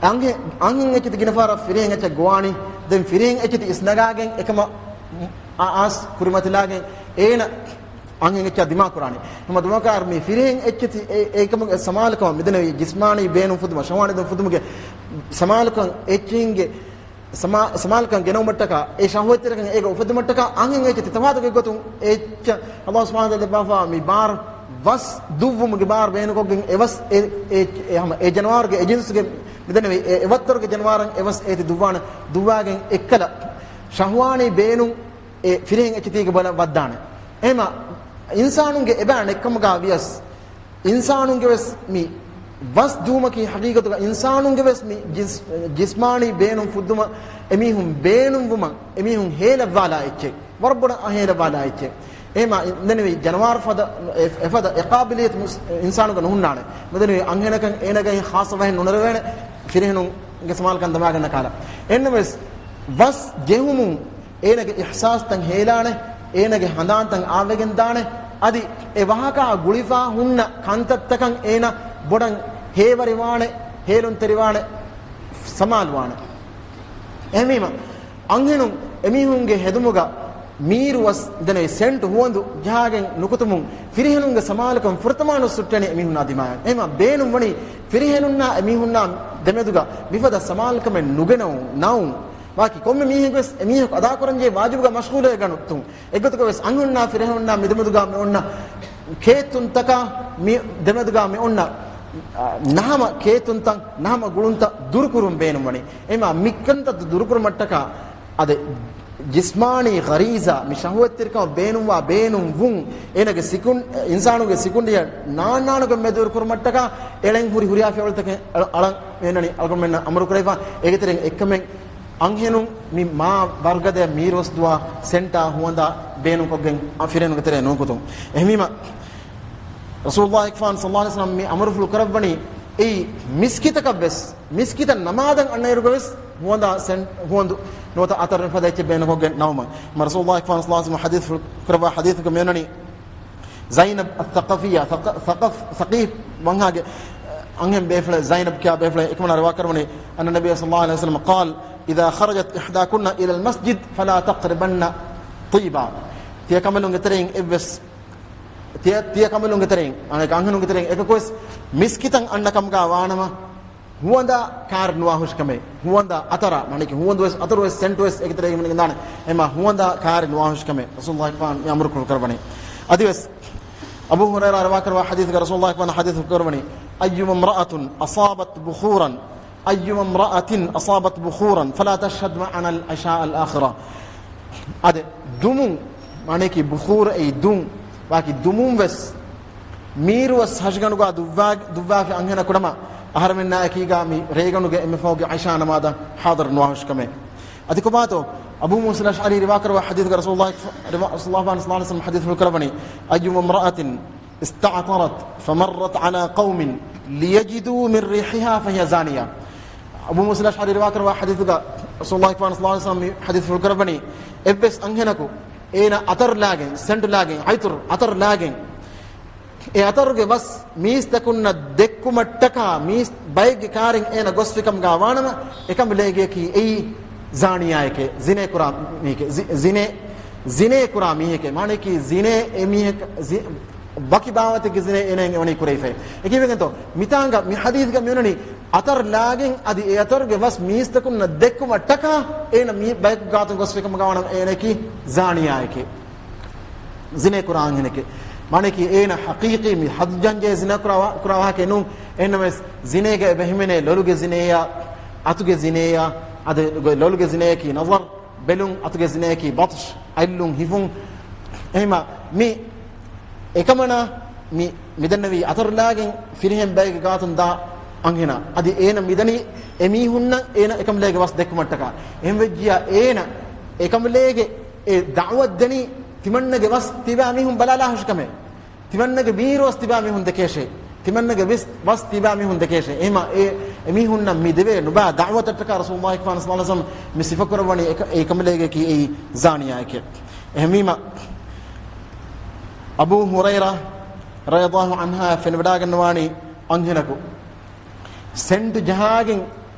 އަންހެ-، އަންހެން އެއްޗެތި ގިނަ ފަހަރަށް ފިރިހެން އެއްޗެއް ގޮވާނީ. ދެން ފިރިހެން އެއްޗެތި އިސްނަގާގެން އެކަމަށް އާ-، އާސް ކުރިމަތިލާގެން އޭނަ އަންހެން އެއްޗާ ދިމާ ކުރާނީ. ހަމަ ދުމަކާރު މި ފިރިހެން އެއްޗެތި އެ-، އެކަމުގެ ސަމާލުކަމަށް މިދެންނެވި ޖިސްމާނީ ބޭނުން ފުއްދުމަށް، ޝަހްވާނީ ދުން ފުއްދުމުގެ ސަމާލުކަން އެއްޗެހިންގެ ސަމާ-، ސަމާލުކަން ގެނައުމަށްޓަކާ، އެ ޝަހްވަތްތެރިކަން އޭގަ އުފެއްދުމަށްޓަކާ އަންހެން އެއްޗެތި ތަފާތުގެ ގޮތުން އެ އެއްޗަށް ﷲ ސުބްޙާނަހޫ ވަތަޢާލާ ދެއްވާފަ މި ބާރު ވަސް ދުއްވުމުގެ ބާރު ބޭނުންކޮށްގެން އެވަސް އެ، އެ، އެ ހަމަ އެ ޖަނަވާރުގެ އެ ޖިންސުގެ މިދެންނެވި އެ، އެ ވައްތަރުގެ ޖަނަވާރަށް އެވަސް އޭތި ދުއްވާނެ، ދުއްވާގެން އެއްކަލަ ޝަހްވާނީ ބޭނުން އެ ފިރިހެން އެއްޗެތީގެ ބަލަ ވައްދާނެ. އެހެންވީމަ އިންސާނުންގެ އެބައި ނެއްކަމުގަ ވިޔަސް، އިންސާނުންގެ ވެސް މި ވަސް ދުއްވުމަކީ ހަގީގަތުގަ އިންސާނުންގެ ވެސް މި ޖިސް-، ޖިސްމާނީ ބޭނުން ފުއްދުމަށް އެމީހުން ބޭނުންވުމަށް އެމީހުން ހޭލައްވާލާ އެއްޗެއް. ވަރަށް ބޮޑަށް ހޭލައްވާލާ އެއްޗެއް. އެހެންވީމަ އިން-، މިދެންނެވި ޖަނަވާރު ފަދަ، އެ-، އެފަދަ އެ ޤާބިލިއްޔަތު މުސް-، އިންސާނުގަ ނުހުންނާނެ. މިދެންނެވި އަންހެނަކަށް އޭނަގައި ޚާއްޞަ ވަހެއް ނުނެރެވޭނެ ފިރިހެނުންގެ ސަމާލުކަން ދަމާގަންނަ ކަހަލަ. އެހެންނަމަވެސް ވަސް ޖެހުމުން އޭނަގެ އިޙްސާސްތައް ހޭލާނެ، އޭނަގެ ހަނދާންތައް އާވެގެން ދާނެ، އަދި އެ ވާހަކައާ ގުޅިފަ ހުންނަ ކަންތައްތަކަށް އޭނަ ބޮޑަށް ހޭވެރިވާނެ، ހޭލުންތެރިވާނެ، ސަމާލުވާނެ. އެހެންވީމަ، އަންހެނުން އެމީހުންގެ ހެދުމުގަ މީރުވަސް ދެނެވި ސެންޓް ހުވަނދު ޖަހާގެން ނުކުތުމުން ފިރިހެނުންގެ ސަމާލުކަން ފުރަތަމަ ނުސުއްޓޭނެ އެމީހުންނާ ދިމާއަށް. އެހެންވީމަ ބޭނުންވަނީ ފިރިހެނުންނާ އެމީހުންނާ ދެމެދުގަ މިފަދަ ސަމާލުކަމެއް ނުގެނައުން، ނައުން. ވާކި ކޮންމެ މީހެއް ވެސް އެމީހަކު އަދާކުރަންޖެހޭ ވާޖިބުގަ މަޝްޣޫލުވެގަން އޮތުން. އެއްގޮތަކަށް ވެސް އަންހެނުންނާ ފިރިހެނުންނާ މިދެމެދުގަ މި އޮންނަ ކޭއްތުންތަކާ މި ދެމެދުގަ މި އޮންނަ، އާ، ނަހަމަ ކޭއްތުންތައް، ނަހަމަ ގުޅުންތައް ދުރުކުރުން ބޭނުންވަނީ. އެހެންވީމަ މިކަންތައް ދުރުކުރުމަށްޓަކާ އަދި ޖިސްމާނީ ޣަރީޒާ، މި ޝަހުވަތްތެރިކަމަށް ބޭނުންވާ ބޭނުންވުން، އޭނަގެ ސިކުން-، އިންސާނުގެ ސިކުނޑިއަށް ނާންނާނުގެ މެދުވެރިކުރުމަށްޓަކާ އެޅެން ހުރި ހުރިހާ ފިޔަވަޅުތަކެއް އަޅަ-، އަޅަން މިއޮންނަނީ އަޅުގަނޑުމެންނަށް އަމުރު ކުރެވިފަ. އޭގެ ތެރެއިން އެއްކަމެއް އަންހެނުން މި މާ ވަރުގަދަޔަށް މީރުވަސް ދުވާ ސެންޓާ ހުވަނދާ ބޭނުންކޮށްގެން އަ، ފިރިހެނުންގެ ތެރެއަށް ނޫންކުތުން. އެހެންވީމަ، ރަސޫލުﷲ ފާން ޞައްލަﷲ ޢަލައިހި ވަސައްލަމަ މި އަމުރުފުޅު ކުރައްވަނީ އެއީ މިސްކިތަކަށް ވެސް، މިސްކިތަށް ނަމާދަށް އަންނައިރުގަ ވެސް ހުވަނދާ ސެން-، ހުވަނދު ނުވަތަ އަތަރެއް ފަދަ އެއްޗެއް ބޭނުންކޮށްގެން ނައުމަށް. މަ ރަސޫލުﷲ ފާން ޞައްލަﷲ ޢަލައިހި ވަސައްލަމަ ޙަދީޘްފުޅު ކުރައްވާ ޙަދީޘްގަ މިއޮންނަނީ، ޒައިނަބް އައްސަޤަފިއްޔާ، ސަޤ-، ސަޤަފް، ސަޤީފް ވަންހާގެ އަންހެން ބޭފުޅެއް ޒައިނަބް ކިޔާ ބޭފުޅެއް އެކަމަނާ ރިވާ ކުރައްވަނީ، أن النبي صلى الله عليه وسلم قال: إذا خرجت إحداكن إلى المسجد فلا تقربن طيبا. ތިޔަ ކަނބަލުންގެ ތެރެއިން އެއްވެސް ތިޔަ، ތިޔަ ކަނބަލުންގެ ތެރެއިން، އަނެކަ އަންހެނުންގެ ތެރެއިން އެކަކުވެސް މިސްކިތަށް އަންނަ ކަމުގަ ވާނަމަ، ހުވަނދާ ކާރި ނުވާ ހުށިކަމެއް. ހުވަނދާ އަތަރާ، މާނައަކީ ހުވަނދުވެސް، އަތަރުވެސް ސެންޓުވެސް އެކި ތެރެއިން ގެންދާނެ. އެމާ ހުވަނދާ ކާރި ނުވާ ހުށިކަމެއް ރަސޫލުﷲ ފާން މި އަމުރު ކުރު ކުރައްވަނީ. އަދިވެސް އަބޫ ހުރައިރާ ރިވާކުރައްވާ ޙަދީޘްގަ ރަސޫލުﷲ ފާން ޙަދީޘް ކުރައްވަނީ، أيما امرأة أصابت بخورا، أيما امرأة أصابت بخورا فلا تشهد معنا العشاء الآخرة. އާދެ، ދުމުން، މާނައަކީ ބުޚޫރަ އެއީ ދުން، ވާކި ދުމުން ވެސް މީރުވެސް ހަށިގަނޑުގަ ދުއްވާ، ދުއްވާފި އަންހެނަކު ނަމަ، އަހަރެމެންނާ އެކީގަ މި ރޭގަނޑުގެ އެންމެ ފަހުގެ ޢިޝާ ނަމާދަށް ޙާޟިރު ނުވާ ހުށިކަމެއް. އަދި ކޮބާތޯ، އަބޫ މޫސަ އަލްއަޝްޢަރީ ރިވާކުރައްވާ ޙަދީޘްގަ ރަސޫލުﷲ، ރަސޫލުﷲ ޞައްލަﷲ ޢަލައިހި ވަސައްލަމަ ޙަދީޘްފުޅު ކުރައްވަނީ، أيما امرأة استعطرت فمرت على قوم ليجدوا من ريحها فهي زانية. އަބޫ މޫސަ އަލްއަޝްޢަރީ ރިވާކުރައްވާ ޙަދީޘުގަ ރަސޫލުﷲ ޞައްލަﷲ ޢަލައިހި ވަސައްލަމަ މި ޙަދީޘްފުޅު ކުރައްވަނީ، އެއްވެސް އަންހެނަކު އޭނަ އަތަރު ލާގެން، ސެންޓު ލާގެން، ޢަތުރު، އަތަރު ލާގެން، އެ އަތަރުގެ ވަސް މީސްތަކުންނަށް ދެއްކުމަށްޓަކާ މީސް ބައެއްގެ ކާރިން އޭނަ ގޮސްފިކަމުގަ ވާނަމަ، އެކަނބަލައިގެއަކީ އެއީ ޒާނިޔާއެކޭ، ޒިނޭ ކުރާ މީހެކޭ، ޒި-، ޒިނޭ، ޒިނޭ ކުރާ މީހެކޭ. މާނައަކީ ޒިނޭ އެ މީހަކަށް ޒި-، ވަކި ބާވަތެއްގެ ޒިނޭ އޭނައަށް އެވަނީ ކުރެވިފައި. އެކީވެގެންތޯ، މިތާނގަ މި ޙަދީޘްގަ މިއޮންނަނީ އަތަރު ލާގެން އަދި އެ އަތަރުގެ ވަސް މީސްތަކުންނަށް ދެއްކުމަށްޓަކާ އޭނަ މީ ބަޔަކު ގާތުން ގޮސްފިކަމުގަ ވާނަމަ އޭނައަކީ ޒާނިޔާއެކޭ. ޒިނޭ ކުރާ އަންހެނެކޭ. މާނައަކީ އޭނަ ޙަޤީޤީ މި ޙައްދު ޖަންޖެހޭ ޒިނޭ ކުރާ ވާ-، ކުރާ ވާހަކައެއް ނޫން. އެހެންނަމަވެސް ޒިނޭގަ އެބަ ހިމެނޭ ލޮލުގެ ޒިނޭއާ، އަތުގެ ޒިނޭއާ، އަދި ލޮލުގެ ޒިނޭއަކީ ނަޒަރު، ބެލުން، އަތުގެ ޒިނޭއަކީ ބަޠްޝް، އަތްލުން ހިފުން. އެހެންމާ މި އެކަމަނާ މި، މިދެންނެވީ އަތަރު ލާގެން ފިރިހެން ބައެއްގެ ގާތުން ދާ އަންހެނާ. އަދި އޭނަ މިދަނީ އެމީހުންނަށް އޭނަ އެކަނބަލައިގެ ވަސް ދެއްކުމަށްޓަކާ. އެހެންވެއްޖިޔާ އޭނަ އެކަނބަލައިގެ އެ ދަޢުވަތު ދެނީ ތިމަންނަގެ ވަސް ތިބާ މީހުން ބަލާލާ ހުށިކަމެއް. ތިމަންނަގެ މީރު ވަސް ތިބާ މީހުން ދެކޭށޭ. ތިމަންނަގެ ވެސް ވަސް ތިބާ މީހުން ދެކޭށޭ. އެހެމާ އެ، އެމީހުންނަށް މި ދެވޭ ނުބާ ދަޢުވަތަށްޓަކާ ރަސޫލުﷲ ޞައްލަﷲ ޢަލައިހި ވަސައްލަމަ މި ސިފަކުރައްވަނީ އެކަ-، އެ ކަނބަލައިގެއަކީ އެއީ ޒާނިޔާއެކޭ. އެހެންވީމަ، އަބޫ ހުރައިރާ ރަޟިޔަﷲ ޢަންހާ ފެނިވަޑައިގަންނަވާނީ އަންހެނަކު ސެންޓް ޖަހާގެން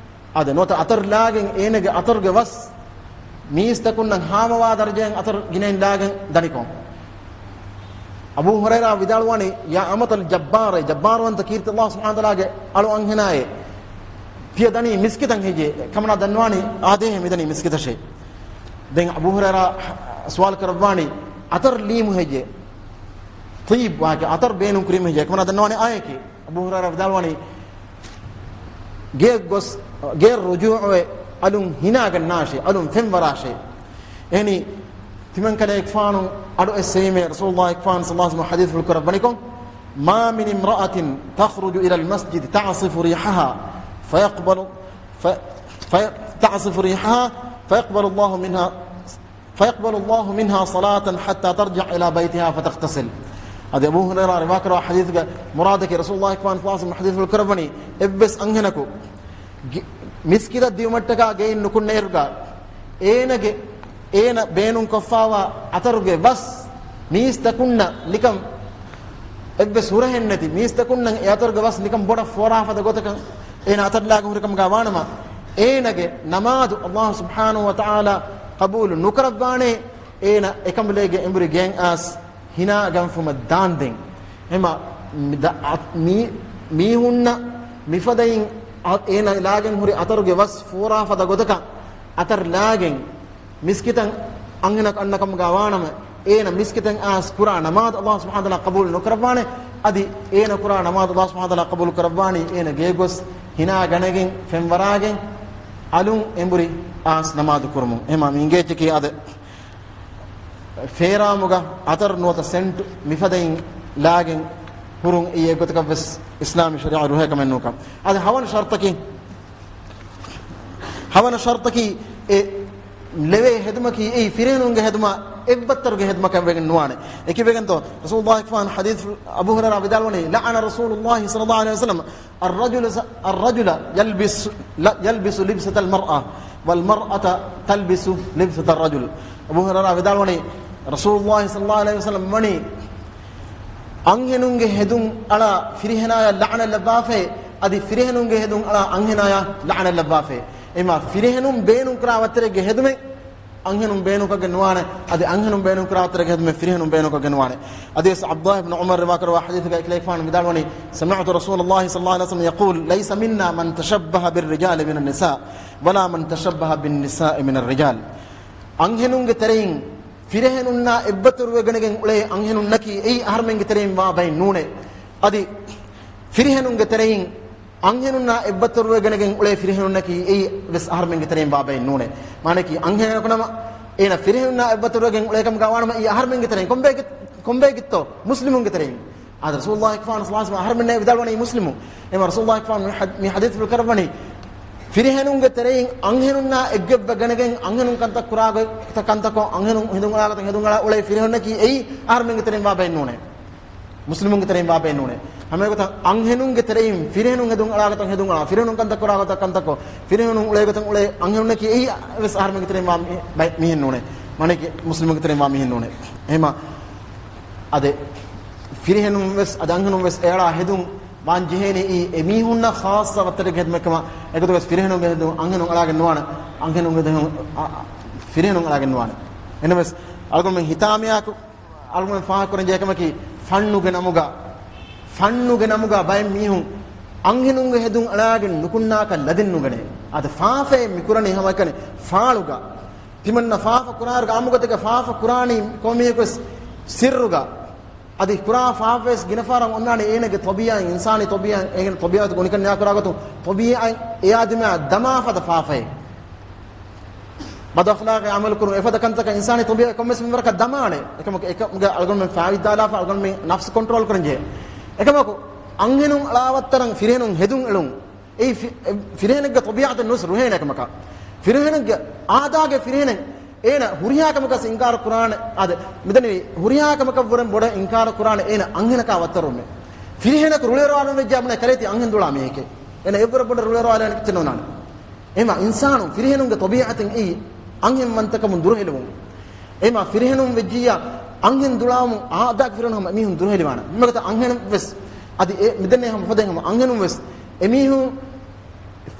އާދެ، ނުވަތަ އަތަރު ލާގެން އޭނަގެ އަތަރުގެ ވަސް މީސްތަކުންނަށް ހާމަވާ ދަރަޖައިން އަތަރު ގިނައިން ލާގެން ދަނިކޮށް. އަބޫ ހުރައިރާ ވިދާޅުވާނީ، ޔާ އަމަތަލް ޖައްބާރޭ، ޖައްބާރުވަންތަ ކީރިތި ﷲ ސުބްޙާނަހޫ ވަތަޢާލާގެ އަޅު އަންހެނާއޭ، ތިޔަ ދަނީ މިސްކިތަށް ހެއްޔޭ؟ އެކަމަނާ ދަންނަވާނީ އާދޭހޭ މިދަނީ މިސްކިތަށޭ. ދެން އަބޫ ހުރައިރާ ސުވާލު ކުރައްވާނީ، އަތަރު ލީމު ހެއްޔޭ؟ ޠީބް ވާކި އަތަރު ބޭނުން ކުރީމަ ހެއްޔޭ؟ އެކަމަނާ ދަންނަވާނީ އާއެކޭ. އަބޫ ހުރައިރާ ވިދާޅުވަނީ، ގެއަށް ގޮސް، ގެއަށް ރުޖޫޢުވެ، އަލުން ހިނާގަންނާށޭ، އަލުން ފެންވަރާށޭ. އެހެނީ، ތިމަންކަލޭގެފާނު އަޑު އެއްސެވީމޭ، ރަސޫލުﷲ ޞައްލަﷲ ޢަލައިހި ވަސައްލަމަ ޙަދީޘްފުޅު ކުރައްވަނިކޮށް، ما من امرأة تخرج إلى المسجد تعصف ريحها فيقبل، ف-، ف-، تعصف ريحها فيقبل الله منها فيقبل الله منها صلاة حتى ترجع إلى بيتها فتغتسل. އަދި އަބޫ ހުރައިރާ ރިވާކުރާ ޙަދީޘްގެ މުރާދަކީ، ރަސޫލުﷲ ޞައްލަﷲ ޢަލައިހި ވަސައްލަމަ ޙަދީޘްފުޅު ކުރައްވަނީ، އެއްވެސް އަންހެނަކު ގެ-، މިސްކިތަށް ދިޔުމަށްޓަކާ ގެއިން ނުކުންނައިރުގަ، އޭނަގެ، އޭނަ ބޭނުންކޮށްފާވާ އަތަރުގެ ވަސް މީސްތަކުންނަށް ނިކަން އެއްވެސް ހުރަހެއްނެތި މީސްތަކުންނަށް އެ އަތަރުގެ ވަސް ނިކަން ބޮޑަށް ފޯރާފަދަ ގޮތަކަށް އޭނަ އަތަރު ލާގެން ހުރިކަމުގަ ވާނަމަ، އޭނަގެ ނަމާދު ﷲ ސުބްޙާނަހޫ ވަތަޢާލާ ޤަބޫލު ނުކުރައްވާނޭ. އޭނަ އެކަނބަލޭގެ އެނބުރި ގެއަށް އައިސް ހިނާ ގަންފުމަށް ދާންދެން. އެހެމަ މި-، ދަ-، އަ-، މީ-، މީހުންނަށް މިފަދައިން އަ-، އޭނަ ލާގެން ހުރި އަތަރުގެ ވަސް ފޯރާފަދަ ގޮތަކަށް އަތަރު ލާގެން މިސްކިތަށް އަންހެނަކު އަންނަ ކަމުގަ ވާނަމަ، އޭނަ މިސްކިތަށް އައިސް ކުރާ ނަމާދު ﷲ ސުބްޙާނަހޫ ވަތަޢާލާ ޤަބޫލު ނުކުރައްވާނެ. އަދި އޭނަ ކުރާ ނަމާދު ﷲ ސުބްޙާނަހޫ ވަތަޢާލާ ޤަބޫލު ކުރައްވާނީ އޭނަ ގޭގޮސް ހިނާ ގަނެގެން ފެންވަރާގެން އަލުން އެނބުރި އައިސް ނަމާދު ކުރުމުން. އެހެމާ މި އިނގޭ އެއްޗަކީ އާދެ، ފޭރާމުގަ އަތަރު ނުވަތަ ސެންޓް މިފަދައިން ލާގެން ހުރުން އެއީ އެއްގޮތަކަށްވެސް އިސްލާމީ ޝަރީޢަ ރުހޭ ކަމެއް ނޫންކަން. އަދި ހަވަނަ ޝަރުޠަކީ، ހަވަނަ ޝަރުޠަކީ އެ ލެވޭ ހެދުމަކީ އެއީ ފިރިހެނުންގެ ހެދުމާ އެއްބައްތަރުގެ ހެދުމަކަށް ވެގެން ނުވާނެ. އެކިވެގެންތޯ، ރަސޫލުﷲ ޙަދީޘް އަބޫ ހުރައިރާ ވިދާޅުވަނީ، لعن رسول الله صلى الله عليه وسلم الرجل، الرجل يلبس، لا، يلبس لبسة المرأة والمرأة تلبس لبسة الرجل. އަބޫ ހުރައިރާ ވިދާޅުވަނީ، ރަސޫލުﷲ ޞައްލަﷲ ޢަލައިހި ވަސައްލަމަ ވަނީ އަންހެނުންގެ ހެދުން އަޅާ ފިރިހެނާޔަށް ލަޢުނަތް ލައްވާފައި، އަދި ފިރިހެނުންގެ ހެދުން އަޅާ އަންހެނާޔަށް ލަޢުނަތް ލައްވާފައި. އެހެމާ ފިރިހެނުން ބޭނުންކުރާ ވައްތަރެއްގެ ހެދުމެއް އަންހެނުން ބޭނުންކޮށްގެން ނުވާނެ. އަދި އަންހެނުން ބޭނުންކުރާ އަތުރެ ހެދުމެއް ފިރިހެނުން ބޭނުންކޮށްގެން ނުވާނެ. އަދިވެސް ޢަބްދުﷲ ބިން ޢުމަރު ރިވާކުރައްވާ ޙަދީޘެއްގައި އެކަލޭގެފާނު ވިދާޅުވަނީ، سمعت رسول الله صلى الله عليه وسلم يقول، ليس منا من تشبه بالرجال من النساء، ولا من تشبه بالنساء من الرجال. އަންހެނުންގެ ތެރެއިން ފިރިހެނުންނާ އެއްވަތަރުވެގަނެގެން އުޅޭ އަންހެނުންނަކީ އެއީ އަހަރުމެންގެ ތެރެއިން ވާ ބައެއް ނޫނޭ. އަދި ފިރިހެނުންގެ ތެރެއިން އަންހެނުންނާ އެއްވަތަރުވެގަނެގެން އުޅޭ ފިރިހެނުންނަކީ އެއީ ވެސް އަހަރުމެންގެ ތެރެއިން ވާ ބައެއް ނޫނޭ. މާނައަކީ އަންހެނަކު ނަމަ އޭނަ ފިރިހެނުންނާ އެއްވަތަރުވެގެން އުޅޭ ކަމުގަ ވާނަމަ އެއީ އަހަރުމެންގެ ތެރެއިން. ކޮންބޭގެ-، ކޮންބޭގެތޯ؟ މުސްލިމުންގެ ތެރެއިން. އާދެ، ރަސޫލުﷲ ފާން ސަލާސް އަހަރުމެންނޭ ވިދާޅުވަނީ މުސްލިމު. އެމަ ރަސޫލުﷲ ފާން މި ޙަދީ-، މި ޙަދީޘްފުޅު ކުރައްވަނީ، ފިރިހެނުންގެ ތެރެއިން އަންހެނުންނާ އެއްގޮތްވެގަނެގެން އަންހެނުން ކަންތައް ކުރާ ގޮތަށް ކަންތައްކޮށް، އަންހެނުން ހެދުން އަޅާ ގޮތަށް ހެދުން އަޅާ އުޅޭ ފިރިހެނުންނަކީ އެއީ އަހަރުމެންގެ ތެރެއިން ވާ ބައެއް ނޫނޭ. މުސްލިމުންގެ ތެރެއިން ވާ ބައެއް ނޫނޭ. ހަމައެގޮތަށް އަންހެނުންގެ ތެރެއިން ފިރިހެނުން ހެދުން އަޅާ ގޮތަށް ހެދުން އަޅާ، ފިރިހެނުން ކަންތައް ކުރާ ގޮތަށް ކަންތައްކޮށް، ފިރިހެނުން އުޅޭ ގޮތަށް އުޅޭ އަންހެނުންނަކީ އެއީ ވެސް އަހަރުމެންގެ ތެރެއިން ވާ މި-، ބައެއް މީހެއް ނޫނޭ. މާނައަކީ މުސްލިމުންގެ ތެރެއިން ވާ މީހެއް ނޫނޭ. އެހެމަ އަދެ ފިރިހެނުން ވެސް އަދެ އަންހެނުން ވެސް އެއަޅާ ހެދުން ވާން ޖެހޭނީ އެ މީހުންނަށް ޚާއްޞަ ވައްތަރެއްގެ ހެދުމެއް ކަމަށް. އެގޮތުގަސް ފިރިހެނުންގެ ހެދުން އަންހެނުން އަޅާގެން ނުވާނެ. އަންހެނުންގެ ހެދުން އަ، އަ، ފިރިހެނުން އަޅާގެން ނުވާނެ. އެނަމަވެސް އަޅުގަނޑުމެން ހިތާމަޔާއެކު އަޅުގަނޑުމެން ފާހަގަކުރަން ޖެހޭ ކަމަކީ، ފަންނުގެ ނަމުގަ، ފަންނުގެ ނަމުގަ ބައެއް މީހުން އަންހެނުންގެ ހެދުން އަޅާގެން ނުކުންނާކަށް ލަދެއް ނުގަނޭ. އަދި ފާފައެއް މި ކުރަނީ ހަމައެކަނި ފާޅުގަ. ތިމަންނަ ފާފަ ކުރާއިރުގަ އާއްމުގޮތެއްގަ ފާފަ ކުރާނީ ކޮންމެއަކުވެސް ސިއްރުގަ. އަދި ކުރާ ފާފަވެސް ގިނަ ފަހަރަށް އޮންނާނެ އޭނަގެ ޠަބީޢަތް، އިންސާނީ ޠަބީޢަތް، އޭނަގެ ޠަބީޢަތު ގޮނޑިކަން ނިޔާކުރާ ގޮތުން ޠަބީޢަތް އެ އާދަމާ ދަމާ ފަދަ ފާފައެއް. ބަދު އަޚްލާޤެއް ޢަމަލު ކުރުން އެފަދަ ކަންތަކަށް އިންސާނީ ޠަބީޢަތް ކޮންމެސް މިންވަރަކަށް ދަމާނެ. އެކަމަކު، އެކަމުގެ އަޅުގަނޑުމެން ފާވިއްދާލާފަ، އަޅުގަނޑުމެން ނަފްސު ކޮންޓްރޯލް ކުރަން ޖެހޭ. އެކަމަކު، އަންހެނުން އަޅާވައްތަރަށް ފިރިހެނުން ހެދުން އެޅުން. އެއީ ފި-، އެ ފިރިހެނެއްގެ ޠަބީޢަތެއް ނުވެސް ރުހޭނެ ކަމަކަށް. ފިރިހެނެއްގެ އާދާގެ ފިރިހެނެއް އޭނަ ހުރިހާ ކަމަކަށް އިންކާރު ކުރާނެ. އާދެ، މިދަނީ ހުރިހާ ކަމަކަށްވުރެން ބޮޑަށް އިންކާރު ކުރާނެ އޭނަ އަންހެނަކާ ވައްތަރުވުމެއް. ފިރިހެނަކު ރުޅިއަރުވާލުން ވެއްޖާ ބުނެ ކަލޭ ތީ އަންހެން ދުޅާ މީހެކޭ. އޭނަ އެއްވަރަށް ބޮޑަށް ރުޅިއަރުވާލާނެ ކިތަން ނޯނާނެ. އެމަ އިންސާނު ފިރިހެނުންގެ ޠަބީޢަތެއް އެއީ އަންހެންވަންތަކަމުން ދުރުހެލުވުން. އެމަ ފިރިހެނުން ވެއްޖިއްޔާ އަންހެން ދުޅާމުން އާދާގެ ފިރިހެނުން ހަމަ އެމީހުން ދުރުހެލިވާނެ. މިގޮތަށް އަންހެނުން ވެސް އަދި އެ މިދެންނެ ހަމަ ފަދަ ހަމަ އަންހެނުން ވެސް އެމީހުން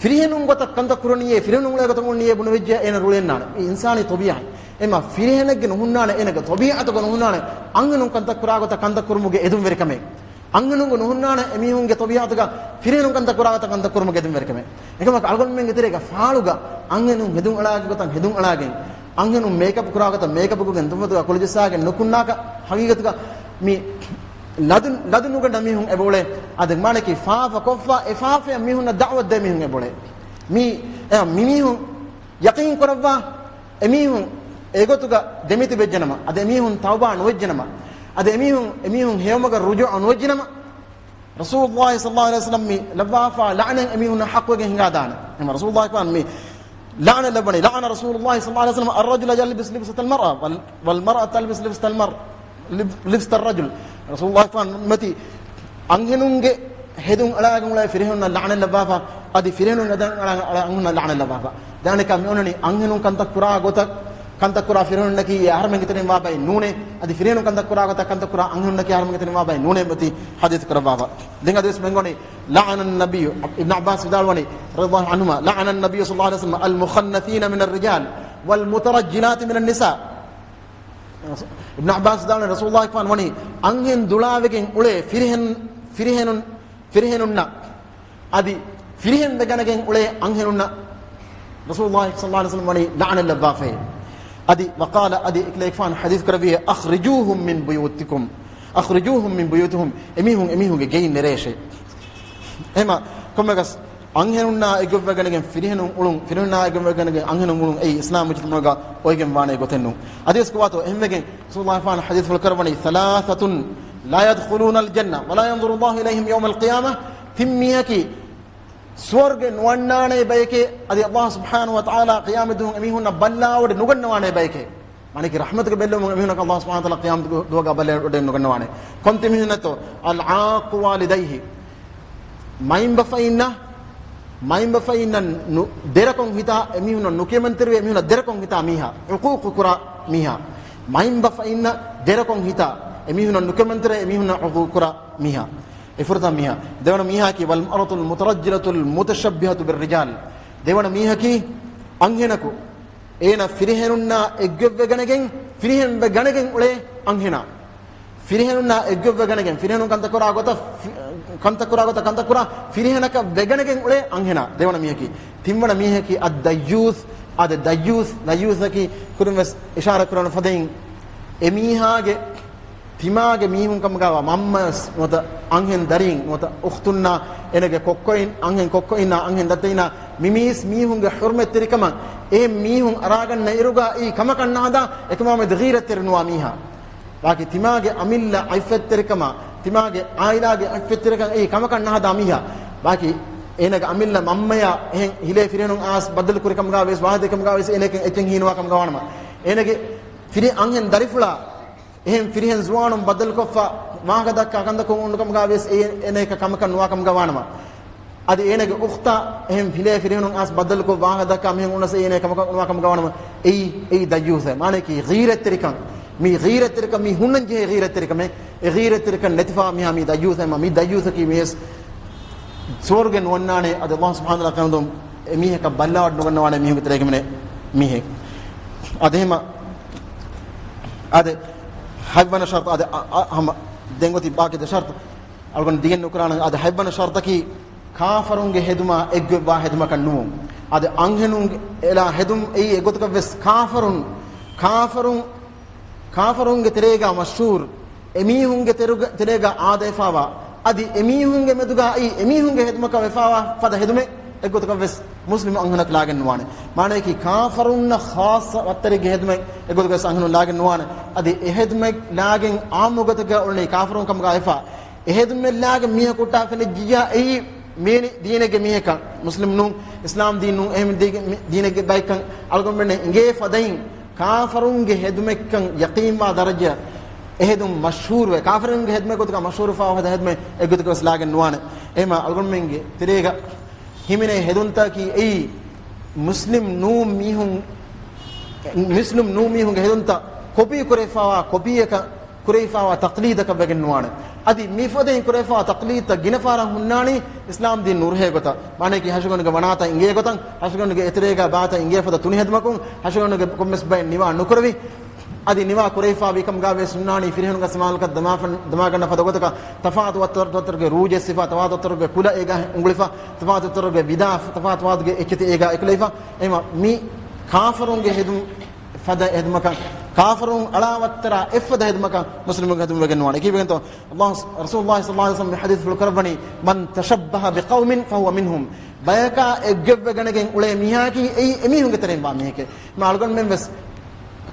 ފިރިހެނުން ގޮތަށް ކަންތައް ކުރަނީއޭ، ފިރިހެނުން އުޅޭ ގޮތަށް އުޅުނީއޭ ބުނެވިއްޖެ އޭނަ ރުޅެންނާނެ. މި އިންސާނީ ޠަބީޢަތް. އެމަ ފިރިހެނެއްގެ ނުހުންނާނެ، އޭނަގެ ޠަބީޢަތުގަ ނުހުންނާނެ އަންހެނުން ކަންތައް ކުރާ ގޮތަށް ކަންތައް ކުރުމުގެ އެދުންވެރިކަމެއް. އަންހެނުންގެ ނުހުންނާނެ އެމީހުންގެ ޠަބީޢަތުގަ ފިރިހެނުން ކަންތައް ކުރާ ގޮތަށް ކަންތައް ކުރުމުގެ އެދުންވެރިކަމެއް. އެކަމަކު އަޅުގަނޑުމެންގެ ތެރޭގަ ފާޅުގަ އަންހެނުން ހެދުން އަޅާގެ ގޮތަށް ހެދުން އަޅާގެން، އަންހެނުން މޭކަޕް ކުރާ ގޮތަށް މޭކަޕުގެ ތުންފަތުގަ ކުޅިޖައްސާގެން ނުކުންނާކަށް ހަގީގަތުގަ މި ލަދު، ލަދު ނުގަންނަ މީހުން އެބައުޅޭ. އާދެ، މާނައަކީ ފާފަ ކޮށްފަ، އެ ފާފައަށް މީހުންނަށް ދަޢުވަތު ދޭ މީހުން އެބައުޅޭ. މީ، އެ، މި މީހުން ޔަޤީން ކުރައްވާ، އެމީހުން އެގޮތުގަ ދެމިތިބެއްޖެނަމަ، އަދި އެމީހުން ތައުބާ ނުވެއްޖެނަމަ، އަދި އެމީހުން، އެމީހުން ހެޔޮމަގަށް ރުޖޫޢަ ނުވެއްޖެނަމަ، ރަސޫލުﷲ ޞައްލަﷲ ޢަލައިހި ވަސައްލަމް މި ލައްވާފާ ލަޢުނަތް އެމީހުންނަށް ޙައްޤުވެގެން ހިނގާދާނެ. އެހެން ރަސޫލުﷲ ފާން މި ލަޢުނަތް ލައްވަނީ، لعن رسول الله صلى الله عليه وسلم الرجل يلبس لبسة المرأة وال، والمرأة تلبس لبسة المرأة، لب، لبسة الرجل. ރަސޫލުﷲ ފާން މަތި އަންހެނުންގެ ހެދުން އަޅާގެން އުޅޭ ފިރިހެނުންނަށް ލަޢުނަތް ލައްވާފަ، އަދި ފިރިހެނުން ހެދުން އަޅާ، އަޅާ އަންހެނުންނަށް ލަޢުނަތް ލައްވާފަ. ދާނެކާ މި އޮންނަނީ އަންހެނުން ކަންތައް ކުރާ ގޮތަށް، ކަންތައް ކުރާ ފިރިހެނުންނަކީ އެ އަހަރުމެންގެ ތެރެއިން ވާ ބައެއް ނޫނޭ. އަދި ފިރިހެނުން ކަންތައް ކުރާ ގޮތަށް ކަންތައް ކުރާ އަންހެނުންނަކީ އަހަރުމެންގެ ތެރެއިން ވާ ބައެއް ނޫނޭ މަތި ޙަދީޘް ކުރައްވާފަ. ދެން އަދިވެސް މި އޮންނަނީ، لعن النبي، އިބްނު ޢައްބާސް ވިދާޅުވަނީ، رضي الله عنهما، لعن النبي صلى الله عليه وسلم المخنثين من الرجال والمترجلات من النساء. އިބްނު ޢައްބާސް ވިދާޅުވަނީ، ރަސޫލުﷲ ފާން ވަނީ އަންހެން ދުޅާވެގެން އުޅޭ ފިރިހެން، ފިރިހެނުން، ފިރިހެނުންނަށް އަދި ފިރިހެން ވެގަނެގެން އުޅޭ އަންހެނުންނަށް ރަސޫލުﷲ ޞައްލަﷲ ޢަލައިހި ވަސައްލަމް ވަނީ ލަޢުނަތް ލައްވާފައޭ. އަދި، وقال، އަދި އެކަލޭގެފާނު ޙަދީޘް ކުރެއްވިއޭ، أخرجوهم من بيوتكم، أخرجوهم من بيوتهم، އެމީހުން އެމީހުންގެ ގެއިން ނެރޭށޭ. އެހެމަ ކޮންމެގަސް އަންހެނުންނާ އެއްގޮތްވެގަނެގެން ފިރިހެނުން އުޅުން، ފިރިހެނުންނާ އެއްގޮތްވެގަނެގެން އަންހެނުން އުޅުން އެއީ އިސްލާމް މުޖުތަމަޢުގަ އޮވެގެން ވާނެ ގޮތެއް ނޫން. އަދިވެސް ކޮބާތޯ އެހެންވެގެން ރަސޫލުﷲ ފާން ޙަދީޘްފުޅު ކުރައްވަނީ، ثلاثة لا يدخلون الجنة ولا ينظر الله إليهم يوم القيامة، ތިން މީހަކީ ސުވަރުގެ ނުވަންނާނޭ ބަޔެކޭ، އަދި ﷲ ސުބްޙާނަހޫ ވަތަޢާލާ ޤިޔާމަތް ދުވަހު އެމީހުންނަށް ބައްލާވަޑައެއް ނުގަންނަވާނޭ ބަޔެކޭ. މާނައަކީ ރަޙްމަތުގެ ބެއްލެވުމުން އެމީހުންނަކަށް ﷲ ސުބްޙާނަހޫ ވަތަޢާލާ ޤިޔާމަތު ދުވަހުގަ ބައްލާވަޑައެއް ނުގަންނަވާނެ. ކޮން ތިމީހުންނެއްތޯ؟ العاق والديه. މައިންބަފައިންނަށް، މައިންބަފައިންނަށް ނު، ދެރަކޮށް ހިތާ އެމީހުންނަށް ނުކެމެންތެރިވޭ އެމީހުންނަށް ދެރަކޮށް ހިތާ މީހާ، ޢުޤޫޤު ކުރާ މީހާ. މައިންބަފައިންނަށް ދެރަކޮށް ހިތާ އެމީހުންނަށް ޢުޤޫޤު ކުރާ މީހާ. އެ ފުރަތަމަ މީހާ. ދެވަނަ މީހާއަކީ، والمرأة المترجلة المتشبهة بالرجال. ދެވަނަ މީހަކީ އަންހެނަކު، އޭނަ ފިރިހެނުންނާ އެއްގޮތްވެގަނެގެން، ފިރިހެން ވެގަނެގެން އުޅޭ އަންހެނާ. ފިރިހެނުންނާ އެއްގޮތްވެގަނެގެން، ފިރިހެނުން ކަންތައް ކުރާ ގޮތަށް، ފި-، ކަންތައް ކުރާ ގޮތަށް ކަންތައް ކުރާ ފިރިހެނަކަށް ވެގަނެގެން އުޅޭ އަންހެނާ. ދެވަނަ މީހަކީ. ތިންވަނަ މީހަކީ އައްދައްޔޫސް. އާދެ، ދައްޔޫސް، ދައްޔޫސަކީ ކުރިން ވެސް އިޝާރާތް ކުރަން ފަދައިން، އެމީހާގެ ތިމާގެ މީހުން ކަމުގައިވާ މަންމަޔަސް ނުވަތަ އަންހެން ދަރީން ނުވަތަ އުޚްތުންނާ އޭނަގެ ކޮއްކޮއިން، އަންހެން ކޮއްކޮއިންނާ އަންހެން ދައްތައިންނާ މި މީސް މީހުންގެ ޙުރުމަތްތެރިކަމަށް އެ މީހުން އަރާގަންނަ އިރުގަ އެއީ ކަމަކަށް ނަހަދާ އެކަމާމެދު ޣީރަތްތެރި ނުވާ މީހާ. ބާކީ ތިމާގެ އަމިއްލަ އަތްފަތްތެރިކަމާ، ތިމާގެ އާއިލާގެ އަތްފަތްތެރިކަން އެއީ ކަމަކަށް ނަހަދާ މީހާ. ބާކީ އޭނަގެ އަމިއްލަ މަންމަޔާ އެހެން ހިލޭ ފިރިހެނުން އާސް ބައްދަލު ކުރި ކަމުގަ ވެސް، ވާހަކަ ދެއްކި ކަމުގަ ވެސް އޭނަ އެކަން އެއްޗެއް ހީނުވާ ކަމުގަ ވާނަމަ، އޭނަގެ ފިރި އަންހެން ދަރިފުޅާ އެހެން ފިރިހެން ޒުވާނުން ބައްދަލުކޮށްފަ ވާހަކަ ދައްކާ ކަންތައް ކުރުމުން ކަމުގަ ވެސް އެ-، އޭނަ އެކަން ކަމަކަށް ނުވާ ކަމުގަ ވާނަމަ، އަދި އޭނަގެ އުޚްތާ އެހެން ހިލޭ ފިރިހެނުން އާސް ބައްދަލުކޮށް ވާހަކަ ދައްކާ މީހުން އުޅުނަސް އޭނަ އެކަން ކަމަކަށް ނުވާ ކަމުގަ ވާނަމަ، އެއީ، އެއީ ދައްޔޫސް. މާނައަކީ ޣީރަތްތެރިކަން. މީ ޣީރަތްތެރިކަން، މީ ހުންނަން ޖެހޭ ޣީރަތްތެރިކަމެއް. އެ ޣީރަތްތެރިކަން ނެތިފާ މީހާ މީ ދައްޔޫސް. އެމަ މީ ދައްޔޫސަކީ މީވެސް ސުވަރުގެ ނުވަންނާނެ. އަދި ﷲ ސުބްޙާނަހޫ ވަތަޢާލާ ކަންދުން އެ މީހަކަށް ބައްލަވަޑަ ނުގަންނަވާނެ މީހުންގެ ތެރޭގެ މިނެ މީހެއް. އަދި އެހެމަ، އަދި ހަތްވަނަ ޝަރްޠު، އަދި އަ-، އަ-، ހަމަ ދެން އޮތީ ބާކީ ދެ ޝަރްޠު. އަޅުގަނޑު ދިގެއް ނުކުރާނަން. އަދި ހަތްވަނަ ޝަރްޠަކީ ކާފަރުންގެ ހެދުމާ އެއްގޮތްވާ ހެދުމަކަށް ނުވުން. އަދި އަންހެނުން އެލާ ހެދުން އެއީ އެގޮތަކަށް ވެސް ކާފަރުން، ކާފަރުން، ކާފަރުންގެ ތެރޭގާ މަޝްހޫރު، އެމީހުންގެ ތެރުގަ-، ތެރޭގާ އާދަވެފާވާ، އަދި އެމީހުންގެ މެދުގާ އެއީ އެމީހުންގެ ހެދުމަކަށް ވެފާވާ ފަދަ ހެދުމެއް އެއްގޮތަކަށް ވެސް މުސްލިމް އަންހެނަކު ލާގެން ނުވާނެ. މާނައަކީ ކާފަރުންނަށް ޚާއްޞަ ވައްތަރެއްގެ ހެދުމެއް އެއްގޮތަކަށް ވެސް އަންހެނުން ލާގެން ނުވާނެ. އަދި އެ ހެދުމެއް ލާގެން އާއްމު ގޮތަކަށް އުޅުނީ ކާފަރުން ކަމުގަ ވެފާ، އެ ހެދުމެއް ލާގެން މީހަކު ހުއްޓާ ފެނިއްޖިއްޔާ އެއީ މިވެނި ދީނެއްގެ މީހަކަށް، މުސްލިމް ނޫން، އިސްލާމް ދީން ނޫން، އެހެން ދީގެ-، މި-، ދީނެއްގެ ބައެއްކަން އަޅުގަނޑުމެންނަށް އިނގޭ ފަދައިން، ކާފަރުންގެ ހެދުމެއްކަން ޔަޤީންވާ ދަރަޖައަށް އެ ހެދުން މަޝްހޫރުވެ، ކާފަރުންގެ ހެދުމެއް ގޮތުގަ މަޝްހޫރުވެފާ ހަދާ ހެދުމެއް އެއްގޮތަކަށް ވެސް ލާގެން ނުވާނެ. އެހެމަ އަޅުގަނޑުމެންގެ ތެރޭގަ ހިމެނޭ ހެދުންތަކީ އެއީ މުސްލިމް ނޫން މީހުން، މުސްލިމް ނޫން މީހުންގެ ހެދުންތައް ކޮޕީ ކުރެވިފާވާ، ކޮޕީއަކަށް ކުރެވިފާވާ ތަޤްލީދަކަށް ވެގެން ނުވާނެ. އަދި މިފަދައިން ކުރެވިފާވާ ތަޤްލީދުތައް ގިނަ ފަހަރަށް ހުންނާނީ އިސްލާމް ދީން ނުރުހޭ ގޮތަށް. މާނައަކީ ހަށިގަނޑުގެ ވަނާތައް އިނގޭ ގޮތަށް، ހަށިގަނޑުގެ އެތެރޭގަ ބާތައް އިނގޭ ފަދަ ތުނި ހެދުމަކުން، ހަށިގަނޑުގެ ކޮންމެސް ބައެއް ނިވާ ނުކުރެވި، އަދި ނިވާ ކުރެވިފާވީ ކަމުގަ ވެސް ހުންނާނީ ފިރިހެނުންގެ ސަމާލަކަށް ދަމާފަން-، ދަމާގަންނަ ފަދަ ގޮތަކަށް ތަފާތު ވައްތަރު-، ވައްތަރުގެ ރޫ ޖެއްސިފާ، ތަފާތު ވައްތަރުގެ ކުލަ އޭގަ އުނގުޅިފާ، ތަފާތު ވައްތަރުގެ ވިދާ، ތަފާތު ވާދުގެ އެއްޗެތި އޭގަ އެކުލެވިފާ. އެހެމަ މި ކާފަރުންގެ ހެދުން ފަދަ ހެދުމަކަށް، ކާފަރުން އަޅާ ވައްތަރާ އެއްފަދަ ހެދުމަކަށް މުސްލިމުންގެ ހެދުން ވެގެން ނުވާނެ. ކީއްވެގެންތޯ؟ ﷲ، ރަސޫލުﷲ ޞައްލަﷲ ޢަލައިހި ވަސައްލަމް މި ޙަދީޘްފުޅު ކުރައްވަނީ، "من تشبه بقوم فهو منهم." ބަޔަކާ އެއްގޮތްވެގަނެގެން އުޅޭ މީހާއަކީ އެއީ އެމީހުންގެ ތެރެއިން ވާ މީހެކޭ. މި އަޅުގަނޑުމެން ވެސް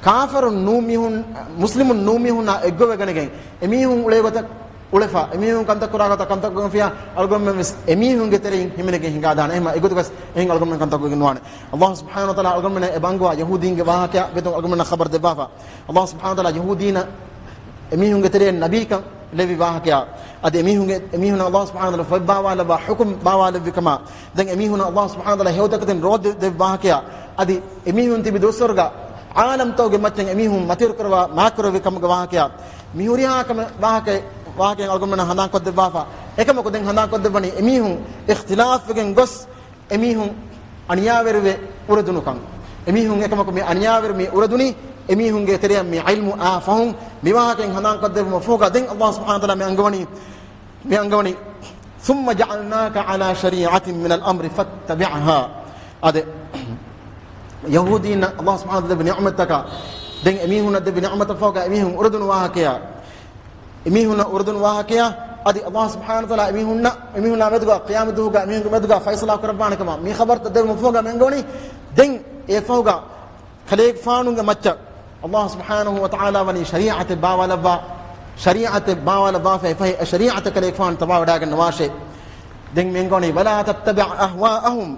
ކާފަރުން ނޫން މީހުން، މުސްލިމުން ނޫން މީހުންނާ އެއްގޮތްވެގަނެގެން އެމީހުން އުޅޭ ގޮތަށް އުޅެފަ، އެމީހުން ކަންތައް ކުރާ ގޮތަށް ކަންތައް ކުރެވިފަ، އަޅުގަނޑުމެން ވެސް އެމީހުންގެ ތެރެއިން ހިމެނިގެން ހިނގާދާނެ. އެހެން އެގޮތަކަށް އެހެން އަޅުގަނޑުމެން ކަންތައް ކުރެވިގެން ނުވާނެ. ﷲ ސުބްޙާނަހޫ ވަތަޢާލާ އަޅުގަނޑުމެންނަށް އެ ބަންގަވާ ޔަހޫދީންގެ ވާހަކަ ބެތުން އަޅުގަނޑުމެންނަށް ޚަބަރު ދެއްވާފަ. ﷲ ސުބްޙާނަހޫ ވަތަޢާލާ ޔަހޫދީންނަށް އެމީހުންގެ ތެރެއިން ނަބީކަން ލެއްވި ވާހަކަޔާ، އަދި އެމީހުންގެ، އެމީހުންނަށް ﷲ ސުބްޙާނަހޫ ވަތަޢާލާ ފޮތް ބާވާލައްވާ ޙުކުމް ބާވާލެއްވި ކަމާ، ދެން އެމީހުންނަށް ﷲ ސުބްޙާނަހޫ ވަތަޢާލާ ހެޔޮތަކެތިން ރޯދަ ދެއްވި ވާހަކަޔާ، އަދި އެމީހުން ތިބި ދުވަސްވަރުގަ ޢާލަމްތަކުގެ މައްޗަށް އެމީހުން މަތިވެރި ކުރައްވާ މާތްކުރެއްވި ކަމުގެ ވާހަކަޔާ، މި ހުރިހާ ކަމެއް ވާހަކަ، ވާހަކައެއް އަޅުގަނޑުމެންނަށް ހަނދާންކޮށްދެއްވާފަ. އެކަމަކު ދެން ހަނދާންކޮށްދެއްވަނީ އެމީހުން އިޚްތިލާފްވެގެން ގޮސް އެމީހުން އަނިޔާވެރިވެ އުރެދުނުކަން. އެމީހުން އެކަމަކު މި އަނިޔާވެރި މި އުރެދުނީ އެމީހުންގެ ތެރެއަށް މި ޢިލްމު އާ ފަހުން. މި ވާހަކައިން ހަނދާންކޮށްދެއްވުމަށް ފަހުގަ ދެން ﷲ ސުބްޙާނަހޫ ވަތަޢާލާ މި އަންގަވަނީ، މި އަންގަވަނީ، "ثم جعلناك على شريعة من الأمر فاتبعها." އާދެ، ޔަހޫދީންނަށް ﷲ ސުބްޙާނަހޫ ވަތަޢާލާ ދެއްވި ނިޢުމަތަކަށް، ދެން އެމީހުންނަށް ދެއްވި ނިޢުމަތަށް ފަހުގަ އެމީހުން އުރެދުނު ވާހަކަޔާ، އެމީހުންނަށް އުރެދުނު ވާހަކަޔާ، އަދި ﷲ ސުބްޙާނަހޫ ވަތަޢާލާ އެމީހުންނަށް، އެމީހުންނާ މެދުގަ ޤިޔާމަތް ދުވަހުގަ އެމީހުންގެ މެދުގަ ފައިސަލާ ކުރައްވާނެ ކަމަށް މި ޚަބަރުތައް ދެއްވުމަށް ފަހުގަ މި އަންގަވަނީ، ދެން އެ ފަހުގަ ކަލޭގެފާނުގެ މައްޗަށް ﷲ ސުބްޙާނަހޫ ވަތަޢާލާ ވަނީ ޝަރީޢަތެއް ބާވާލައްވާ، ޝަރީޢަތެއް ބާވާލައްވާފައި ފަހެ، އެ ޝަރީޢަތަށް ކަލޭގެފާނު ތަބާވެވަޑައިގަންނަވާށޭ. ދެން މި އަންގަވަނީ، "ولا تتبع أهواءهم،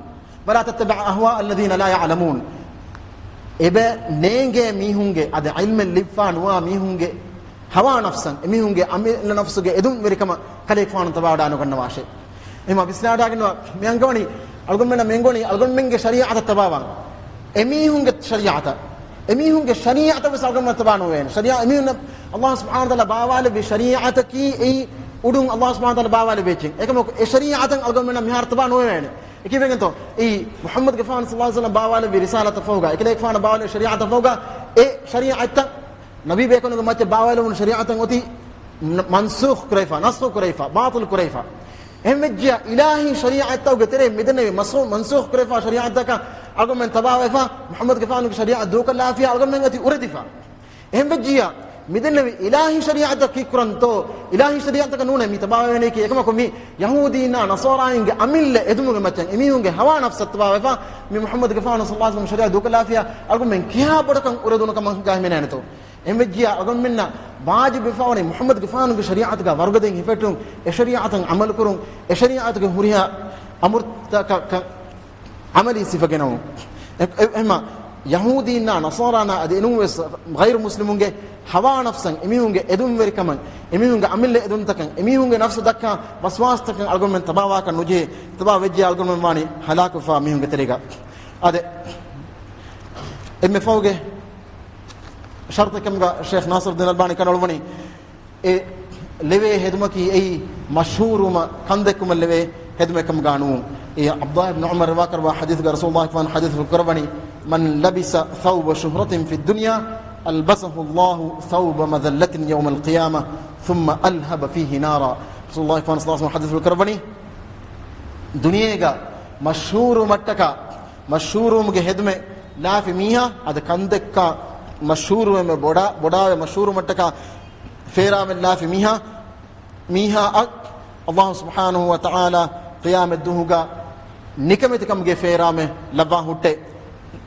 ولا تتبع أهواء الذين لا يعلمون." އެބަ ނޭނގޭ މީހުންގެ، އަދި ޢިލްމެއް ލިބިފާ ނުވާ މީހުންގެ ހަވާ ނަފްސަށް، އެމީހުންގެ އަމިއްލަ ނަފްސުގެ އެދުންވެރިކަމަށް ކަލޭގެފާނު ތަބާވެޑާނުގަންނަވާށޭ. އެހެން ވިސްނާވަޑައިގަންނަވާ، މި އަންގަވަނީ އަޅުގަނޑުމެންނަށް މި އަންގަވަނީ އަޅުގަނޑުމެންގެ ޝަރީޢަތަށް ތަބާވާން. އެމީހުންގެ ޝަރީޢަތަށް، އެމީހުންގެ ޝަރީޢަތަށް ވެސް އަޅުގަނޑުމެން ތަބާ ނުވޭނެ. ޝަރީޢަ އެމީހުންނަށް ﷲ ސުބްޙާނަހޫ ވަތަޢާލާ ބާވާލެއްވި ޝަރީޢަތަކީ އެއީ އުޑުން ﷲ ސުބްޙާނަހޫ ވަތަޢާލާ ބާވާލެއްވި އެއްޗެއް. އެކަމަކު އެ ޝަރީޢަތަށް އަޅުގަނޑުމެންނަށް މިހާރު ތަބާ ނުވެވޭނެ. އެކީ ވެގެންތޯ، އެއީ މުޙައްމަދުގެފާނު ޞައްލަﷲ ޢަލައިހި ވަސައްލަމަ ބާވާލެއްވި ރިސާލަތަށް ފަހުގަ، އެކަލޭގެފާނަށް ބާވާލެއްވި ޝަރީޢަތަށް ފަހުގަ، އެ ޝަރީޢަތްތައް، ނަބީ ބޭކަލުންގެ މައްޗަށް ބާވާލެވުނު ޝަރީޢަތަށް އޮތީ މަންސޫޚް ކުރެވިފަ، ނަސްޚު ކުރެވިފަ، ބާޠިލް ކުރެވިފަ. އެހެންވެއްޖިއްޔާ، އިލާހީ ޝަރީޢަތްތަކުގެ ތެރޭ މިދެންނެވި މަސް-، މަންސޫޚް ކުރެވިފާ ޝަރީޢަތްތަކަށް އަޅުގަނޑުމެން ތަބާވެފަ، މުޙައްމަދުގެފާނުގެ ޝަރީޢަތް ދޫކޮށްލާފިޔާ، އަޅުގަނޑުމެން އޮތީ އުރެދިފަ. އެހެންވެއްޖިއްޔާ، މިދެންނެވި އިލާހީ ޝަރީޢަތަށް ކީއްކުރަންތޯ؟ އިލާހީ ޝަރީޢަތަކަށް ނޫނޭ މި ތަބާވެވޭނީކީ. އެކަމަކު މި ޔަހޫދީންނާ ނަޞާރާއިންގެ އަމިއްލަ އެދުމުގެ މައްޗަށް އެމީހުންގެ ހަވާ ނަފްސަށް ތަބާވެފަ، މި މުޙައްމަދުގެފާނު ޞައްލަﷲ ޢަލައިހި ވަސައްލަމަ ޝަރީޢަތް ދޫކޮށްލާފިޔާ، އަޅުގަނޑުމެން ކިހާ ބޮޑަކަށް އުރެދުނު ކަމަށް ހިނގާ ހިމެނޭނެތޯ؟ އެހެންވެއްޖިއްޔާ، އަޅުގަނޑުމެންނަށް ވާޖިބުވެފަވަނީ މުޙައްމަދުގެފާނުގެ ޝަރީޢަތުގަ ވަރުގަދައިން ހިފެއްޓުން، އެ ޝަރީޢަތަށް ޢަމަލުކުރުން، އެ ޝަރީޢަތުގެ ހުރިހާ އަމުރުތަކަށް ޢަމަލީ ސިފަ ގެނައުން. އެ-، އެ-، އެހެންމަ ޔަހޫދީންނާ ނަޞާރާނާ އަދި އެނޫންވެސް ޣައިރު މުސްލިމުންގެ ހަވާ ނަފްސަށް، އެމީހުންގެ އެދުންވެރިކަމަށް، އެމީހުންގެ އަމިއްލަ އެދުންތަކަށް، އެމީހުންގެ ނަފްސު ދައްކާ ވަސްވާސްތަކަށް އަޅުގަނޑުމެން ތަބާވާކަށް ނުޖެހޭ. ތަބާވެއްޖެ އަޅުގަނޑުމެން ވާނީ ހަލާކުވެފާ މީހުންގެ ތެރޭގަ. އާދެ، އެންމެ ފަހުގެ ޝަރުޠެއް ކަމުގަ ޝޭޚް ނާޞިރުއްދީން އަލްބާނީ ކަނޑައުޅުވަނީ، އެ ލެވޭ ހެދުމަކީ އެއީ މަޝްހޫރުވުމަށް ކަންދެއްކުމަށް ލެވޭ ހެދުމެއް ކަމުގަ ނޫން. އެ ޢަބްދުﷲ ބިން ޢުމަރު ރިވާކުރައްވާ ޙަދީޘްގަ ރަސޫލުﷲ ފާން ޙަދީޘް ކުރައްވަނީ، "من لبس ثوب شهرة في الدنيا ألبسه الله ثوب مذلة يوم القيامة ثم ألهب فيه نارا." ރަސޫލުﷲ ފާން ޞައްލަﷲ ޢަލައިހި ވަސައްލަމަ ޙަދީޘް ކުރައްވަނީ، ދުނިޔޭގަ މަޝްހޫރުވުމަށްޓަކާ، މަޝްހޫރުވުމުގެ ހެދުމެއް ލާފި މީހާ، އަދި ކަންދެއްކާ މަޝްހޫރުވެމެ ބޮޑާ-، ބޮޑާވެ މަޝްހޫރުވުމަށްޓަކާ ފޭރާމެއް ލާފި މީހާ، މީހާއަށް ﷲ ސުބްޙާނަހޫ ވަތަޢާލާ ޤިޔާމަތް ދުވަހުގަ ނިކަމެތިކަމުގެ ފޭރާމެއް ލައްވާ ހުއްޓޭ.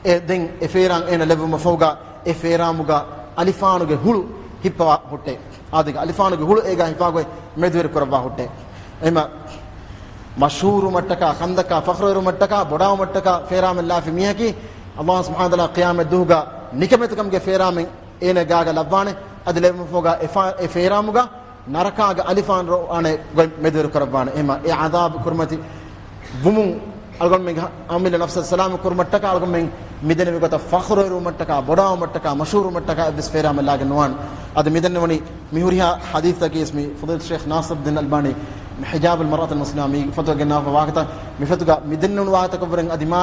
އެ ދެން އެ ފޭރާން އޭނަ ލެއްވުމަށް ފަހުގަ އެ ފޭރާމުގަ އަލިފާނުގެ ހުޅު ހިއްޕަވާ ހުއްޓޭ. އާދެ، އަލިފާނުގެ ހުޅު އޭގަ ހިފާގޮތް މެދުވެރި ކުރައްވާ ހުއްޓޭ. އެހެންމަ މަޝްހޫރުވުމަށްޓަކާ، ކަންދައްކާ ފަޚްރުވެރިވުމަށްޓަކާ، ބޮޑާވުމަށްޓަކާ ފޭރާމެއް ލާފި މީހަކީ، ﷲ ސުބްޙާނަހޫ ވަތަޢާލާ ޤިޔާމަތް ދުވަހުގަ ނިކަމެތިކަމުގެ ފޭރާމެއް އޭނަ ގާގަ ލައްވާނެ. އަދި ލެއްވުމަށް ފަހުގަ އެ ފާ-، އެ ފޭރާމުގަ ނަރަކާގެ އަލިފާން ރޮވާނެ ގޮތް މެދުވެރި ކުރައްވާނެ. އެހެންމަ އެ ޢަޛާބު ކުރިމަތި ވުމުން އަޅުގަނޑުމެންގެ އަމިއްލަ ނަފްސަށް ސަލާމަތް ކުރުމަށްޓަކާ، އަޅުގަނޑުމެން މިދެންނެވި ގޮތަށް ފަޚްރުވެރިވުމަށްޓަކާ، ބޮޑާވުމަށްޓަކާ، މަޝްހޫރުވުމަށްޓަކާ އެއްވެސް ފޭރާމެއް ލާގެން ނުވާން. އަދި މިދެންނެވުނީ މި ހުރިހާ ޙަދީޘްތަކީ މި ފަޟީލަތު ޝޭޚް ނާޞިރުއްދީން އަލްބާނީ މި ޙިޖާބުލް މަރްއަތިލް މުސްލިމާ މި ފޮތުގަ ގެންނާފަ ވާހަކަތައް، މި ފޮތުގަ މި ދެންނެވުނު ވާހަކަތަކަށްވުރެން އަދި މާ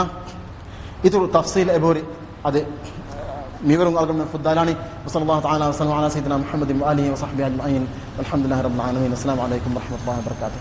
އިތުރު ތަފްޞީލް އެބަހުރި. އަދި މިވަރުން އަޅުގަނޑުމެން ފުއްދާލާނީ. وصلى الله تعالى وسلم على سيدنا محمد وآله وصحبه أجمعين. والحمد لله رب العالمين. السلام عليكم ورحمة الله وبركاته.